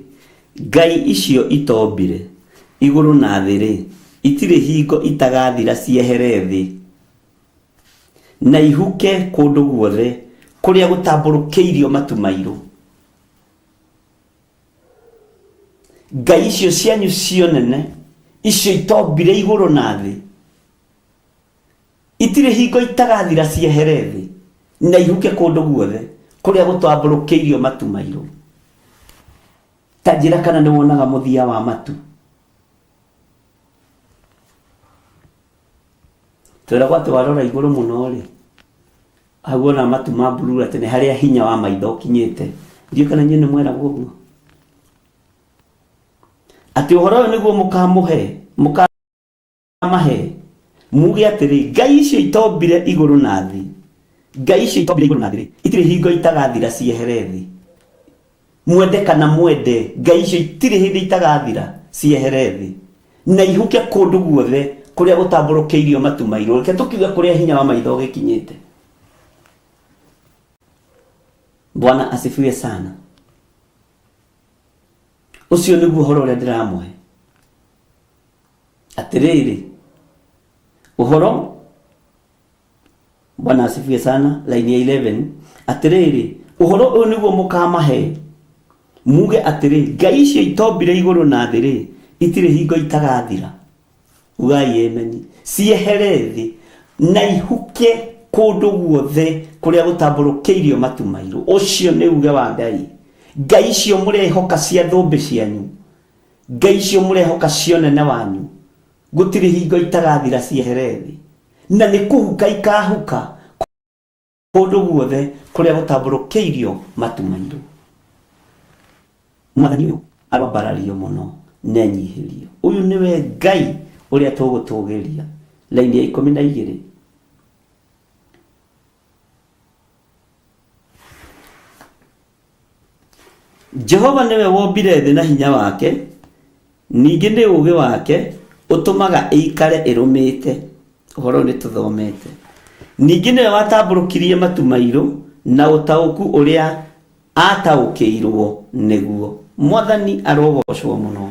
Ngai icio itombire igũrũ na thĩ-rĩ, itirĩ hingo itagathira ciehere thĩ, na ihuke kũndũ guothe kũrĩa gũtambũrũkĩirio matu mairũ. Ngai icio cianyu cio nene, icio itombire igũrũ na thĩ, itirĩ hingo itagathira ciehere thĩ na ihuke kũndũ guothe kũrĩa gũtambũrũkĩirio matu mairũ. Ta njĩra kana nĩ wonaga mũthia wa matu. Twĩragwo atĩ warora igũrũ mũno rĩ, hau wona matu ma mburuu atĩ nĩ harĩa hinya wa maitho ũkinyĩte. Ndiũĩ kana inyuĩ nĩ mweragwo ũguo. Atĩ ũhoro ũyũ nĩguo mũkamũhe, mũkamahe, muge atĩrĩ, Ngai icio itombire igũrũ na thĩ, Ngai icio itombire igũrũ na thĩ-rĩ, itirĩ hingo itagathira ciehere thĩ. Mwende kana mwende, Ngai icio itirĩ hĩndĩ itagathira ciehere thĩ na ihuke kũndũ guothe kũrĩa gũtambũrũkĩirio matu mairũ. Reke tũkiuge kũrĩa hinya wa maitho ũgĩkinyĩte. Bwana asifiwe sana. Ũcio nĩguo ũhoro ũrĩa ndĩramũhe. Atĩrĩrĩ, ũhoro Bwana asifiwe sana. Line ya 11 atĩrĩrĩ, ũhoro ũyũ nĩguo mũkamahe, muge atĩrĩ, Ngai icio itombire igũrũ na thĩ rĩ, itirĩ hingo itagathira. Ugai ameni. Ciehere thĩ na ihuke kũndũ guothe kũrĩa gũtambũrũkĩirio matu mairũ. Ũcio nĩ uge wa Ngai. Ngai icio mũrehoka cia thũmbĩ cianyu, Ngai icio mũrehoka cia ũnene wanyu, gũtirĩ hingo itagathira ciehere thĩ, na nĩ kũhuka ikahuka kũndũ guothe kũrĩa gũtambũrũkĩirio matu mairũ. Mwathani ũyũ aroambarario mũno na enyihĩrio. Ũyũ nĩwe Ngai ũrĩa tũgũtũgĩria. Laini ya 12. Jehova nĩwe wombire thĩ na hinya wake, ningĩ nĩ ũũgĩ wake ũtũmaga ĩikare ĩrũmĩte. Ũhoro ũyũ nĩ tũthomete. Ningĩ nĩwe watambũrũkirie matu mairũ na ũtaũku ũrĩa aataũkĩirwo nĩguo. Mwathani arogocwo mũno.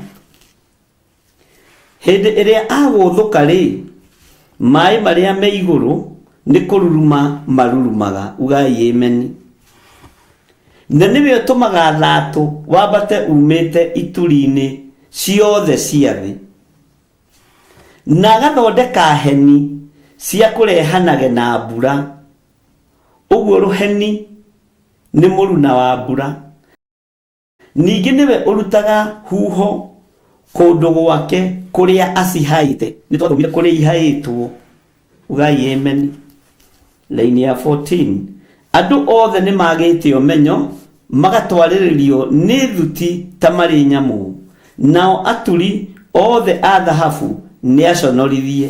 Hĩndĩ ĩrĩa agũũthũka-rĩ, maĩ marĩa me igũrũ nĩ kũruruma marurumaga. Ugai ĩmeni. Na nĩwe ũtũmaga thatũ wambate uumĩte ituri-inĩ ciothe cia thĩ, na agathondeka heni cia kũrehanage na mbura. Ũguo rũheni nĩ mũruna wa mbura. Ningĩ nĩwe ũrutaga huho kũndũ gwake Kũrĩa acihaĩte, nĩ twathomire kũrĩa ihaĩtwo. Ugai amen. Laini ya 14, Andũ othe nĩ magĩte ũmenyo, magatwarĩrĩrio nĩ thuti ta marĩ nyamũ, nao aturi othe a thahabu nĩ aconorithie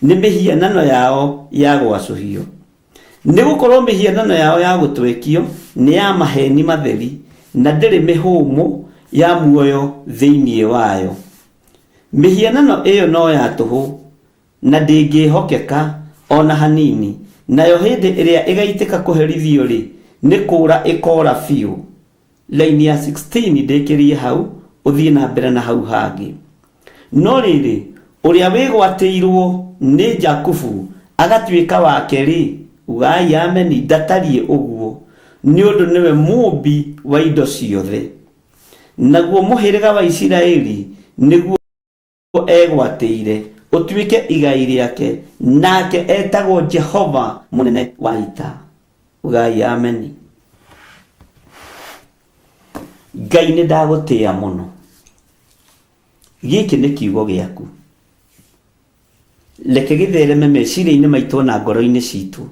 nĩ mĩhianano yao ya gwacũhio. Nĩ gũkorũo mĩhianano yao ya gũtwekio nĩ ya maheeni matheri, na ndĩrĩ mĩhũmũ ya muoyo thĩinĩ wayo. Mĩhianano ĩyo no ya tũhũ, na ndĩngĩĩhokeka o na hanini, nayo hĩndĩ ĩrĩa ĩgaitĩka kũherithio-rĩ, nĩ kũũra ĩkoora biũ. Laini ya 16 ndĩkĩrie hau, ũthiĩ na mbere na hau hangĩ. No rĩrĩ, ũrĩa wĩgwatĩirũo nĩ Jakubu agatuĩka wake-rĩ, ugai ameni, ndatariĩ ũguo, nĩ ũndũ nĩwe mũũmbi wa indo ciothe, naguo mũhĩrĩga wa Isiraeli nĩguo egwatĩire ũtuĩke igai rĩake, nake etagwo Jehova mũnene wa ita. Ugai ameni. Ngai nĩ ndagũtĩa mũno. Gĩkĩ nĩ kiugo gĩaku. Reke gĩthereme meciria-inĩ maitũ na ngoro-inĩ citũ.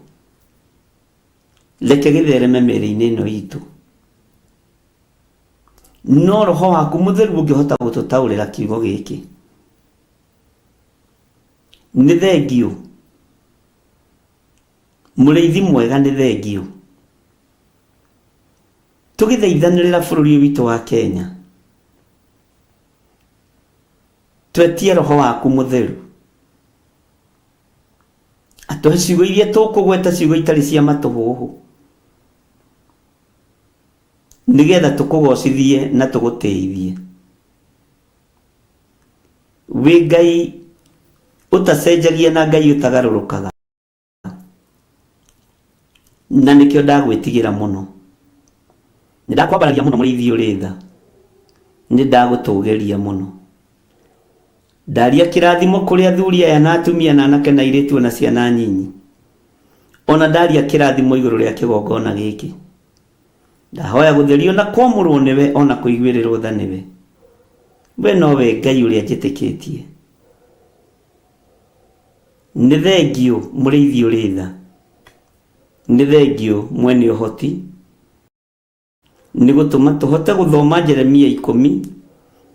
Reke gĩthereme mĩĩrĩ-inĩ ĩno itũ. No roho waku mũtheru ũngĩhota gũtũtaũrĩra kiugo gĩkĩ. Nĩ thengiũ. Mũrĩithi mwega nĩ thengiũ. Tũgĩthaithanĩrĩra bũrũri ũyũ witũ wa Kenya, twetie roho waku mũtheru atũhe ciugo iria tũkũgweta, ciugo itarĩ cia matũhũhũ, nĩgetha tũkũgocithie na tũgũtĩithie. Wĩ Ngai ũtacenjagia na Ngai ũtagarũrũkaga, na nĩkĩo ndagwĩtigĩra mũno. Nĩ ndakwambararia mũno mũrĩithi ũrĩ tha, nĩ ndagũtũgĩria mũno. Ndaria kĩrathimo kũrĩ athuri aya na atumia na anake na airĩtu ona ciana nyinyi. Ona ndaria kĩrathimo igũrũ rĩa kĩgongona gĩkĩ. Ndahoya gũtherio na kwamũrwo nĩwe ona kũiguĩrĩrwo tha nĩwe. We nowe Ngai ũrĩa njĩtĩkĩtie. Nĩ thengiũ mũrĩithi ũrĩ tha. Nĩ thengiũ mwene ũhoti. Nĩ gũtũma tũhote gũthoma Jeremia 10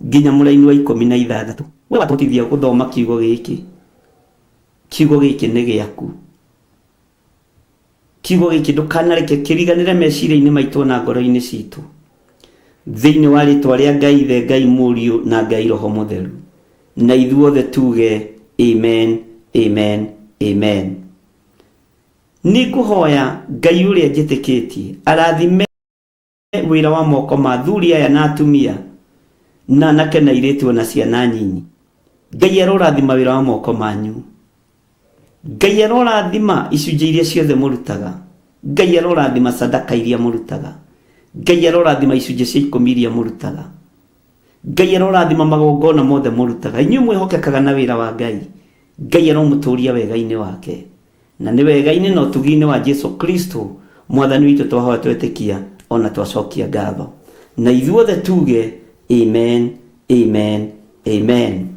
nginya mũraini wa 16. We watũhotithia gũthoma kiugo gĩkĩ. Kiugo gĩkĩ nĩ gĩaku. Kiugo gĩkĩ ndũkanareke kĩriganĩre meciria-inĩ maitũ na ngoro-inĩ citũ. Thĩinĩ wa rĩtwa rĩa Ngai Ithe, Ngai Mũriũ na Ngai Roho Mũtheru. Na ithuothe tuge amen, amen, amen. Nĩ ngũhoya Ngai ũrĩa njĩtĩkĩtie arathime wĩra wa moko ma athuri aya na atumia na anake na airĩtu ona ciana nyinyi. Ngai arorathima wĩra wa moko manyu. Ngai arorathima icunjĩ iria ciothe mũrutaga. Ngai arorathima sadaka iria mũrutaga. Ngai arorathima icunjĩ cia ikũmi iria mũrutaga. Ngai arorathima magongona mothe mũrutaga. Inyuĩ mwĩhokekaga na wĩra wa Ngai. Ngai aromũtũria wega-inĩ wake. Na nĩ wega-inĩ na ũtugi-inĩ wa Jesu Kristo Mwathani witũ twahoya twetĩkia o na twacokia ngatho. Na ithuothe tuge amen, amen, amen.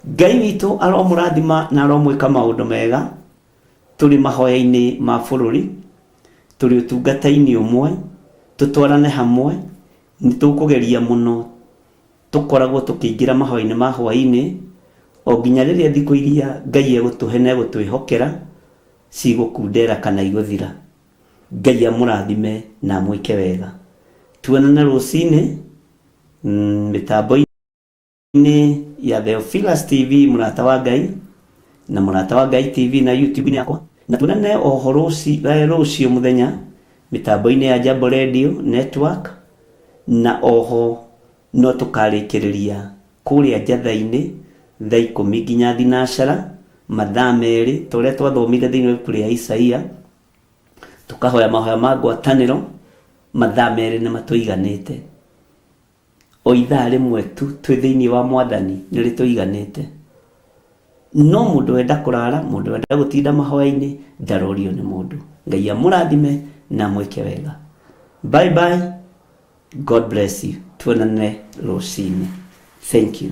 Ngai witũ aromũrathima na aromwĩka maũndũ mega. Tũrĩ mahoya-inĩ ma bũrũri, tũrĩ ũtungata-inĩ ũmwe, tũtwarane hamwe, nĩ tũkũgeria mũno Tũkoragwo tũkĩingĩra mahoya-inĩ ma hwaĩ-inĩ o nginya rĩrĩa thikũ iria Ngai egũtũhe na egũtwĩhokera cigũkundera kana igũthira. Ngai amũrathime na amwĩke wega. Tuonane rũcinĩ mĩtambo-inĩ ya Theophilus TV Mũrata wa Ngai na Mũrata wa Ngai TV na YouTube-inĩ yakwa. Na tuonane oho rũciũ mũthenya mĩtambo-inĩ ya Jambo Radio Network na oho No tũkarĩkĩrĩria kũrĩa njatha-inĩ thaa ikũmi nginya thinacara, mathaa merĩ, ta ũrĩa twathomire thĩinĩ wa ibuku rĩa Isaia, tũkahoya mahoya ma ngwatanĩro, mathaa merĩ nĩ matũiganĩte. O ithaa rĩmwe tu twĩ thĩinĩ wa Mwathani nĩ rĩtũiganĩte. No mũndũ wenda kũrara, mũndũ wenda gũtinda mahoya-inĩ, ndarorio nĩ mũndũ. Ngai amũrathime na amwĩke wega. Bye bye. God bless you. Tuonane rũcinĩ. Thank you.